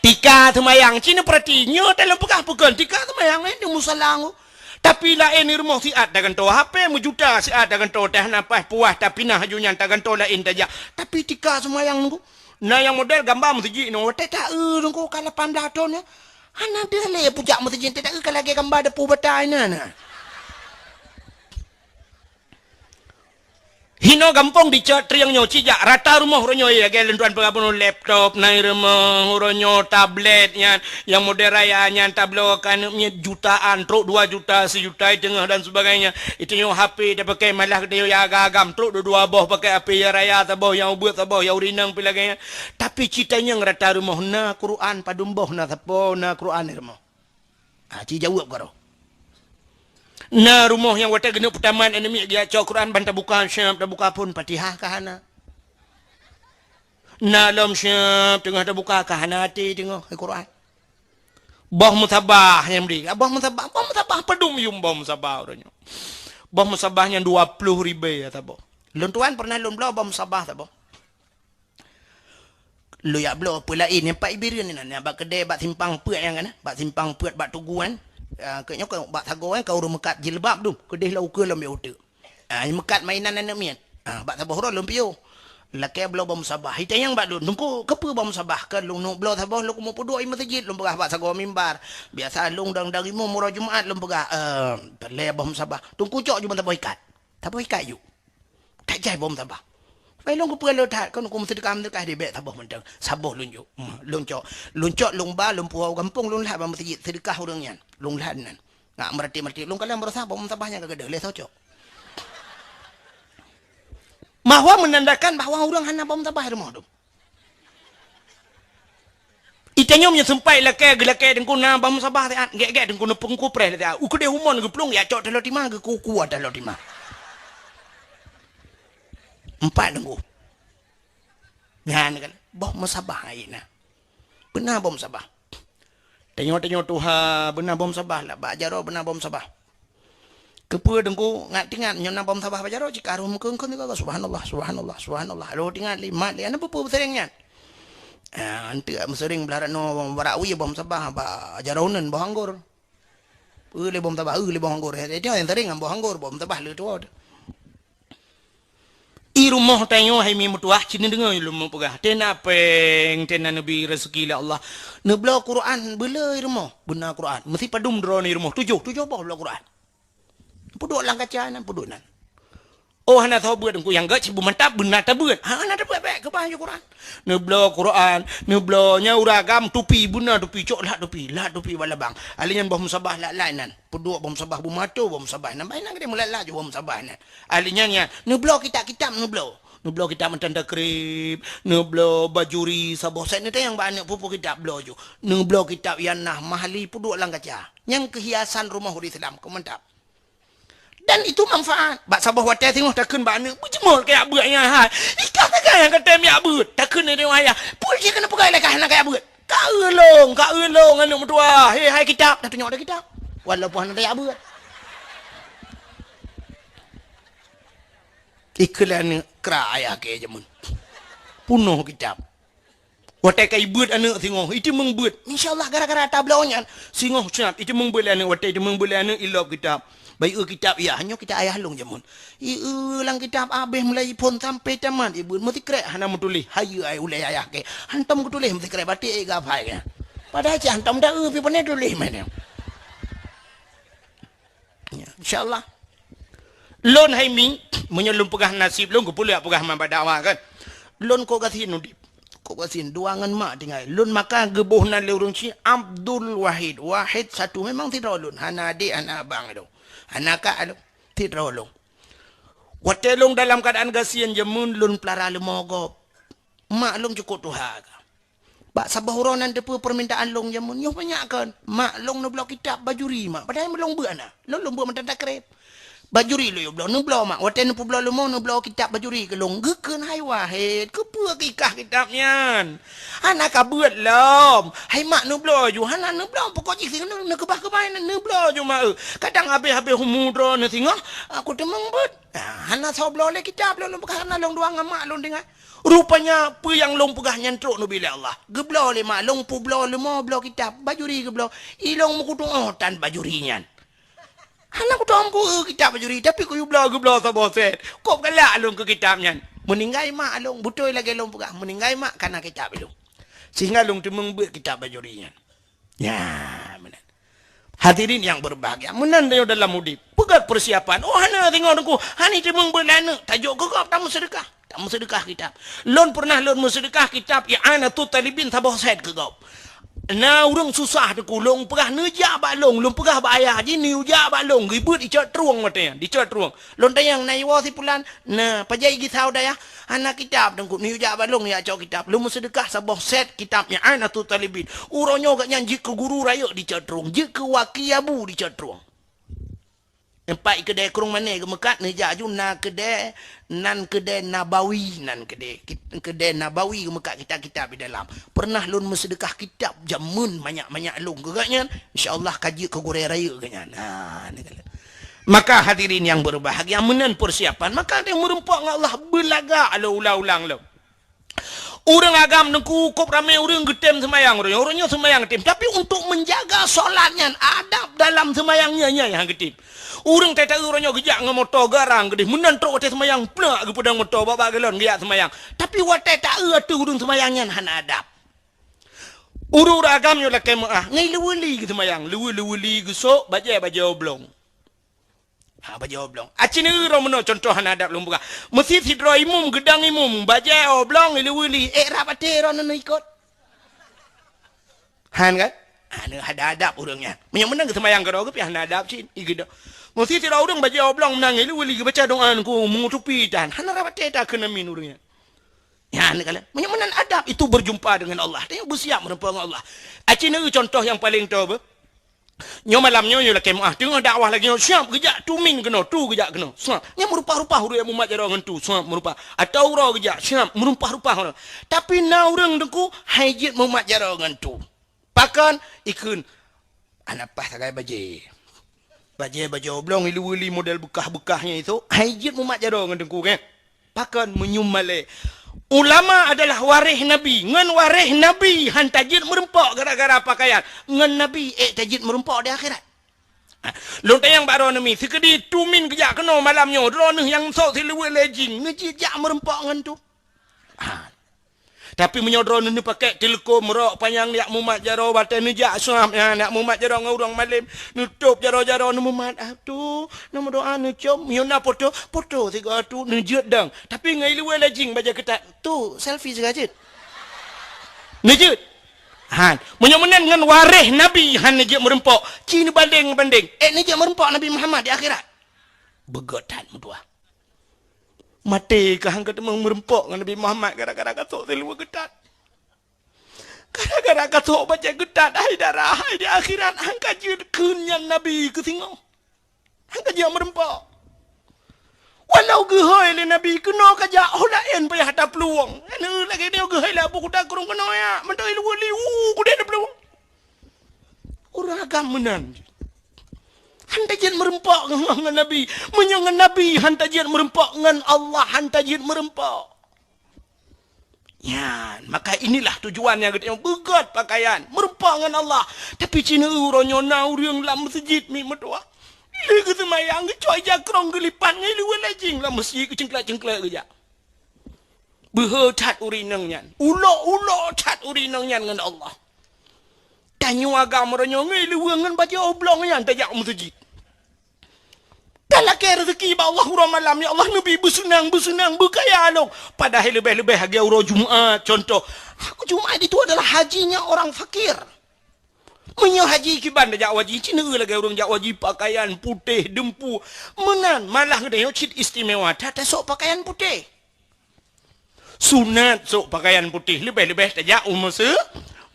Tika seumayang, ci neupeurati, nyoe talôn peugah peue kon, tika seumayang, eh, di musala nyoe. Tapi laén di rumoh siat tagantoe H P meujuta, siat tagantoe teuh na paih puah, tapinah aju nyan tagantoe laén tajak. Tapi tika seumayang nunggu. Na nyang model gamba meuseujid nyoe, watèe taeu nunggu ka lapan blah thon nyoe. Hana deuh lé pujak meuseujid, teuta ka lagèe gamba deupeu bata inan na. Hinoe gampông dicok trieng nyoe, cijak rata rumoh uroe nyoe, lagèe lôn tuan peugah bunoe, laptop na i rumoh, uroe nyoe tablet nyan, nyang model raya nyan tabloe keu aneuk miet jutaan, trok dua juta, sejuta i teungoh dan sebagainya. Itu nyoe H P tapakai, malah geutanyoe nyang agam-agam, trok dua-dua boh pakai H P, nyang raya saboh, nyang ubeut saboh, nyang ureueng inong pih lagèe nyan. Tapi ci tanyong rata rumoh, na Quran padum boh, na sapo na Quran i rumoh? Ha, ci jaweueb karoe. Na rumoh nyang watèe geuneuk peutamat aneuk miet geujak cok Quran ban tabuka, siap tabuka phôn, Fatihah ka hana. Na lom siap teungoh tabuka ka hana até teungoh, hai Quran. Boh musabah nyang bri. Boh musabah, boh musabah padum yum boh musabah uroe nyoe. Boh musabah nyang dua ploh ribèe saboh. Lôn tuan pernah lôn bloe boh musabah saboh. Lôn jak bloe peue laén, nyang pat Ibireuen inan, nyang bak keudè bak simpang peuet nyan kan, bak simpang peuet bak Tugu nyan. Ah, keu nyoe keu bak sagoe nyan ka ureueng meukat jilbab dum, keudeh lom ukeue lom bak uteuk. Ah, meukat mainan aneuk miet. Ah, bak saboh uroe lôn piôh. Lakèe bloe boh musabah. Itanyong bak lôn, "Teungku, keupeue boh musabah?" "Keu lôn neuk bloe saboh, lôn keuneuk peuduek i meuseujid," lôn peugah bak sagoe mimbar. "Biasa lôn dang dari imum uroe Jumat," lôn peugah, "eh, peureulèe boh musabah." "Teungku, cok ju ban saboh ikat." Saboh ikat ju. That jai boh musabah. Pai lôn keupeue lôn that, kon ku meuseudeukah-meuseudeukah dibèk saboh mantong. Saboh lôn jok. Hmm, lôn cok. Lôn cok, lôn ba, lôn puwoe u gampông, lôn lhat bak meuseujid, seudeukah ureueng nyan. Lôn lhat nan. Ngat meuratéb-meuratéb, lôn kalon baroesa boh musabah nyan ka gadôh, lé soe cok. Bahwa menandakan bahwa ureueng hana boh musabah i rumoh dum. Itanyong meunyoe seumpat lakèe, geulakèe teungku na boh musabah siat, gèt-gèt teungku neupeu kupreh siat. U keudeh umon geuplueng, jak cok taloe tima, geukuku taloe tima. Empat teungku. Nyan kan, boh musabah ayeuna. Beuna boh musabah. Tanyoe-tanyoe tuha beuna boh musabah lah, bak jaroe beuna boh musabah. Keupeue teungku ngat teuingat nyoe na boh musabah bak jaroe, cit ka roh meukeuen-keuen sigoe, subhanallah, subhanallah, subhanallah. Roh teuingat lé, mat lé, hana peue-peue meuseuring nyan. Ah, eunteuk meuseuring blah ranoe barak wie boh musabah bak jaroe uneuen boh anggor. Eu lé boh musabah, eu lé boh anggor. Itu nyang seuring ngon boh anggor, boh musabah le tuwoe. I rumoh tanyoe hai mi meutuwah, ci neudeungoe lôn meupeugah. Tena péng, tena neubri raseuki lé Allah. Neubloe Quran beuleu i rumoh, beuna Quran. Meusi padum droeneuh i rumoh, tujoh, tujoh boh bloe Quran. Peuduek lam kaca nan, peuduek nan. Oh, hana soe beuet teungku, nyang gèt cit beumata beuna tabeuet. Ha, hana tabeuet, bèk keubah ju Quran. Neubloe Quran, neubloe nyan ureueng agam tupi, beuna tupi, cok lhat tupi, lhat tupi bak labang. Ahli nyan boh musabah lhat-lhat nan. Peuduek boh musabah beumato, boh musabah nan. Bah inan geude meulat-lat ju boh musabah nan. Ahli nyan, nyan, neubloe kitab-kitab neubloe. Neubloe kitab meutan takrib, neubloe bajuri saboh sèt neutanyong bak aneuk peue-peue kitab bloe ju. Neubloe kitab Ianah Mahali peuduek lam kaca. Nyan keuh hiasan rumoh ureueng Islam, keu mantap. Dan itu manfaat. Bak saboh watèe singoh takheun bak aneuk, "Beujeumoe kajak beuet nyan hai. Ikah sagai nyang ka tem jak beuet." Takheun lé ayah, "Peue jih keuneuk peugah lé kah hana kajak beuet?" "Ka eu lôn, ka eu lôn aneuk meutuwah. He hai kitab." Dah tunyok dah kitab. Walaupun hana tajak beuet. Ikheun lé aneuk kra ayah keu jameun. Punoh kitab. Watèe ka ibeuet aneuk singoh, iteumeung beuet. Insya Allah gara-gara tabloe nyan, singoh siat iteumeung beuet lé aneuk, watèe iteumeung beuet lé aneuk ilop kitab. Bah ieu kitab, "Yah, nyoe kitab ayah lôn jameun." Ieu lam kitab abéh mulai phôn sampai tamat, ibeuet meusikrek hana meutuléh. Hayeue ai ulèe ayah kèe. Hantom geutuléh meusikrek, batik ai geuhafai kèe. Padahai cit hantom da eu pih pane tuléh meunan. Ya, insya Allah. Lôn hai mi, meunyoe lôn peugah naseb lôn, keupeue lôn jak peugah man bak dakwah kan. Lôn kok gasien udép. Kok gasien dua ngon mak tinggai. Lôn maka geuboh nan lé ureueng Cina Abdul Wahid. Wahid satu, memang sidroe lôn. Hana adék, hana abang lôn. Hana kak lôn. Sidroe lôn. Watèe lôn dalam keuadaan gasien jameun, lôn peulara leumo gob. Mak lôn cukôp tuha ka. Bak saboh uroe nan teupeue peurmintaan lôn jameun, nyoe banyak kon. Mak lôn neubloe kitab bajuri, mak. Padahai lôn beuet na. Lôn, lôn beuet mantong takrib. Bajuri lôn bloe, neubloe, mak. Watèe neupeubloe leumo, neubloe kitab bajuri keu lôn. Geukheun, "Hai Wahid, keupeue keu ikah kitab nyan? Hana ka beuet lom." "Hai mak, neubloe ju." "Hana neubloe, pokok jih singoh neukeubah-keubah nan neubloe ju, mak, eu. Kadang habéh-habéh umu droeneuh singoh, aku teumeung beuet." Ah, hana soe bloe lé kitab lôn, lôn peugah hana lôn dua ngon mak lôn tinggai. Rupanya peue nyang lôn peugah nyan trok neubi lé Allah. Geubloe lé mak lôn, peubloe leumo, bloe kitab, bajuri geubloe. I lôn meukutuoh tan bajuri nyan. Hana kutuoh meuku kitab bajuri, tapi kuyue bloe geubloe saboh sét. Kok galak lôn keu kitab nyan. Meuninggai mak lôn, beutôi lagèe lôn peugah, meuninggai mak kana kitab lôn. Sehingga lôn teumeung beuet kitab bajuri nyan. Nya, meunan. Hadirin yang berbahagia, meunan tanyoe dalam udép. Peue Peusiapan. Oh, hana singoh Teungku, hana teumeung beuet lé aneuk, tajok keu gob tameuseudeukah. Tameuseudeukah kitab. Lôn pernah lôn meuseudeukah kitab I'anatut Talibin saboh set keu gob. Na ureuëng susah Teungku, lôn peugah neujak bak lôn, lôn peugah bak ayah jih neujak bak lôn, geubeuet dicok trueng watée nyan, dicok trueng. Lôn tanyong, "Na iwoe si pulan?" "Na." "Pajan igisau dayah?" "Hana kitab Teungku." "Neujak bak lôn, neujak cok kitab." Lôn meuseudeukah saboh set kitab I'anatut Talibin. Uroe nyoe gobnyan jeuet keu guru rayeuk dicok trueng, jeuet keu waki abu dicok trueng. Teumpat keudè krueng mané geumeukat, neujak aju na keudè, nan keudè Nabawi, nan keudè, kit-, keudè Nabawi geumeukat kitab-kitab di dalam. Pernah lôn meuseudeukah kitab jameun manyak-manyak lôn keu gobnyan, insya Allah ka jeuet keu gurée rayeuk gobnyan. Ha, ni kala. Maka hadirin yang berbahagia, meunan persiapan, maka ada meureumpok ngon Allah beulagak lôn ulang-ulang lom. Ureuëng agam Teungku, kop ramé ureuëng geutem seumayang, ureuëng, ureuëng nyoe seumayang tem. Tapi untuk menjaga solat nyan, adab dalam seumayang nyan, nyan nyang geutem. Ureuëng tai-tai ureuëng nyoe geujak ngon moto garang geudeh, meunan trok watée seumayang, plak geupeudong moto bak-bak galon geujak seumayang. Tapi watée taeu ateueh ureuëng seumayang nyan hana adab. Ureuëng-ureuëng agam nyoe lakée meuáh, ngai leuweuli geuseumayang, leuwe-, leuweuli geusok, bajée-bajée oblong. Ha, bajée oblong. Aci neu droe meunoe contoh hana adab lôn peugah. Meusi sidroe imum geudong imum, bajée oblong, ileue-leue, ék rab até droe neu ikot. Han kan? Ha, neu hana adab ureuëng nyan. Meunyoe meunan geuseumayang keudroe geuh pih hana adab cit, igeudong. Meusi sidroe ureuëng bajée oblong meunan ileue-leue geubaca doa ngon meungutupi tan. Hana rab até takheun amin ureuëng nyan. Nyan kala. Meunyoe meunan adab itu berjumpa dengan Allah. Dia bersiap meureumpok ngon Allah. Aci neu contoh nyang paleng toe beuh. Nyoe malam nyoe, nyoe lakée meuáh, teungoh dakwah lagée nyoe, siap geujak tu min keunoe, tu geujak keunoe. Siap. Nyan meurumpah-rumpah ureuëng mumat jaroe ngon tu, siap meurumpah. Atau uroe geujak, siap meurumpah-rumpah ureuëng. Tapi na ureuëng Teungku, hai jeuet mumat jaroe ngon tu. Pakon? Ikheun, hana paih sagai bajée. Bajée, bajée oblong ileue-leue model beukah-beukah nyan itu, hai jeuet mumat jaroe ngon Teungku, kan? Pakon meunyoe malée? Ulama adalah waréh Nabi. Ngon waréh Nabi han tajeuet meureumpok gara-gara pakaian. Ngon Nabi ék tajeuet meureumpok di akhirat. Ha, lôn tanyong bak droeneuh mi, sikeudi tu min geujak keunoe malam nyoe, droeneuh nyang sôk siluweue lé jing, neujeuet jak meureumpok ngon tu? Ha. Tapi meunyoe droeneuh neupakèk teuleukom rok panyang jak mumat jaroe, watèe neujak sôb nyan jak mumat jaroe ngon ureueng malém, neutôb jaroe-jaroe neumumat, "Ah, tu, neumeudoa neucôm, meunyoe na poto, poto sigoe tu," neujeuet dong. Tapi ngon iluweue lé jing bajèe keutat, "Tu, selfie sigoe jeuet." Neujeuet. Han, meunyoe meunan ngon waréh Nabi han neujeuet meureumpok, ci neubandeng-bandeng, eh, neujeuet meureumpok Nabi Muhammad di akhirat. Beugöt that meutuah. Maté ka han ka teuma meureumpok ngon Nabi Muhammad gara-gara ka sôk siluweue geutat. Gara-gara ka sôk bajèe geutat, hai darah, hai di akhirat, han ka jeuet kheun nyan Nabi keu singoh. Han ka jeuet meureumpok. Walau geuhôi lé Nabi keunoe ka jak, oh laén payah taplueng. Lagèe nyoe geuhôi lé Abu Kuta Krueng keunoe jak, mantong iluweue liwu kudeh taplueng. Ureueng agam meunan. Han tajeuet meureumpok ngon, ngon Nabi. Meunyoe ngon Nabi han tajeuet meureumpok, ngon Allah han tajeuet meureumpok. Nyan, maka inilah tujuan nyang geutanyoe beugöt pakaian, meureumpok ngon Allah. Tapi ci neu uroe nyoe na ureueng lam meuseujid mi meutuah. Lé geuseumayang geucok ija krong geulipat ngon iluweue lé jing lam meuseujid geucengklek-cengklek geujak. Beuhe that ureueng inong nyan. Ulok-ulok that ureueng inong nyan ngon Allah. Tanyoe agam uroe nyoe ngon iluweue ngon bajèe oblong nyan tajak u meuseujid. Talakèe reuzeki bak Allah uroe malam, "Ya Allah, neubi beuseunang, beuseunang, beukaya lôn." Padahai leubeh-leubeh lagèe uroe Jumat, contoh. Jumat itu adalah hajinya orang fakir. Meunyoe haji kiban tajak u haji, ci neu lagèe ureueng jak u haji pakaian putéh dumpu. Meunan, malah geutanyoe cit istimewa that tasôk pakaian putéh. Sunat sôk pakaian putéh, leubeh-leubeh tajak u meuse-,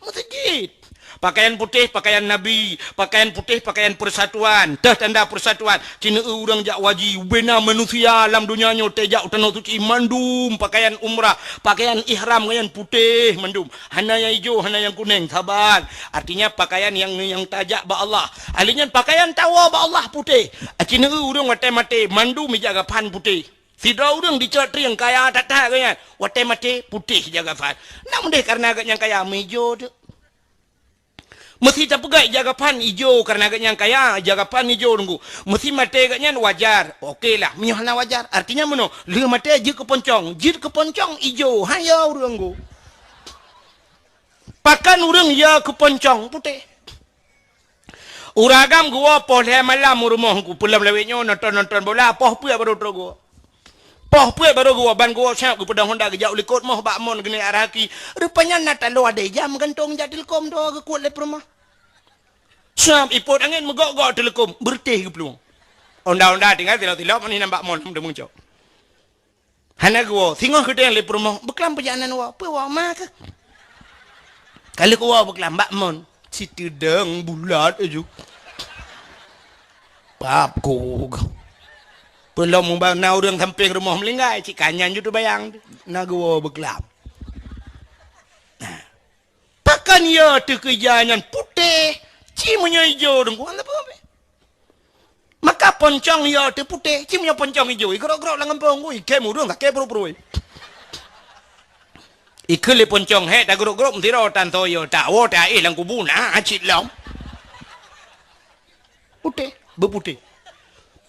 meuseujid. Pakaian putéh, pakaian Nabi, pakaian putéh, pakaian persatuan, teuh tanda persatuan. Ci neu ureueng jak u haji, ubena manusia lam donya nyoe tajak u Tanoh Suci mandum pakaian umrah, pakaian ihram ngon nyan putéh mandum. Hana nyang ijo, hana nyang kunéng, saban. Artinya pakaian nyang, nyang tajak bak Allah. Ahli nyan pakaian tawoe bak Allah putéh. Ci neu ureueng watèe maté, mandum ija gapan putéh. Sidroe ureueng dicrot trieng kaya that-that geuh nyan. Watèe maté, putéh ija gapan. Nak meudeh kareuna geuh nyang kaya, meuijo teuk. Meusi tapeugah ija gapan ijo kareuna geuh nyang kaya, ija gapan ijo teungku. Meusi maté geuh nyan wajar. Oke lah, meunyoe hana wajar. Artinya meunoe, lheueh maté jeuet keu poncong. Jeuet keu poncong ijo, han yo ureueng go. Pakon ureueng yo keu poncong putéh. Ureueng agam geuwoe poh lhèe malam u rumoh ku, peulom lawét nyoe nonton-nonton bola, poh peuet baru trok geuwoe. Poh peuet baru geuwoe, ban geuwoe siap geupeudong honda geujak u likot moh bak mon geuneuk arah aki. Rupanya na taloe adèe jam gantong jak Telkom dua geukuet lé peurumoh. Siap ipot angén meugok-gok Telkom, beureutéh geuplueng. Honda-honda tinggai tilok-tilok, meunan bak mon meucok. Hana geuwoe, singoh geutanyong lé peurumoh, "Beuklam peujalanan woe?" "Peue woe, ma keuh?" Ka lheueh geuwoe beuklam bak mon, siteudong bulat aju. Pap ku. Peulom muba na ureueng sampéng rumoh meulinggai, cit ka nyan ju teubayang. Na geuwoe beuklam. Nah. Pakon yo teuh keuja nyan putéh, ci meunyoe ijo deungku, hana peue. Maka poncong yo teuh putéh, ci meunyoe poncong ijo, igrok-grok lam gampông, ui, kém ureueng sakét pruet-pruet. Ikheun lé poncong, "Hék, tagrok-grok meusidroe tan soe yo, tawoe taéh lam kubu na cit lom." Putéh, beuputéh.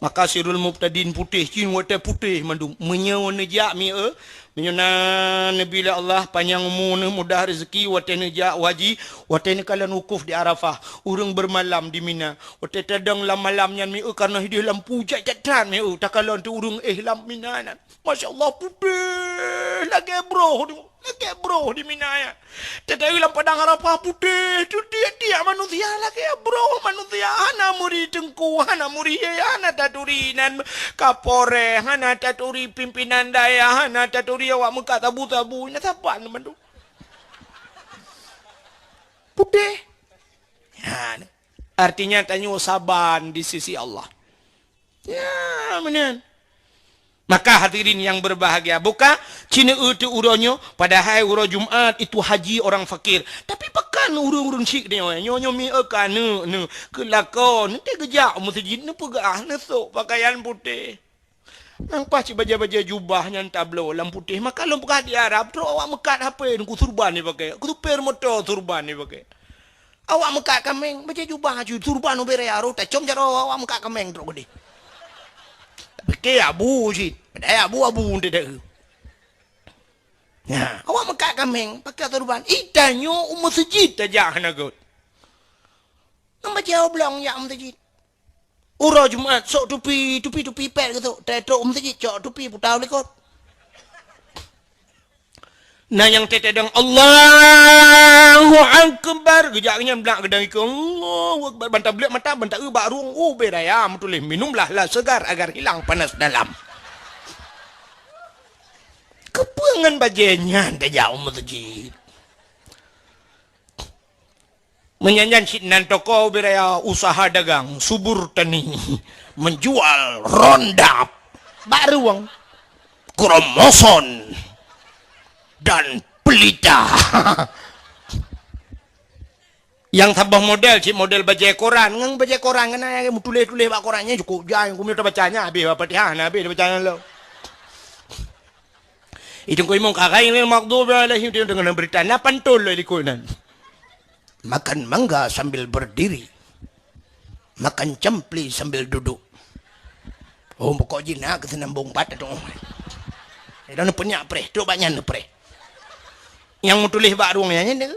Maka sirul mubtadin putéh, cit watèe putéh mandum. Meunyoe neujak mieu, meunyoe na neubi lé Allah panyang umu neuh, mudah rezeki, watèe neujak haji, watèe neukalon wukuf di Arafah, ureueng beumalam di Mina, watèe tadong lam malam nyan mieu, kareuna hideh lampu jai that-that mieu, takalon teuh ureueng éh lam Mina nyan. Masya Allah, putéh lagèe broh tu, lagèe broh di Mina nyan. Teuh-teuh lam padang Arafah putéh, tu tiek-tiek manusia lagèe broh manusia. Hana meuri teungku, hana meuri, hana taturi nan kapolres, hana taturi pimpinan dayah, hana taturi awak meukat sabu-sabu, na saban mandum. Putéh. Ya, artinya tanyoe saban di sisi Allah. Ya, meunan. Maka hadirin yang berbahagia, buka ci neueu teuh uroe nyoe, padahai uroe Jumat itu haji orang fakir. Tapi pakon ureueng-ureueng syik nyoe, nyoe, nyoe mieu ka neu, neu, keu lakoe, neu teuh geujak u meuseujid, neupeugah, neusok pakaian putéh. Nang paih cit bajèe-bajèe jubah nyan tabloe lam putéh, maka lôn peugah di Arab, trok awak meukat hapé, nungku surban jipakè, keu supir moto surban jipakè. Awak meukat kaméng, bajèe jubah aju, surban ubé raya roh, tacom jaroe awak meukat kaméng trok keudéh. Pike abu cit, padahai abu-abu teuh. Nah, awak meukat kaméng, pakè surban. Itanyoe u meuseujid tajak hana göt. Ngon bajèe oblong jak u meuseujid. Uroe Jumat, sok tupi, tupi, tupi pèt geusok. Teutrok u meuseujid, cok tupi, puta u likot. Na nyang teuteudong, "Allahu Akbar." Geujak nyan blak geudang ikeu, "Allahu Akbar." Ban tablek mata, ban taeu bak rueng, ubé raya meutuléh, "Minumlah lah segar agar hilang panas dalam." Keupeue ngon bajèe nyan tajak u meuseujid? Meunyan nyan cit nan toko ubé raya usaha dagang subur tani, menjual rondap bak rueng, kromoson dan pelita. Nyang saboh model cit model bajèe koran, ngon bajèe koran keunan nyang meutuléh-tuléh bak koran nyan cukup jai, keumeung tabaca nyan habéh Al-Fatihah, na habéh tabaca nyan lom. Itu keu imum ka ghairil maghdubi alaihim, dia dengan berita na pantun lé likot nan. Makan mangga sambil berdiri, makan campli sambil duduk. Oh, pokok jih na keuseunambong pat tu. Dah neupeunyak preh, trok bak nyan neupreh. Nyang meutuléh bak rueng nyan, nyan.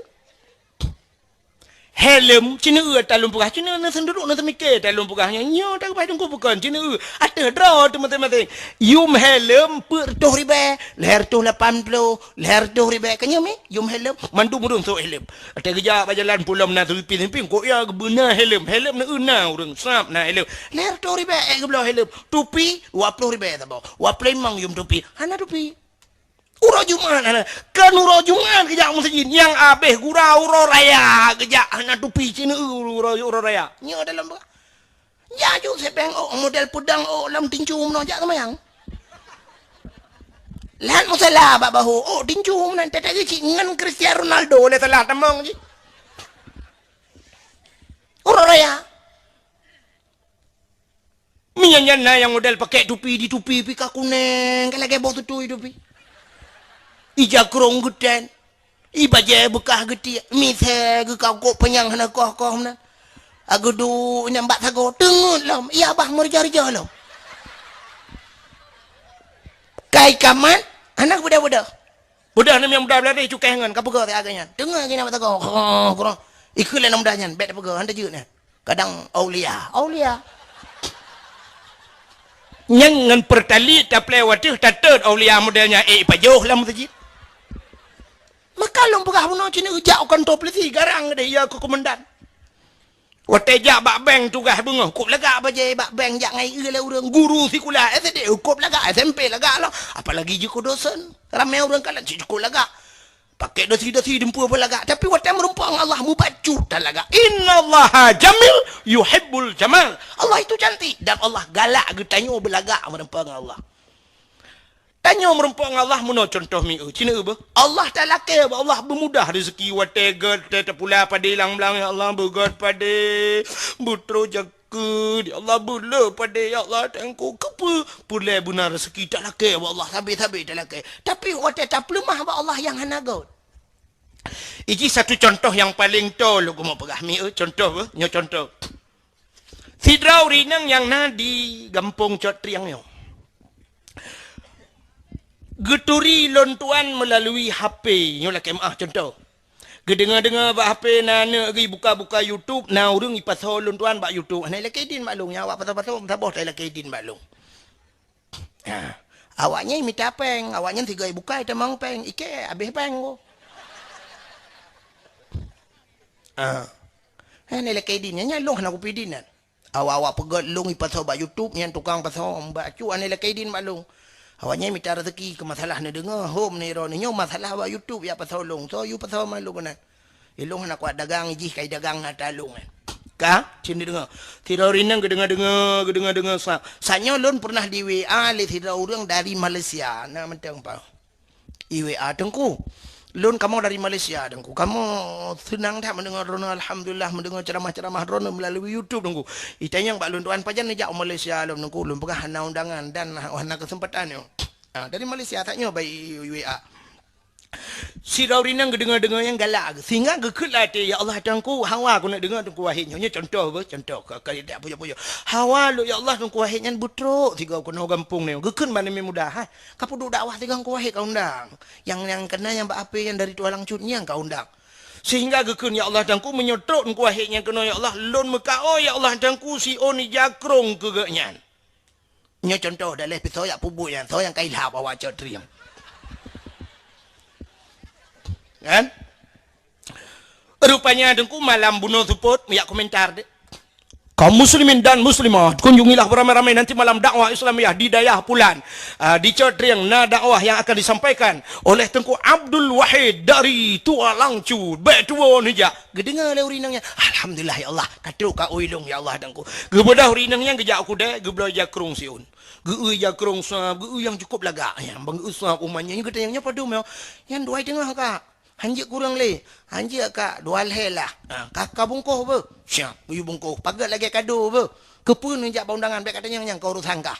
Helm, ci neueu ata lôn peugah, ci neueu, na seunduruk, na seumike ata lôn peugah nyan. Nyoe takeubah teungku bukon, ci neueu. Ateueh droe teuh maséng-maséng. Yum helm peuet reutôh ribèe, lhèe reutôh lapan ploh, lhèe reutôh ribèe. Ka nyoe mi, yum helm, mandum ureueng sôk helm. Watèe geujak bak jalan pulo meunan seuleumping-seuleumping, kok ya geubeuna helm, helm neueu na ureueng, sab na helm. Lhèe reutôh ribèe, eh, geubloe helm. Tupi, dua ploh ribèe saboh. Dua ploh limong yum tupi. Hana tupi. Uroe Jumat hana. Kan uroe Jumat geujak meuseujid. Nyang abéh gura uroe raya geujak hana tupi ci neueu uroe, uroe raya. Nyoe dalam beuka. Ya ju sibèng ôk model peudang ôk lam tincu meunoe jak seumayang. Lam musala bak bahu ôk tincu meunan teuka cit ngon Cristiano Ronaldo lé salah tamong cit. Uroe raya. Meunyan nyan na nyang model pakè tupi, di tupi pih ka kunéng, ka lagèe boh tutui tupi. Ija krông geutén, i bajèe beukah geutiek, misé geukakok panyang hana koh-koh meunan. Ageudu nyang bak sagoe teungeut lom, i abah meureujah-reujah lom. Kai kamat, hana beudôh-beudôh. Beudôh nem nyang muda beulari cukéh ngon, ka peugah siat nyan. Teungeut geuh nyang bak sagoe, oh, kurang. Ikheun lé nyang muda nyan, bèk tapeugah, han tajeuet nyan. Kadang aulia, aulia. Nyang ngon Pertalite taplè watèe tatot aulia model nyan, eh, ipajoh lam meuseujid. Maka lôn peugah bunoe cit, jak u kantô polisi, garang deh, ya keu komandan. Watèe jak bak bank tugaih beungoh, kôp lagak bajèe bak bank, jak ngon ié lé ureueng, guru sikula SD, kôp lagak, SMP lagak lom. Apalagi jeuet keu dosen. Ramè ureueng kalon cit kôp lagak. Pakai dasi-dasi dumpeue peulagak, tapi watèe meureumpok ngon Allah mubacut talagak. Innallaha jamil yuhibbul jamal. Allah itu cantik dan Allah galak geutanyoe beulagak meureumpok ngon Allah. Tanyoe meureumpok ngon Allah meunoe contoh mieu, cit neu beuh. Allah talakèe bak Allah beumudah rezeki watèe gèt, watèe tapula padé lam blang, ya Allah, beugèt padé, beutroh jak Keu, ya Allah, beuleu padé, ya Allah, Teungku, keupeue peureulèe beuna raseuki talakèe bak Allah, sabé-sabé talakèe. Tapi watèe tapeuleumah bak Allah nyang hana göt. Iji satu contoh nyang paleng toe lôn keumeung peugah, mi, eh, contoh, eh, nyoe contoh. Sidroe ureueng inong nyang na di gampông Cot Trieng nyoe. Geuturi lôn tuan meulalu H P, nyoe lakèe meu'ah contoh. Geudeungoe-deungoe bak H P na aneuk geuh buka-buka YouTube, na ureueng ipasoe lôn tuan bak YouTube. Hana ilakèe idin bak lôn, nyan awak pasoe-pasoe meusaboh ta ilakèe idin bak lôn. Ha. Awak nyan mita pèng, awak nyan sigoe ibuka itamong pèng, ikèe habéh pèng ko. Ha. Hana ilakèe idin, nyan, nyan lôn hana kupi idin nyan. Awak-awak peugöt lôn ipasoe bak YouTube, nyan tukang pasoe, bak acut hana ilakèe idin bak lôn. Awak nyan mita raseuki keu masalah neudeungoe, hom neuro neunyoe masalah bak YouTube jak pasoe lôn. Soe yue pasoe ma lôn keunan. Ilôn hana kuat dagang, jih kai dagang ata lôn nyan. Ka, cit neudeungoe. Sidroe ureueng inong geudeungoe-deungoe, geudeungoe-deungoe sa. Sa nyoe lôn pernah di W A lé sidroe ureueng dari Malaysia, na mantong pa. I W A, "Teungku, lôn kamoe dari Malaysia, Teungku. Kamoe seunang that mendengar droeneuh, alhamdulillah, mendengar ceramah-ceramah droeneuh melalui YouTube, Teungku. Itanyong bak lôn tuan, pajan neujak u Malaysia lom, Teungku? Lôn peugah hana undangan dan hana kesempatan nyoe." Ah, dari Malaysia that nyoe bak i, i, i W A. Sidroe ureueng inong geudeungoe-deungoe nyang galak, sehingga geukheun lam até, "Ya Allah, Teungku, hawa keuneuk deungoe Teungku Wahid nyoe." Nyoe contoh beuh, contoh ka, ka, ka pujoe-pujoe. Hawa lôn, ya Allah, Teungku Wahid nyan beutrok sigoe keunoe gampông nyoe. Geukheun bak Nabi Muda, hai. Ka peuduek dakwah tiga Teungku Wahid ka undang. Nyang, nyang keunan nyang bak H P nyan dari Tualang Cut nyan ka undang. Sehingga geukheun, "Ya Allah, Teungku, meunyoe trok Teungku Wahid nyan keunoe, ya Allah, lôn meukaôi, ya Allah, Teungku, siôn ija krông keu geuh nyan." Nyoe contoh daleh pisoe yak pubuet nyan, soe nyang ka ilhab awak Cot Trieng. Kan? Rupanya Teungku malam bunoe seupôt, yak komentar deh. Kaum muslimin dan muslimat, kunjungilah beramai-ramai nanti malam dakwah Islamiyah di dayah pulan. Ah, di Cot Trieng na dakwah yang akan disampaikan oleh Teungku Abdul Wahid dari Tualang Cut. Bèk tuwo neujak. Geudeungoe lé ureueng inong nyan, "Alhamdulillah ya Allah, ka trok kaôi lôn ya Allah Teungku." Geubeudôh ureueng inong nyan geujak u keudè, geubloe ija krông siôn. Geu-eu ija krông sab, geu-eu nyang cukôp lagak nyan. Ban geu-eu sab umat nyan, nyan geutanyong, "Nyoe padum nyoe?" "Nyan dua i teungoh, Kak." "Hanjeuet kureueng lé?" "Hanjeuet, Kak, dua lhèe lah." "Ha, ka, ka bungkôh beuh?" "Siap, geuyue bungkôh." "Paget lagèe kado beuh." "Keupeue neujak bak undangan, bèk katanyong nyan, ka urosan kah."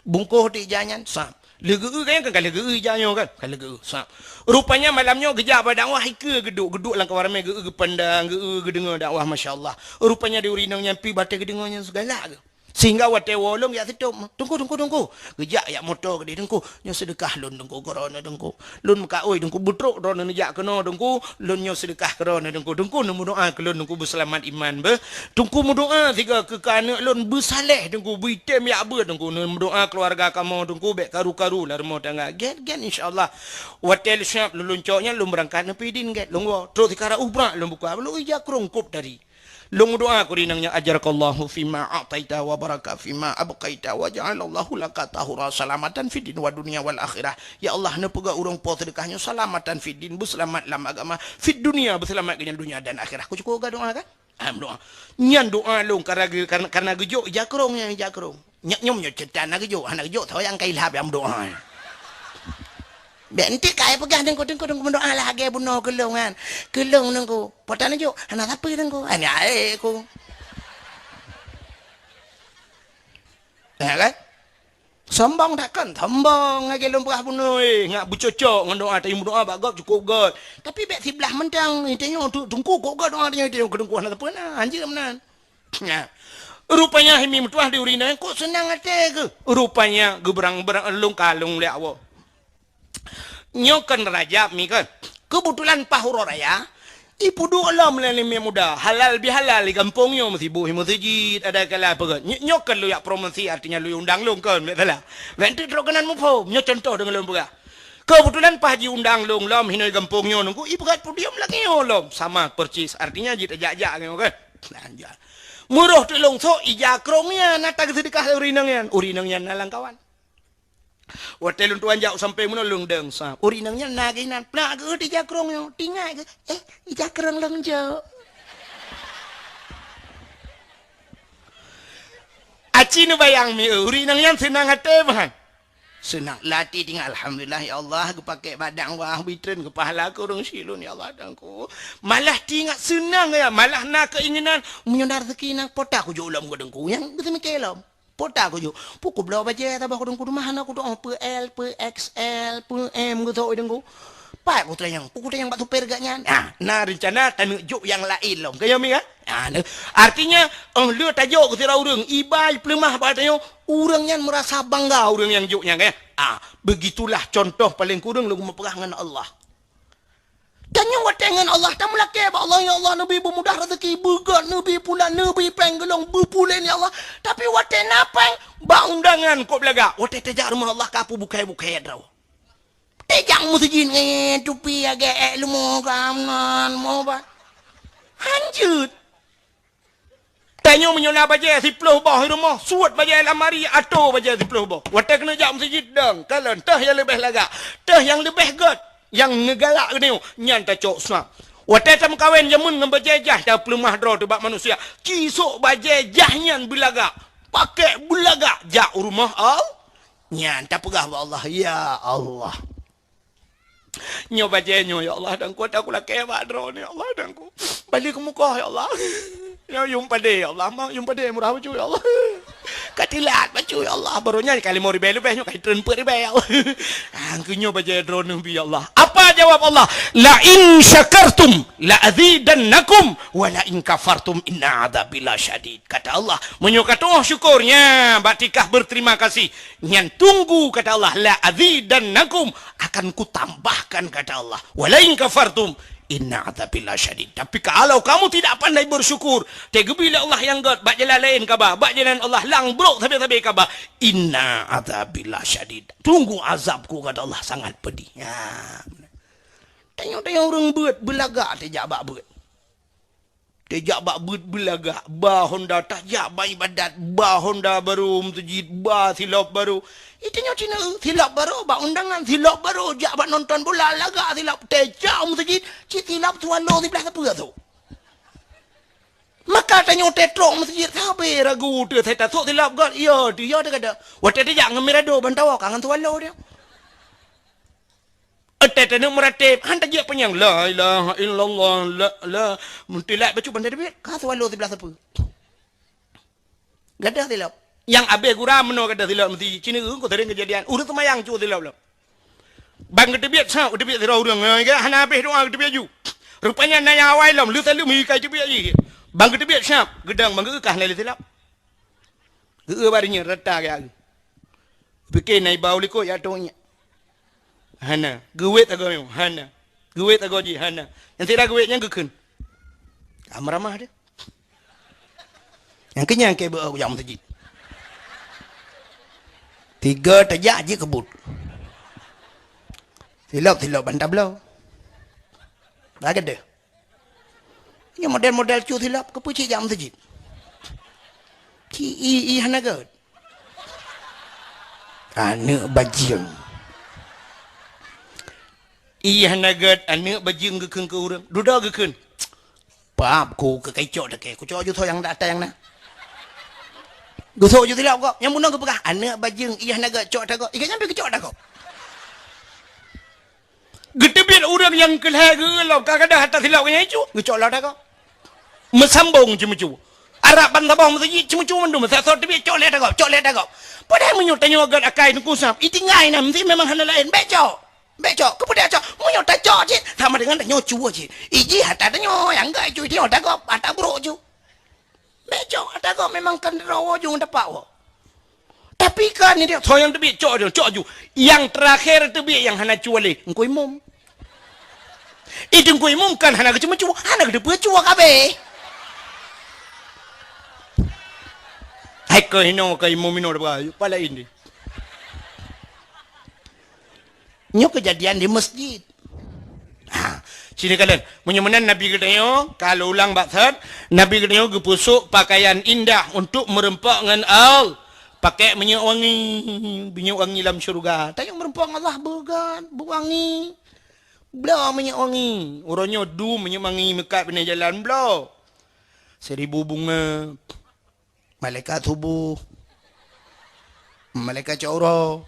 Bungkôh teuk ija nyan, sab. Lheueh geu-eu kan, kan ka lheueh geu-eu ija nyoe kan? Ka lheueh geu-eu, sab. Rupanya malam nyoe geujak bak dakwah, ikeue geuduek, geuduek lam kawan ramè, geu-eu geupandang, geu-eu geudeungoe dakwah, masya Allah. Rupanya di ureueng inong nyan pih batèe geudeungoe nyan sigalak geuh. Sehingga watèe woe lôn yak seutôt, "Teungku, Teungku, Teungku." Geujak yak moto keudéh, "Teungku, nyoe seudeukah lôn, Teungku, keu droeneuh, Teungku. Lôn meukaôi, Teungku, beutrok droeneuh neujak keunoe, Teungku. Lôn nyoe seudeukah keu droeneuh, Teungku. Teungku neumeudoa keu lôn, Teungku, beuseulamat iman beuh. Teungku meudoa sigoe keu, keu aneuk lôn beusaleh, Teungku, beuitem yak beuet, Teungku. Neumeudoa keuluwarga kamoe, Teungku, bèk karu-karu lam rumoh tangga." Gèt, gèt, insya Allah. Watèe lôn siap lôn, lôn cok nyan, lôn beurangkat neupidin gèt, lôn woe. Trok sikara ubrak lôn buka, lôn ija krông kôb tadi. Lôn meudoa keu ureueng inong nyan, "Ajarakallahu fima a'taita wa baraka fima abqaita wa ja'alallahu laka tahura salamatan fid din wa dunya wal akhirah." Ya Allah, neupeugah ureueng po seudeukah nyoe salamatan fid din, beuseulamat lam agama, fid dunya, beuseulamat geuh nyan dunya dan akhirah. Ku cukôp geudoa kan? Ah, meudoa. Nyan doa lôn karena, karena, karena geujok ija krông nyan, ija krông. Nyak nyoe meunyoe ceutan na geujok, hana geujok, soe nyang ka ilhab nyang meudoa. Bèk enteuk ka ai peugah Teungku, Teungku, Teungku meudoa lagèe bunoe keu lôn nyan. Keu lôn Teungku, po tan jok, hana sapeue Teungku. Hana ae ku. Ya kan? Sombong takkan? Sombong lagèe lôn peugah bunoe, eh, ngat beucocok ngon doa, tapi meudoa bak gob cukôp göt. Tapi bèk siblah mantong, tanyoe Teungku kok göt doa tanyoe, tanyoe keu Teungku hana sapeue na, hanjeuet meunan. Nah, rupanya hai mi meutuah di ureueng inong nyan, kok seunang até geuh. Rupanya geubeurang-beurang lôn kalông lé Allah. Nyoe kan Rajab mi kan. Keubeutulan paih uroe raya, Ipeuduek lom lé aneuk muda, halal bihalal di gampông nyoe, meusiboh meuseujid, ada kala peugah. Nyo-, nyoe kan lôn jak promosi, artinya lôn undang lôn kan, bèk salah. Bèk teuk trok keunan muphom, nyoe contoh deungon lôn peugah. Keubeutulan paih jiundang lôn lom hinoe gampông nyoe nunggu, ipeugah podium lagèe nyoe lom. Sama persis, artinya jih tajak-jak nyoe kan. Nah, jak. Meurôh teuk lôn sôk, ija krông nyan, na tageuseudeukah lé ureueng inong nyan. Ureueng inong nyan na lam kawan. Watèe lôn tuan jak u sampéng meunoe lôn dong sab. Ureueng inong nyan na geuh inan, peulak geuh di ija krông nyoe. Tingat geuh, "Eh, ija krông lôn jok." Aci neubayang mi, ureueng inong nyan seunang até meuhan. Seunang lati tingat, "Alhamdulillah, ya Allah, geupakè bak dakwah, bitren keu pahala keu ureueng syiek lôn, ya Allah, Tuhanku." Malah tingat seunang ya, malah na keuinginan, "Meunyoe na rezeki nang pota kujok lom keu Teungku." Nyang geuseumiké lom. Pota kujok. Peue kubloe bajèe saboh keu Teungku, teuma hana kutu'oh peue L, peue X L, peue M geusok Teungku. Pat kutanyong, peue kutanyong bak supir geuh nyan. Ah, na reuncana taneuk jok nyang laén lom. Keu nyoe mi kan? Ah, nah. Artinya, 'oh lheueh tajok keu sidroe ureueng, iba peuleumah bak tanyoe, ureueng nyan meurasa bangga ureueng nyang jok nyan, kan? Ah, begitulah contoh paleng kureueng lôn meupeugah ngon Allah. Tanyoe watèe ngon Allah, tameulakèe bak Allah, "Ya Allah, neubi beumudah rezeki, beugèt, neubi pulan, neubi péng geulong, beupulen, ya Allah." Tapi watèe na péng, bak undangan kok beulagak. Watèe tajak rumoh Allah, ka peubukai-bukai droe. Tajak meuseujid, eh, tupi agak, eh, leumo kamnan, mo ba. Hanjeuet. Tanyoe meunyoe na bajèe siploh boh i rumoh, suet bajèe lamari, atoe bajèe siploh boh. Watèe keuneuk jak meuseujid dong, kalon teuh nyang leubeh lagak, teuh nyang leubeh gèt, nyang neugalak geutanyoe, nyan tacok sab. Watèe tameukawen jameun ngon bajèe jaih tapeuleumah droe teuh bak manusia, ci sôk bajèe jaih nyan beulagak, pakèk beulagak jak u rumoh Allah. Nyan tapeugah bak Allah, "Ya Allah." Nyoe bajèe nyoe, ya Allah, Tuhanku, ata kulakèe bak droeneuh, ya Allah, Tuhanku. Bali keumukoh, ya Allah. Nyoe yum padé, ya Allah, ma yum padé murah bacut, ya Allah. Ka tilat bacut, ya Allah. Baroe nyan ka limong ribèe leubeh, nyoe ka jitreun peuet ribèe, ya Allah. Ah, keu nyoe bajèe droeneuh bi, ya Allah. Apa jawab Allah? "La in syakartum la azidannakum, wa la in kafartum inna adzabi lasyadid." Kata Allah, "Meunyoe katu'oh syukur, nya, bak tingkah berterima kasih, nyan tunggu," kata Allah, "la azidannakum, akan kutambahkan," kata Allah. "Wa la in kafartum, inna adzabi lasyadid." Tapi kalau kamu tidak pandai bersyukur, teugeubri lé Allah nyang gèt, bak jalan laén kaba, bak jalan Allah lang brok sabe-sabe kaba, "inna adzabi lasyadid." Tunggu azabku, kata Allah, sangat pedih. Ya. Tanyoe-tanyoe ureueng beuet, beulagak tajak bak beuet. Tajak bak beuet beulagak, ba honda tajak bak ibadat, ba honda barô meuseujid, ba silop barô. Itanyoe cina, silop barô bak undangan, silop barô jak bak nonton bola, lagak silop, tajak meuseujid, cit silop swallow siblah sapeue tu. Maka tanyoe teutrok meuseujid, sabe ragu teuh, saya tasok silop gèt, iya teuh, iya teuh kada. Watèe tajak ngon mirado ban tawa ka ngon swallow dia. Watèe taneuk meurateb, han tajak panyang, "La ilaha illallah, la, la." Meutelat bacut ban teubiet, ka swallow siblah sapeue. Gadoh silop. Nyang abéh gura meunoe gadoh silop meuseujid. Cina ureueng ku sering keujadian. Ureueng seumayang cu silop lom. Ban geuteubiet, sa geuteubiet sidroe ureueng. Hana abéh doa geuteubiet ju. Rupanya na nyang awai lom, lheueh saleuem ka geuteubiet jih. Ban geuteubiet, sa geudong, ban geu-eu ka hana lé silop. Geu-eu bak donya rata gaya geuh. Pike na iba u likot ya tong nyak. Hana. Geuwet agoe nyoe. Hana. Geuwet agoe jih. Hana. Nyang sira geuwet nyan geukheun. Ka meuramah teuh. Nyang keu nyan keu beu-, jak meuseujid. Tiga tajak jih keubut. Silop-silop ban tabloe. Lagèe deuh. Nyoe model-model cu silop, keupeue cit jak meuseujid? Ci i, i hana gèt. Aneuk bajeueng. I hana gèt, aneuk bajeueng geukheun keu ureueng. Dudoe geukheun. Pap ku keu kai cok takée, kucok ju tho nyang ata nyang na. Geusok ju silop gob, nyang bunoe geupeugah, "Aneuk bajeueng, i hana gèt, cok ata gob." I gobnyan pih geucok ata gob. Geuteubiet ureueng nyang keu lhèe geu-eu lom, ka gadoh ata silop nyan icu, geucok lom ata gob. Meusambong ceumeucue. Arab ban saboh meuseujid ceumeucue mandum, sa-, soe teubiet cok lé ata gob, cok lé ata gob. Padahai meunyoe tanyoe gèt akai Teungku Sam, itinggai na meuseujid memang hana laén, bèk cok. Bèk cok, keupeue dak cok? Meunyoe tacok cit, sama dengan tanyoe cue cit. Ijih ata tanyoe, nyang gèt icu, icu ata gob, ata brok icu. Bèk cok, ata gob memang kan droe ujong tapak woe. Tapi kan ni dia, soe nyang teubiet cok ju, cok ju. Nyang terakhir teubiet nyang hana cuali, Teungku Imum. Eh, Teungku Imum kan hana geuceumeucue, hana geuteupeue cue kabeh. Hai keuh hinoe keu imum inoe deuh, pala ini. Nyoe keujadian di masjid. Ha, sini kalian. Meunyoe meunan Nabi geutanyoe, ka lôn ulang bak that, Nabi geutanyoe geupeusok pakaian indah untuk meureumpok ngon Allah. Pakai minyeuk wangi, minyeuk wangi lam syeuruga. Tanyoe meureumpok ngon Allah beugat, beuwangi. Bloe minyeuk wangi. Uroe nyoe dum minyeuk wangi meukat binéh jalan bloe. Seribu bunga. Malaikat suboh. Malaikat syu'ura.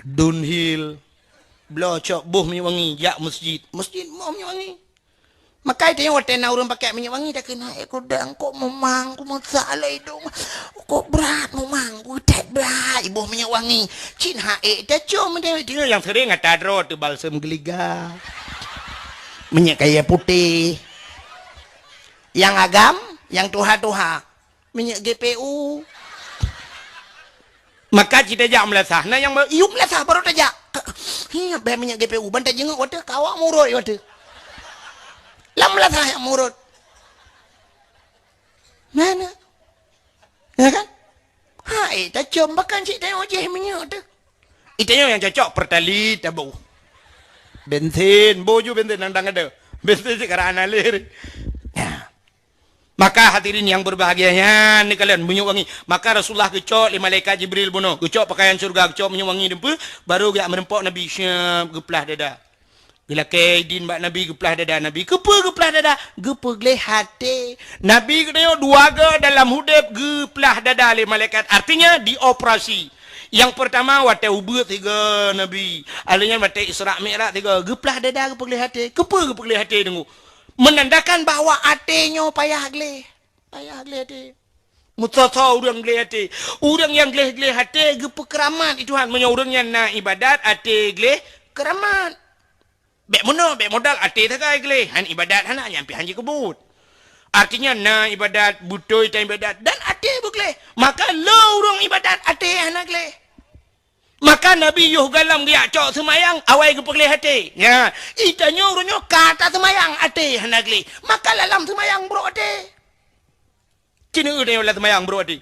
Dunhill. Bloe cok boh minyeuk wangi jak masjid. Masjid boh minyeuk wangi. Maka tanyoe watée na ureuëng pakai minyeuk wangi, takheun, "Hai kudang, kok mumang, ku meusak lé idong. Kok brat mumang, ku that brat, iboh minyeuk wangi." Cit hai tacom, tanyoe nyang sering ata droe teuh balsem geuliga. Minyeuk kayée putéh. Nyang agam, nyang tuha-tuha. Minyeuk G P U. Maka cit tajak meulasah. Na nyang ba-, yue meulasah baru tajak. Hi, bèk minyeuk G P U. Ban tajeungok watée, ka awak murot watée. Lam meulasah nyang murot. Mana? Ya kan? Hai, tacom bahkan cit tanyoe jéh minyeuk teuh. Itanyoe nyang cocok Pertalite taboh. Bensin, boh ju bensin nang dang ada. Bensin cit karang analir. Ya. Maka hadirin yang berbahagia, nyan ni kalian minyeuk wangi. Maka Rasulullah geucok lé malaikat Jibril bunoe, geucok pakaian syeuruga, geucok minyeuk wangi dum peue, baru geujak meureumpok Nabi, syab, geuplah dada. Geulakée idin bak Nabi, geuplah dada Nabi. Keupeue geuplah dada? Geupeugleh até. Nabi geutanyoe dua goe dalam udeb geuplah dada lé malaikat. Artinya dioperasi. Nyang pertama watée ubeut sigoe Nabi. Alheuh nyan watée Isra Mi'raj sigoe geuplah dada, geupeugleh até. Keupeue geupeugleh até deungoe? Menandakan bahwa até nyoe payah gleh. Payah gleh até. Meusoe-soe ureuëng gleh até. Ureuëng nyang gleh-gleh até geupeukeuramat lé Tuhan. Meunyoe ureuëng nyan na iébadat, até gleh, keuramat. Bèk meunoe, bèk modal até sagai gleh. Han iébadat hana, nyan pih han jikeubeuet. Artinya na iébadat, beutôi tan iébadat, dan até beugleh. Maka le ureuëng iébadat até hana gleh. Maka Nabi yoh goh lom geujak cok seumayang, awai geupeugleh até. Nya, itanyoe uroe nyoe ka taseumayang até hana gleh. Maka lam seumayang brok até. Ci neueu tanyoe lam seumayang brok até.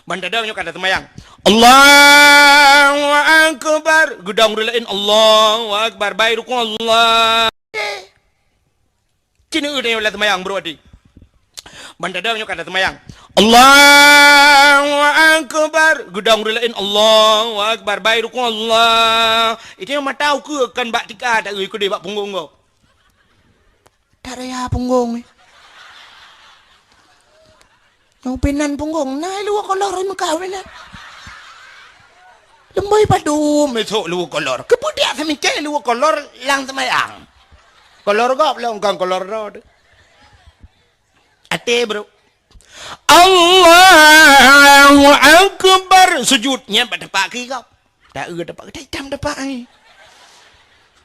Ban tadong nyoe ka taseumayang. Allahu Akbar. Geudong ureuëng laén, Allahu Akbar. Bai rukuk, Allah. Ci neueu tanyoe lam seumayang brok até. Ban tadong nyoe ka taseumayang. Allahu Akbar. Geudong ureuëng laén, Allahu Akbar. Bai rukuk, Allah. Itanyoe mata ukeue kon bak tika, taeu keudeh bak punggong gob. Taraya punggong ni. Nyang pinan punggong, na luwa kolor meuka pinan. Leumboi padum esok luwa kolor. Keupeue dak seumicai luwa kolor lam seumayang? Kolor gob lom, kon kolor droe teuh. Até, bro. Allahu Akbar. Sujud. Nyan bak tapak kiri gob. Taeu tapak, tatem tapak ai.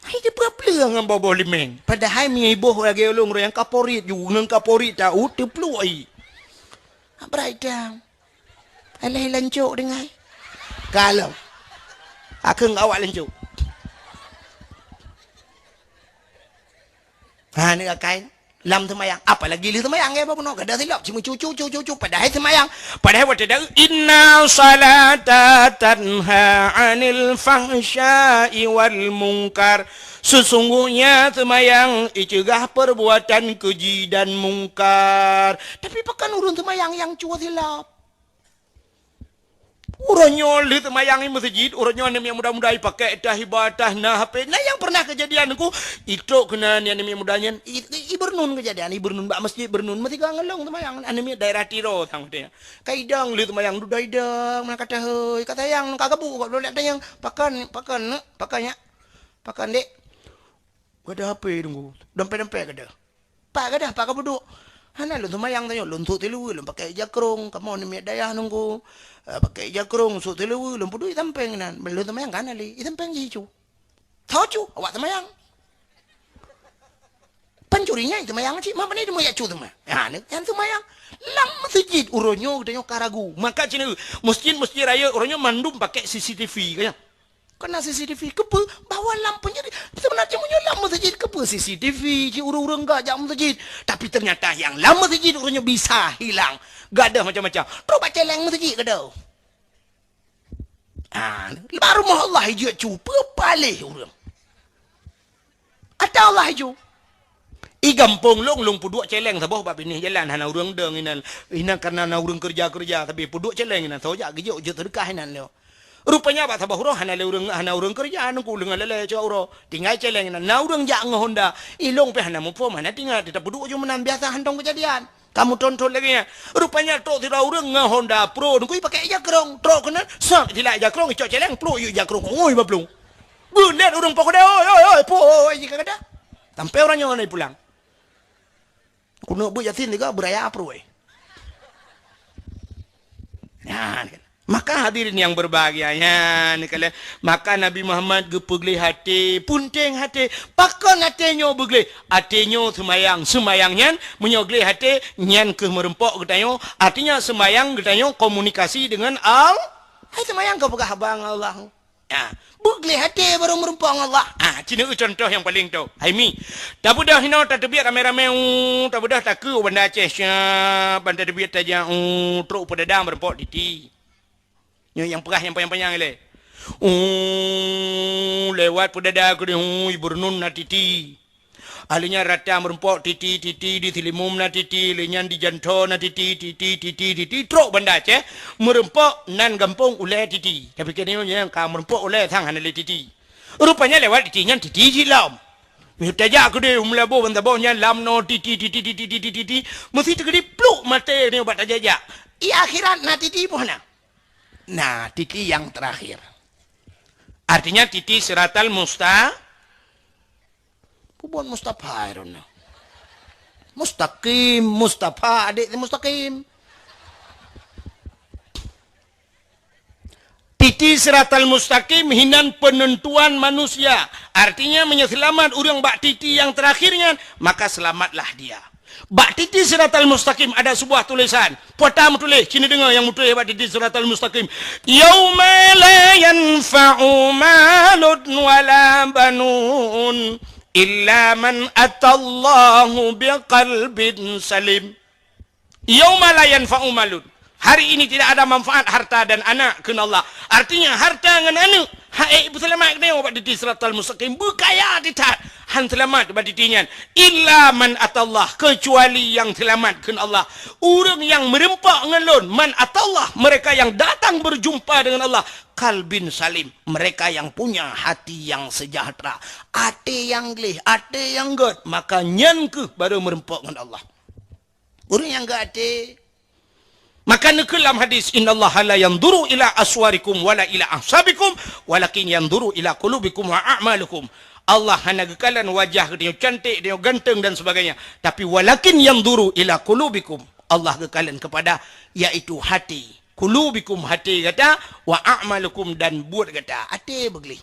Hai, teupeue-peue ngon boh-boh limeng. Padahai mi iboh lagée ulôn roh nyang kaporit ju, ngon kaporit taeu teupluek ai. Abrai dang. Alah lancok dengai. Kalau. Akeung awak lancok. Ha, ni akai. Lam seumayang, apalagi lheueh seumayang, ya, bunoe gadôh silop, cuma cucu, cucu, cucu, padahai seumayang, padahai watée daeu, "Inna salata tanha 'anil fahsya'i wal munkar." Sesungguhnya seumayang iceugah perbuatan keji dan mungkar. Tapi pakon ureuëng seumayang nyang cuwa silop? Uroe nyoe lheueh seumayang i meuseujid, uroe nyoe aneuk miet muda-muda ipakai tas iba, tas na H P. Na nyang pernah keujadian Teungku, itrok keunan aneuk miet muda nyan, i, i, ibeureunon keujadian, ibeureunon bak meuseujid, beureunon meusigoe ngon lôn seumayang, aneuk miet daerah Tiro sang watée nyan. Ka idong lheueh seumayang, dudoe idong, meunan ka tahôi, ka sayang, ka gabuk, ka bloe tanyong, "Pakon, pakon, neuk, pakon, nyak? Pakon, dek?" Gadôh H P Teungku, dompet-dompet gadôh. Pat gadôh, pat ka peuduek. Hana lôn seumayang tanyoe, lôn sôk siluweue, lôn pakai ija krông, kamoe aneuk miet dayah Teungku. Eh, pakai ija krông, sôk siluweue, lôn peuduek i sampéng inan. Lôn seumayang ka hana lé, i sampéng jih icu. Tho cu, awak seumayang. Pancuri nyan i seumayang cit, ma pane teuma yak cu teuma. Ha, nyan seumayang. Lam meuseujid uroe nyoe geutanyoe ka ragu. Maka ci neueu, meuseujid-meuseujid rayeuk uroe nyoe mandum pakai C C T V, ka nyan. Keunan C C T V, keupeue? Bahwa lam peunjadi-, seubeunajih meunyoe lam meuseujid, keupeue C C T V, cit ureuëng-ureuëng gak jak meuseujid. Tapi teunyata nyang lam meuseujid ureuëng nyoe bisa hilang. Gadôh macam-macam. Trok bak céléng meuseujid gadôh. Ah, bak rumoh Allah jeuet cu, peue paléh ureuëng. Ata Allah ju. I gampông lôn, lôn peuduek céléng saboh bak binéh jalan, hana ureuëng dong inan. Inan kareuna na ureuëng keureuja-keureuja, tapi peuduek céléng inan, soe jak geujok jeuet seudeukah inan lé. Rupanya bak saboh uroe hana lé ureuëng, hana ureuëng keureuja, nungku leungan lé-lé cok uroe. Tinggai céléng inan, na ureuëng jak ngon honda. I lôn pih hana muphom, hana teuingat, tapeuduek ju meunan biasa hantom keujadian. Kamoe tonton lagée nyan. Rupanya trok sidroe ureuëng ngon honda pro, nungku i pakai jakrong. Trok keunan, sat, silak jakrong, icok céléng, pro yue jakrong. Oi, baplueng. Geulet ureuëng poh keudeh, "Oi, oi, oi, po, oi, jika kada." Sampai ureuëng nyoe na pulang. Keuneuk beuet Yasin tiga beuraya peurui. Nyan kan. Maka hadirin yang berbahagia, nyan kan. Maka Nabi Muhammad geupeugleh até, punteng até. Pakon até nyoe beugleh? Até nyoe seumayang. Seumayang nyan, meunyoe gleh até, nyan keuh meureumpok geutanyoe. Artinya seumayang geutanyoe komunikasi dengan Al-, hai seumayang keu peugah haba ngon Allah. Ha, beugleh até barô meureumpok ngon Allah. Ha, ci neueu contoh nyang paleng tho. Hai mi, tabeudôh inoe tateubiet ramé-ramé, u, tabeudôh takeu u Banda Aceh, siap, ban tateubiet tajak, u, trok u Peudada meureumpok Titi. Nyoe nyang peugah nyang panyang-panyang ilée. U, lewat Peudada keudeh, u, i Beureunon na Titi. Ahli nyan rata meureumpok Titi, Titi, di Sileumum na Titi, lheueh nyan di Jantho na Titi, Titi, Titi, Titi, trok Banda Aceh, meureumpok nan gampông ulée Titi. Tapi keuneuk nyang ka meureumpok ulée sang hana lé Titi. Rupanya lewat Titi nyan Titi jilom. Meutajak keudeh u Meulaboh ban saboh nyan lam noe Titi, Titi, Titi, Titi, Titi, meusi teukeudi pluk maté nyoe bak tajak-jak. I akhirat na Titi peue hana? Na Titi nyang terakhir. Artinya Titi siratal musta-, Peubuet Mustafa hai droeneuh. Mustaqim, Mustafa, adék si Mustaqim. Titi siratal mustaqim hinan penentuan manusia. Artinya, meunyoe seulamat ureuëng bak titi nyang terakhir nyan, maka selamatlah dia. Bak titi siratal mustaqim ada sebuah tulisan. Peue ta meutuléh, ci neudeungoe nyang meutuléh bak titi siratal mustaqim. "Yauma la yanfa'u malun wala banun illa man atallaha biqalbin salim." "Yauma la yanfa'u malun." Hari ini tidak ada manfaat harta dan anak, kheun Allah. Artinya, harta ngon aneuk, hana ipeuseulamat geutanyoe bak titi siratal mustaqim. Beukaya that, han seulamat bak titi nyan. "Illa man atallah," kecuali nyang seulamat, kheun Allah. Ureuëng nyang meureumpok ngon Lôn, "man atallah," mereka yang datang berjumpa dengan Allah, "qalbin salim," mereka yang punya hati yang sejahtera, até nyang gleh, até nyang gét, maka nyan keuh barô meureumpok ngon Allah. Ureuëng nyang gét até. Maka neukheun lam hadis, "Innallaha la yanzuru ila aswarikum wala ila ahsabikum, walakin yanzuru ila qulubikum wa a'malikum." Allah hana geukalon wajah geutanyoe cantik, geutanyoe ganteng dan sebagainya. Tapi, "Walakin yanzuru ila qulubikum." Allah geukalon kepada, yaitu hati. "Qulubikum," hati gata, "wa a'malikum," dan buet gata. Até beugleh.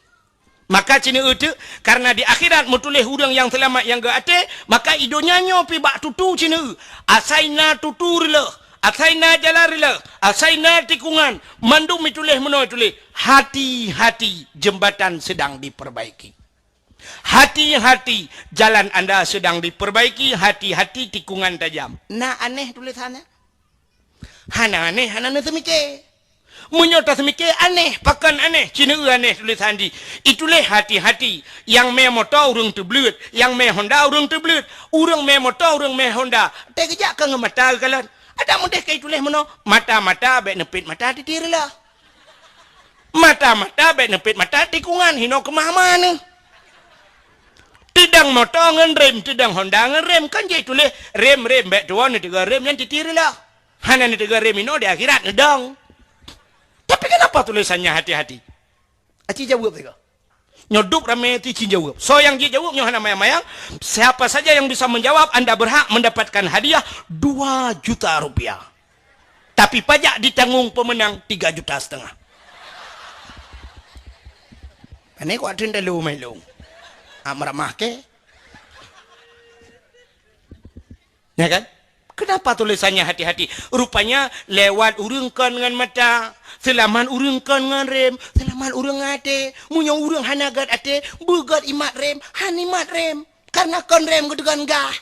Maka ci neueu teuk, kareuna di akhirat meutuléh ureuëng nyang seulamat nyang gét até, maka i donya nyoe pih bak tutu ci neueu. Asai na tutu reuloh, asai na jalan reuloh, asai na tikungan, mandum ituléh meunoe tuléh, "Hati-hati, jembatan sedang diperbaiki. Hati-hati, jalan anda sedang diperbaiki, hati-hati, tikungan tajam." Na aneh tulésan nyan? Hana aneh, hana neuseumiké. Meunyoe taseumiké aneh, pakon aneh, ci neueu aneh tulésan jih. Ituléh hati-hati, nyang mé moto ureuëng teubleuet, nyang mé honda ureuëng teubleuet, ureuëng mé moto, ureuëng mé honda. Teukeujak ka ngon mata geukalon. Adak meudeh ka ituléh meunoe, mata-mata bék neupet mata titi reuloh. Mata-mata bék neupet mata tikungan, hinoe keumah-mah neuh. Teudong moto ngon rem, teudong honda ngon rem, kan jeuet tuléh rem, rem, bék tuwoe neuteuga rem nyan titi reuloh. Hana neuteuga rem inoe, di akhirat neudong. Tapi kenapa tulisannya hati-hati? Aci jaweueb sigoe. Nyoe duek ramé ti ci jaweueb. Soe nyang jijaweueb nyoe hana mayang-mayang. Siapa saja yang bisa menjawab, anda berhak mendapatkan hadiah dua juta rupiah. Tapi pajak ditanggung pemenang tiga juta setengah. Pane kuat teuntelu mai lôn. Ah, meuramah ke? Ya kan? Kenapa tulisannya hati-hati? Rupanya lewat ureuëng kon ngon mata, Seulamat ureuëng kon ngon rem, seulamat ureuëng até. Meunyoe ureuëng hana gét até, beugét imat rem, han imat rem. Kareuna kon rem geudeungon gah.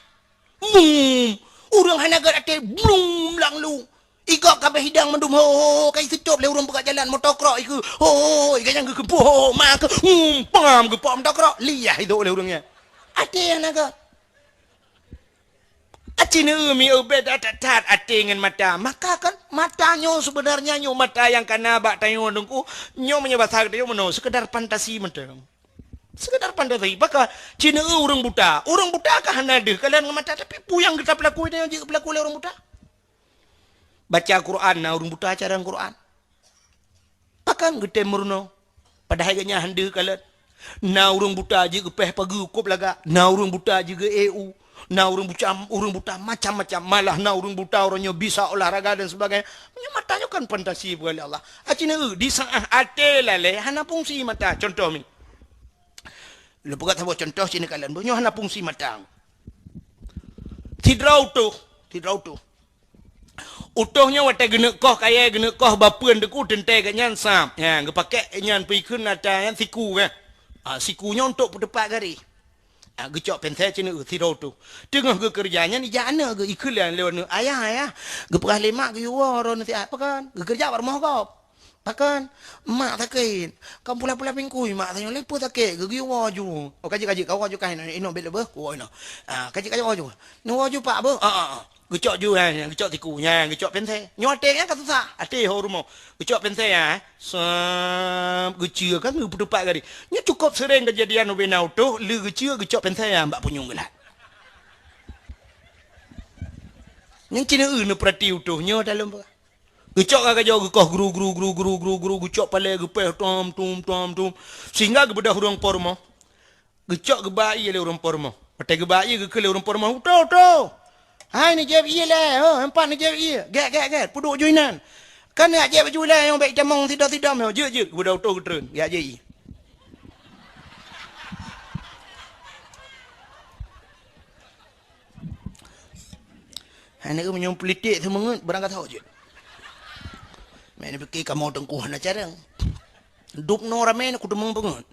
Mum! Ureuëng hana gét até, blum lam lu. Igok kabeh hidang mandum, ho, ho, ho, ka iseucop lé ureuëng peugah jalan, moto krok ikeu, ho, ho, ho, ikeu nyang geukeumpuk, ho, ho, ma keu, mum, pam, geupok moto krok, liah idok lé ureuëng nyan. Até hana gét. Aci neu mi ubé that-that até ngon mata. Maka kan mata nyoe sebenarnya nyoe mata nyang kana bak tanyoe Teungku. Nyoe meunyoe basa geutanyoe meunoe, sekedar fantasi mantong. Sekedar fantasi. Baka ci neu ureuëng buta. Ureuëng buta ka hana deuh kalon ngon mata, tapi peue nyang geuta peulaku tanyoe jeuet peulaku lé ureuëng buta. Baca Quran na ureuëng buta carông Quran. Pakon geutem meurunoe, padahai geuhnyan han deuh kalon. Na ureuëng buta jeuet geupéh pageue kôb lagak, na ureuëng buta jeuet geu-E U, na ureuëng buta, ureuëng buta macam-macam, malah na ureuëng buta uroe nyoe bisa olahraga dan sebagainya. Meunyoe mata nyoe kan fantasi bukan lé Allah. Aci neu di saát até lalé hana fungsi mata. Contoh mi. Lôn peugah saboh contoh ci neu kalon, meunyoe hana fungsi mata. Sidroe utôh, sidroe utôh. Utôh nyoe watée geuneuk koh kayée, geuneuk koh bapeuen Teungku teuntée geuhnyan sab. Ha, geupakée nyan peue ikheun ata nyan siku, kan. Ha, siku nyoe untuk peuteupat garéh. Ha, geucok pensée ci neu sidroe utôh. Teungoh geukeureuja nyan ijak aneuk geuh ikheun lé aneuk, "Ayah, ayah, geupeugah lé mak geuyue woe droeneuh siat." Pakon? Geukeureuja bak rumoh gob. Pakon? Mak sakét. Ka pula-pula pingkui mak tanyoe lé peue sakét, geuh geuyue woe ju. Oh, ka jeuet, ka jeuet, ka woe ju kah inoe, inoe bék leubeh, kuwoe inoe. Ah, ka jeuet, ka jeuet woe ju. Neuwoe ju pak beuh? Ah, ah, ah. Geucok ju, ha, geucok siku, ha, geucok pensée. Nyoe até nyan ka susah, até ho rumoh. Geucok pensée, ha. Sab, geuceue kan geupeuteupat garéh. Nyoe cukôp seuréng keujadian ubé na utôh, lheueh geuceue geucok pensée, ha, bak punyueng geulat. Nyang ci neu neupeurati utôh nyoe dalam. Geucok ka gajoe geukoh gru, gru, gru, gru, gru, gru, geucok palée geupéh tom, tum, tom, tum. Sehingga geubeudôh ureuëng po rumoh. Geucok geuba ié lé ureuëng po rumoh. Watée geuba ié geukheun lé ureuëng po rumoh, "Utôh, utôh! Hai neujép ié lé, ho, empat neujép ié. Gét, gét, gét, peuduek ju inan. Kan neujép ju lé, nyang bék itamong sidom-sidom, ho, jeuet, jeuet." Geubeudôh utôh geutreun, geuyak jép ié. Hai neu meunyoe politik seumeungeut beurangkat jeuet. Meunan pike kamoe Teungku hana carông. Dub noe ramé nyoe kuteumeung peungeut.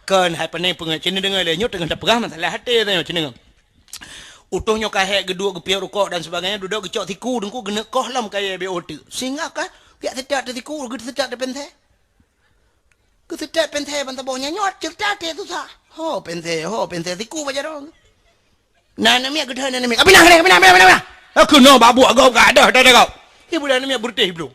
Kon hai pane peungeut, ci neu deungoe lé nyoe teungoh tapeugah masalah até nyoe ci neu. Utôh nyoe ka hék geuduek geupiep rukok dan sebagainya, dudoe geucok siku Teungku geuneuk koh lom kayée bék teuk. Sehingga ka piak seutat teusiku, geuseutôt teupensée. Geuseutôt pensée ban saboh nyan nyoe ceurita até susah. Ho pensée, ho pensée siku bak jaroe. Na aneuk miet geuteuh aneuk miet. Abinah, abinah, abinah, abinah, abinah. Aku no bak buet gob ka adoh dah gob. Ibu dan aneuk miet beureutéh bloe.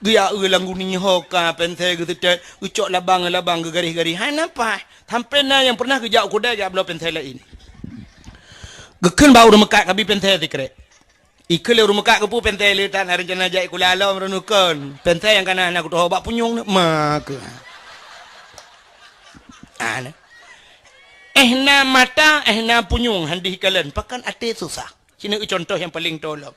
Geuyak eu lam guni ho ka pensée geuseutôt, geucok labang-labang geugaréh-garéh. Hai napa? Sampai na nyang pernah geujak u keudai jak bloe pensée laén. Geukheun bak ureuëng meukat kabi pensée sikrek. Ikeu lé ureuëng meukat geupeu pensée le tan rencana jak sikula lom reunukon. Pensée nyang kana hana kutoho bak punyueng nyoe. Ma keu. Ana. Eh na mata, eh na punyueng handih kalon. Pakon até susah. Ci neu contoh nyang paleng tolom.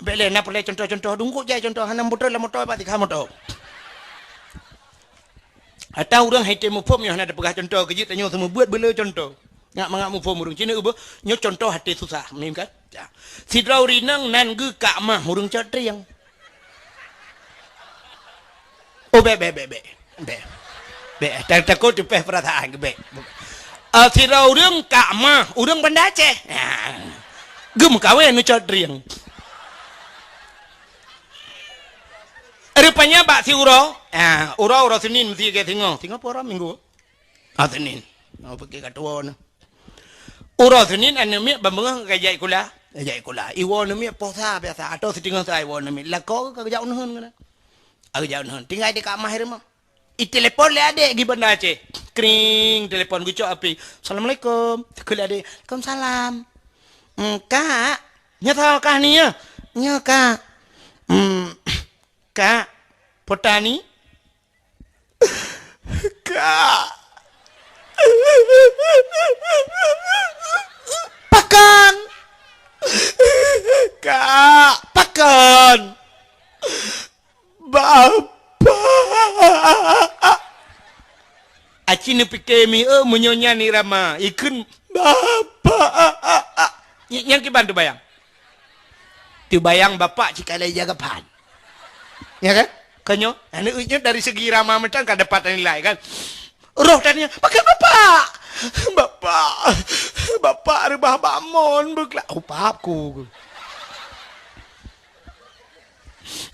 Bék lé na peureulée contoh-contoh dungkot jai contoh hana beutôi lam moto bak tikha moto. Ata ureuëng hai tém muphom nyoe hana tapeugah contoh keujeuet tanyoe seumeubeuet beule contoh. Ngat mangat muphom ureuëng ci neu beuh nyoe contoh até susah mim kan. Ya. Sidroe rinong nan geuh kak mah ureuëng cot trieng. Oh bék bék bék bék. Bék. Bék ta- takot teupeh perasaan ke bék. Ah, sidroe ureuëng kak mah ureuëng Banda Aceh. Ya. Geuh meukawen nu cot trieng. Rupanya bak si uroe, ah, uroe, uroe Senin meusti ke singoh. Singoh pura minggu. Ah, Senin. Oh, pergi kat tuan. Uroe Senin aneuk miet ban beungoh ka jak sikula. Ka jak sikula. Iwoe aneuk miet posa biasa atau siteungoh sa iwoe aneuk miet. Lakoe ka geujak uneuen keunan. Ka geujak uneuen. Tinggai di kamah di rumoh. Itelepon lé adek di Banda Aceh. Kring, telepon geucok api. Assalamualaikum. Keu lé adek. Waalaikumsalam. Hmm, kak, nyoe soe kah ni ya? Nyoe kak. Hmm, kak, Potani. Kak. Pakon. Kak, pakon. Bapak. Aci neupike mi, eh, meunyoe nyan irama. Ikheun, "Bapak." Ny- nyang kiban teubayang. Teubayang bapak cikalai jaga pan. Ya kan? Kan nyoe, aneuk nyoe dari segi irama mantong ka dapat nilai kan. Roh tanya, "Pakon Bapak? Bapak, Bapak reubah bak mon beuklam." Oh, paham ku.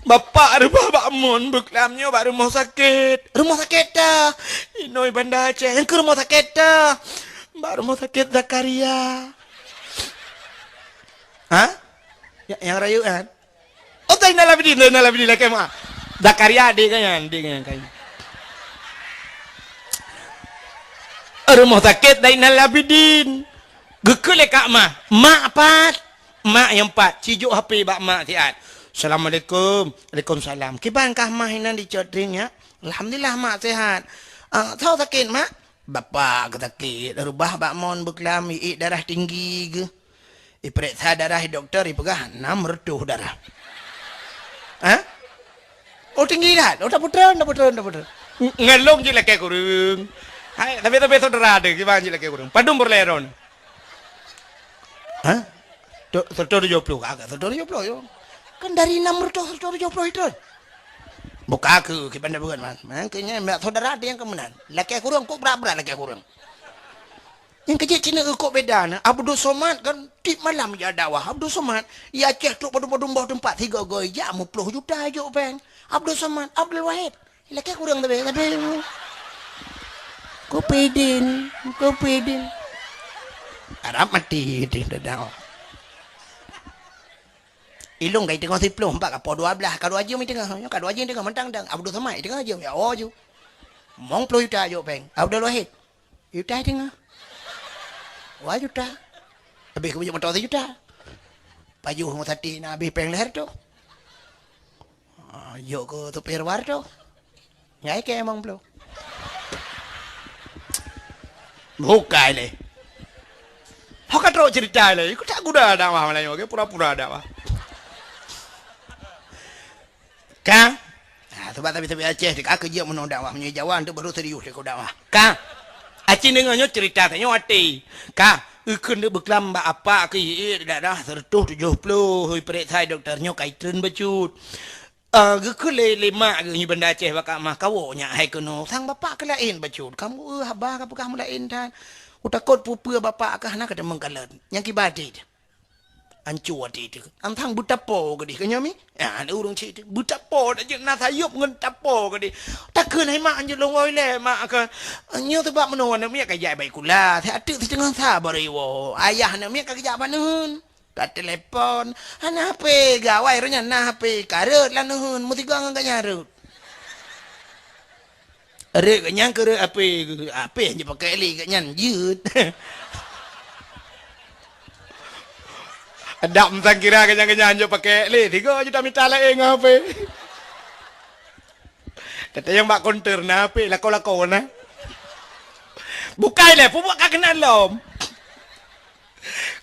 "Bapak reubah bak mon beuklam nyoe bak rumoh sakét." "Rumoh sakét ta?" "Inoe Banda Aceh." "Nyang keu rumoh sakét ta?" "Bak rumoh sakét Zakaria." Ha? Ya, nyang rayeuk kan? Oh, Zainal Abidin, Zainal Abidin, lakèe mak. Zakaria adék geuh nyan, adék geuh nyan kan. Rumoh sakét Zainal Abidin. Geukheun lé Kak Mah, "Mak pat?" Mak nyang pat, sijok H P bak mak siat. "Assalamualaikum." "Waalaikumsalam." "Kiban kah Mah inan di Cot Ring nyak?" "Alhamdulillah, Mak sehat." "Ah, soe sakét, Mak?" "Bapak geusakét, reubah bak mon beuklam, iék darah tinggi geuh. Ipeuriksa darah dokto, ipeugah nam reutôh darah." Ha? Oh, tinggi that. Oh, tapeutrön, tapeutrön, tapeutrön. Ng-, ngon lôn jih lakèe kureueng. Hai, tapi, tapi saudara ada, kiban jih lakèe kureueng. Padum peureulèe droeneuh? Ha? Tu, seratus tujuh puluh, agak seratus tujuh puluh, yo. Kan dari enam ratus, seratus tujuh puluh itu. Buka ke, kiban dah bukan, man. Man, kayaknya mbak saudara ada yang kemenangan. Lakèe kureueng kok berat-berat lakèe kureueng. Nyang keu jeuet cit na kok beda na. Abdul Somad kan tiep malam jak dakwah. Abdul Somad, i Aceh trok padum-padum boh teumpat, sigoe-goe jak meuplôh juta jok péng. Abdul Somad, Abdul Wahid. Lakèe kureueng tapi, tapi. Kupidin, kupidin. Arab mati, di dakwah. Ilôn ka i teungoh siplôh, empat ka po dua blah, ka dua jeuem i teungoh. Nyoe ka dua jeuem i teungoh, mantang dang. Abdul Somad i teungoh jeuem, ya, oh, ju. Mong plôh juta jok péng. Abdul Wahid. Juta i teungoh. Dua juta. Habéh keu beuet moto sijuta. Pajoh ngon sati na habéh péng lhèe reutôh. Ah, jok keu supir dua reutôh. Nyan kèe mong plôh. Bukai lé. Ho ka trok cerita lé. Ikut tak guda dakwah Melayu, oke? Pura-pura dakwah. Ka? Ha, sebab tapi-tapi Aceh, ka keu jeuet meunoe dakwah, meunyoe Jawa tu baru serius sikok dakwah. Ka? Aci deungoe nyoe cerita tanyoe até. Ka? Ikheun deuk beuklam bak apa keu ié daerah seratus tujuh puluh, ipeuriksa dokto nyoe ka itreun bacut. Ah, geukheun lé, lé mak geuh nyoe Banda Aceh bak Kak Mah, kawoe nyak hai keunoe. Sang bapak keu laén bacut. Kamoe, eh, haba ka peugah meulaén that. Utakot peue-peue bapak kah hana ka teumeung kalon. Nyang kiban até. Anco até teuh. Antang beutapo keudeh keu nyoe mi? Ah, ureueng cit teuh. Beutapo dak jeuet na sayop ngon tapo keudeh. Takheun hai mak anjeut lôn woe ilèe mak keu. Nyoe teubak meunoe aneuk miet ka jak bak sikula. Siat teuk siteungoh sa baru iwoe. Ayah aneuk miet ka geujak bak neuheun. Ka telepon. Hana H P gawai roh nyan na H P. Ka rhot lam neuheun. Meusigoe ngon gobnyan rhot. Rhot gobnyan keu rhot H P, H P hana jipakèk lé gobnyan jeuet. Adak meusangkira gobnyan-gobnyan jipakèk lé, tiga juta mita laén ngon H P. Teuntèe nyang bak konter na H P, lakoe-lakoe na. Bukai lé, peubuet ka keunan lom.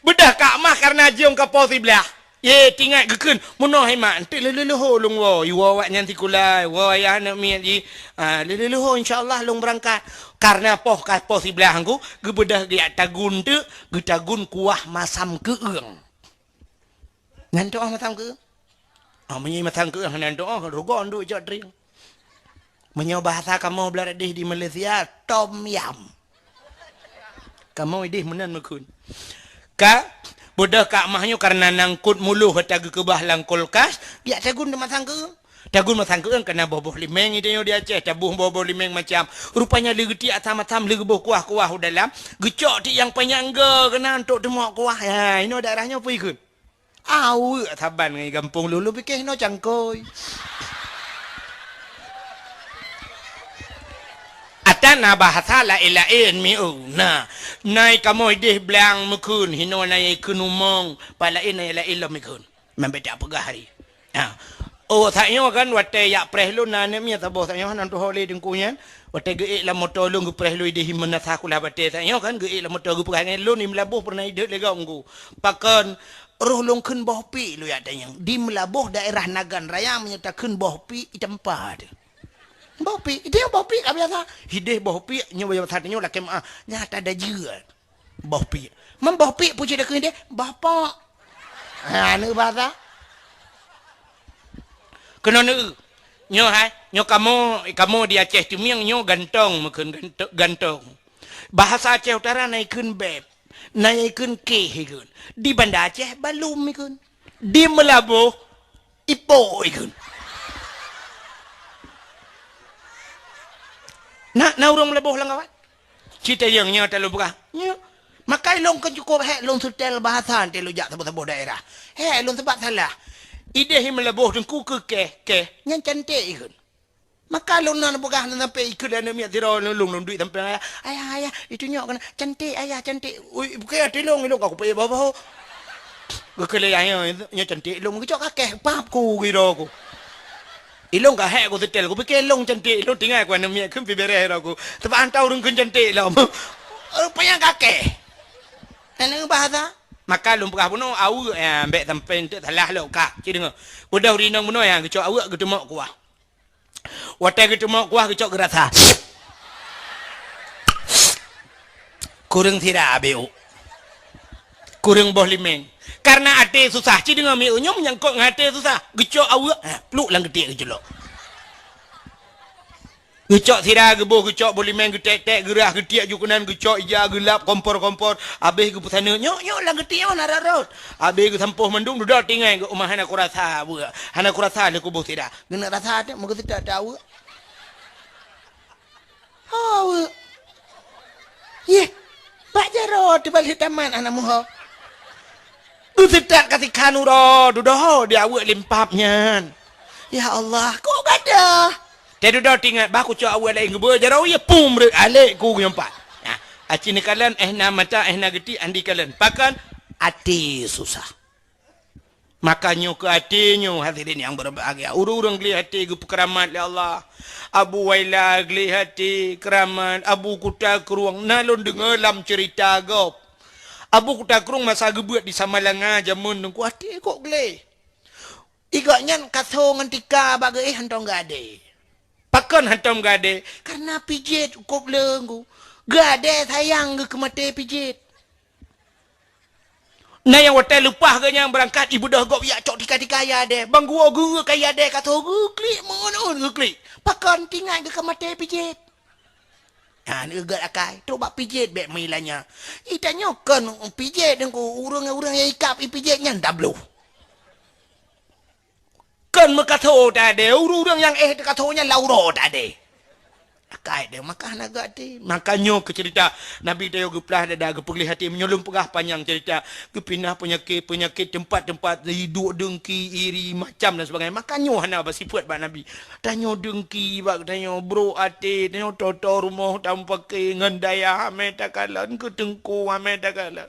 Beudôh Kak Mah kareuna jeuem ka po siblah. Ye, tingat geukheun, meunoe hai mak, enteuk lé leuluho lôn woe, iwoe awaknyan sikula, iwoe ayah aneuk miet jih. Ah, lé leuluho insya Allah lôn beurangkat. Kareuna poh ka po siblah ngku, geubeudôh geujak tagun teuk, geutagun kuah masam keueung. Nyan tu'oh masam keueung. Ah, meunyoe masam keueung hana tu'oh, rugoe nduek jok tring. Meunyoe bahasa kamoe blah deh di Malaysia, tom yam. Kamoe ideh meunan meukheun. Ka, beudôh Kak Mah nyoe kareuna nangkot muloh ata geukeubah lam kulkas, geujak tagun teumasang keueung. Tagun masang keueung kana boh-boh limeng, ideh nyoe di Aceh, taboh boh-boh limeng macam. Rupanya lé geutiek asam-asam, lé geuboh kuah-kuah u dalam, geucok tiek nyang panyang go keunan untuk teumok kuah. Ha, inoe daerah nyoe peue ikheun? Aweuek saban ngon gampông lôn, lôn pike hinoe cangkôi. Ata na bahasa laén-laén miu, na. Na kamoe ideh blang meukheun, hinoe na ikheun umong, pat laén na laén lom ikheun. Meubeudôh peugah hari. Ha. Oh, sak nyoe kan watèe jak preh lôn na aneuk miet saboh sak nyoe hana tuho lé teungku nyan. Watèe geuék lam moto lôn geupreh lôn ideh imeun asa kulah batèe sak nyoe kan geuék lam moto geupeugah ngon lôn di Meulaboh peureunah ideh lé gob ngku. Pakon roh lôn kheun boh piek lôn jak tanyong. Di Meulaboh daerah Nagan Raya meunyoe takheun boh piek itampa teuh. Boh piek, ideh boh piek ka biasa. Ideh boh piek nyoe biasa tanyong lakèe meuah. Nyata dajeu. Boh piek. Man boh piek peue cit takheun ideh? Boh pok. Ha, aneuk basa. Keunoe neu. Nyoe hai, nyoe kamoe, kamoe di Aceh Teumieng nyoe gantong meukheun, ganto-, gantong. Bahasa Aceh Utara na ikheun beb, na ikheun keh ikheun. Di Banda Aceh balum ikheun. Di Meulaboh ipo ikheun. Na, na ureuëng Meulaboh lam kawan? Citayong nyoe talu peugah. Nyoe. Maka ilong kan cukup hek lôn setel bahasa nanti lu jak saboh-saboh daerah. Hek lôn sebab salah. Ideh Meulaboh teungku keu keh, keh. Nyan cantik ikheun. Maka lôn na peugah sampai ikheun aneuk miet sidroe lôn, lôn duek sampai ayah. Ayah, ayah, itu nyok keunan. Cantik ayah, cantik. Ui, bukan até lôn, ilong ka kupayah bawa-bawa. Geukheun lé ayah, nyoe cantik lôn, geucok kakeh, pap ku giro ku. Ilong ka hek ku setel, ku pikir ilong cantik, ilong tinggai ku aneuk miet kheun pi bereh ro ku. Sebab hana ureuëng kheun cantik lom. Rupanya kakeh. Aneuk bahasa. Maka lôn peugah bunoe aweuek, ya, bek sampai enteuk salah lom ka. Ci deungoe. Udah rinong bunoe ya, geucok aweuek geuteumok kuah. Watée geuteumok kuah geucok geurasa. Kureueng sira abeu. Kureueng boh limeng. Karena até susah. Ci deungoe mieu nyoe menyangkot ngon até susah. Geucok aweuek, ha, pluk lam geutiek geuculok. Geucok sira geuboh, geucok boh limeng geutek-tek, geurah geutiek ju keunan, geucok ija geulap kompor-kompor. Abéh geupeusaneut, nyok, nyok lam geutiek nyoe na rot-rot. Abéh geusampoh mandum dudoe tinggai geuh uma hana kurasa aweuek. Hana kurasa lé kuboh sira. Geuneuk rasa teuk meugeuseutôt teuh aweuek. Ho aweuek. Yeh, bak jaroe teuh balik tamat aneuk muho. Geuseutôt ka sikhan uroe dudoe di aweuek limpap nyan. Ya Allah, kok gadoh. Teuh dudoe tingat bah kucok aweuek laén geubeuet jaroe yeh pum reuek alek ku geuyong pat. Nah, aci neukalon eh na mata eh na geutiek andi kalon. Pakon? Até susah. Maka nyoe keu até nyoe, hadirin nyang berbahagia. Ureuëng-ureuëng gleh até geupeukeuramat lé Allah. Abu Waila gleh até, keuramat, Abu Kuta Krueng. Na lôn deungoe lam ceurita gob. Abu Kuta Krueng masa geubeuet di Samalanga jameun teungku até kok gleh. Igak nyan kaso ngon tika bak geuéh hántom geuadé. Pakon hántom geuadé? Karena pijet kop leueng ku. Geuadé sayang geuh keu maté pijet. Na nyang watée leupah geuh nyang beurangkat ibeudôh gob yak cok tika-tika ya deh. Bang guo geu ka ya deh ka tho geu klik meungon geu klik. Pakon tingat geuh ka maté pijet. Ha, ni geugat akai. Trok bak pijet bek meulanya. Itanyoe kon pijet deungku ureuëng-ureuëng nyang ikab ipijet nyan dabloh. Kon meukatho tadé, ureuëng-ureuëng nyang éh teukatho nyan lauro tadé. Akai deh, maka hana geuaté. Maka nyoe keu cerita Nabi tayoe geuplah dada, geupeugleh até. Meunyoe lôn peugah panyang cerita, geupinah peunyakét-peunyakét teumpat-teumpat, iduek deungki, iri, macam dan sebagainya. Maka nyoe hana beusifeuet bak Nabi. Tanyoe deungki bak tanyoe, brok até, tanyoe toto rumoh tameupaké ngon dayah, amé takalon keu teungku, amé takalon.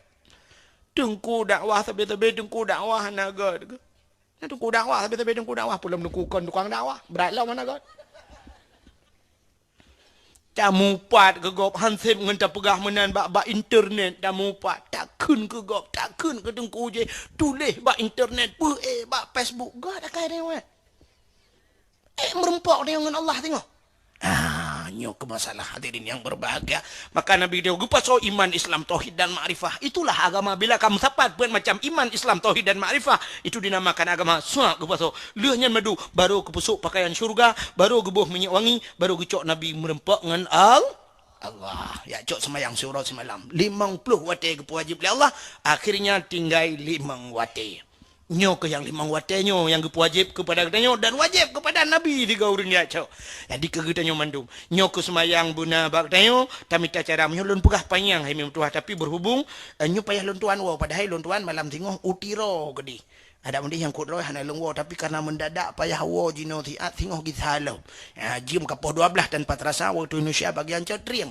Teungku dakwah sabe-sabe, teungku dakwah hana gét. Nah, teungku dakwah, sabe-sabe teungku dakwah, peulom teungku kon tukang dakwah. Brat lom hana gét. Tamupat keu gob, hanseb ngon tapeugah meunan bak, bak internet, tamupat, takheun keu gob, takheun keu teungku jih, tuléh bak internet, peuék bak Facebook, gét akai deh weh. Eh, meurumpok tanyoe ngon Allah singoh. Ah, nyoe keu masalah hadirin nyang berbahagia. Maka Nabi dia geupasoe iman, Islam, tauhid dan makrifah. Itulah agama bila kamu sapat buet macam iman, Islam, tauhid dan makrifah. Itu dinamakan agama. Suak geupasoe. Lheueh nyan madu, baru geupeusok pakaian syurga, baru geuboh minyeuk wangi, baru geucok Nabi meurumpok ngon Al-, Allah. Ya cok semayang siuroe simalam. Limong ploh watée geupeuwajib lé Allah, akhirnya tinggai limong watée. Nyoe keuh nyang limong watée nyoe nyang geupeuwajéb keupada geutanyoe dan wajéb keupada Nabi sigoe ureuëng jak cok. Jadi keu geutanyoe mandum, nyoe keuh seumayang beuna bak geutanyoe, tamita cara meunyoe lôn peugah panyang hai meutuah, tapi berhubung, eh, nyoe payah lôn tuan woe, padahai lôn tuan malam singoh u Tiro keudeh. Adak meudeh nyang kut droe hana lôn woe, tapi karena mendadak payah woe jinoe siat singoh gisa lom. Ya, jeuem ka poh dua belas tanpa terasa waktu Indonesia bagian cot trieng.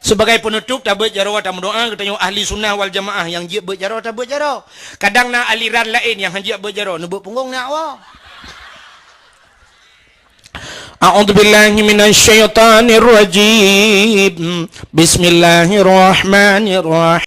Sebagai penutup, tabeuet jaroe tameudoa, geutanyoe ahli sunnah wal jamaah nyang jeuet beuet jaroe, tabeuet jaroe. Kadang na aliran laén nyang han jeuet beuet jaroe, neubeuet punggong na awak. A'udzubillahi minasyaitonirrajim. Bismillahirrahmanirrahim.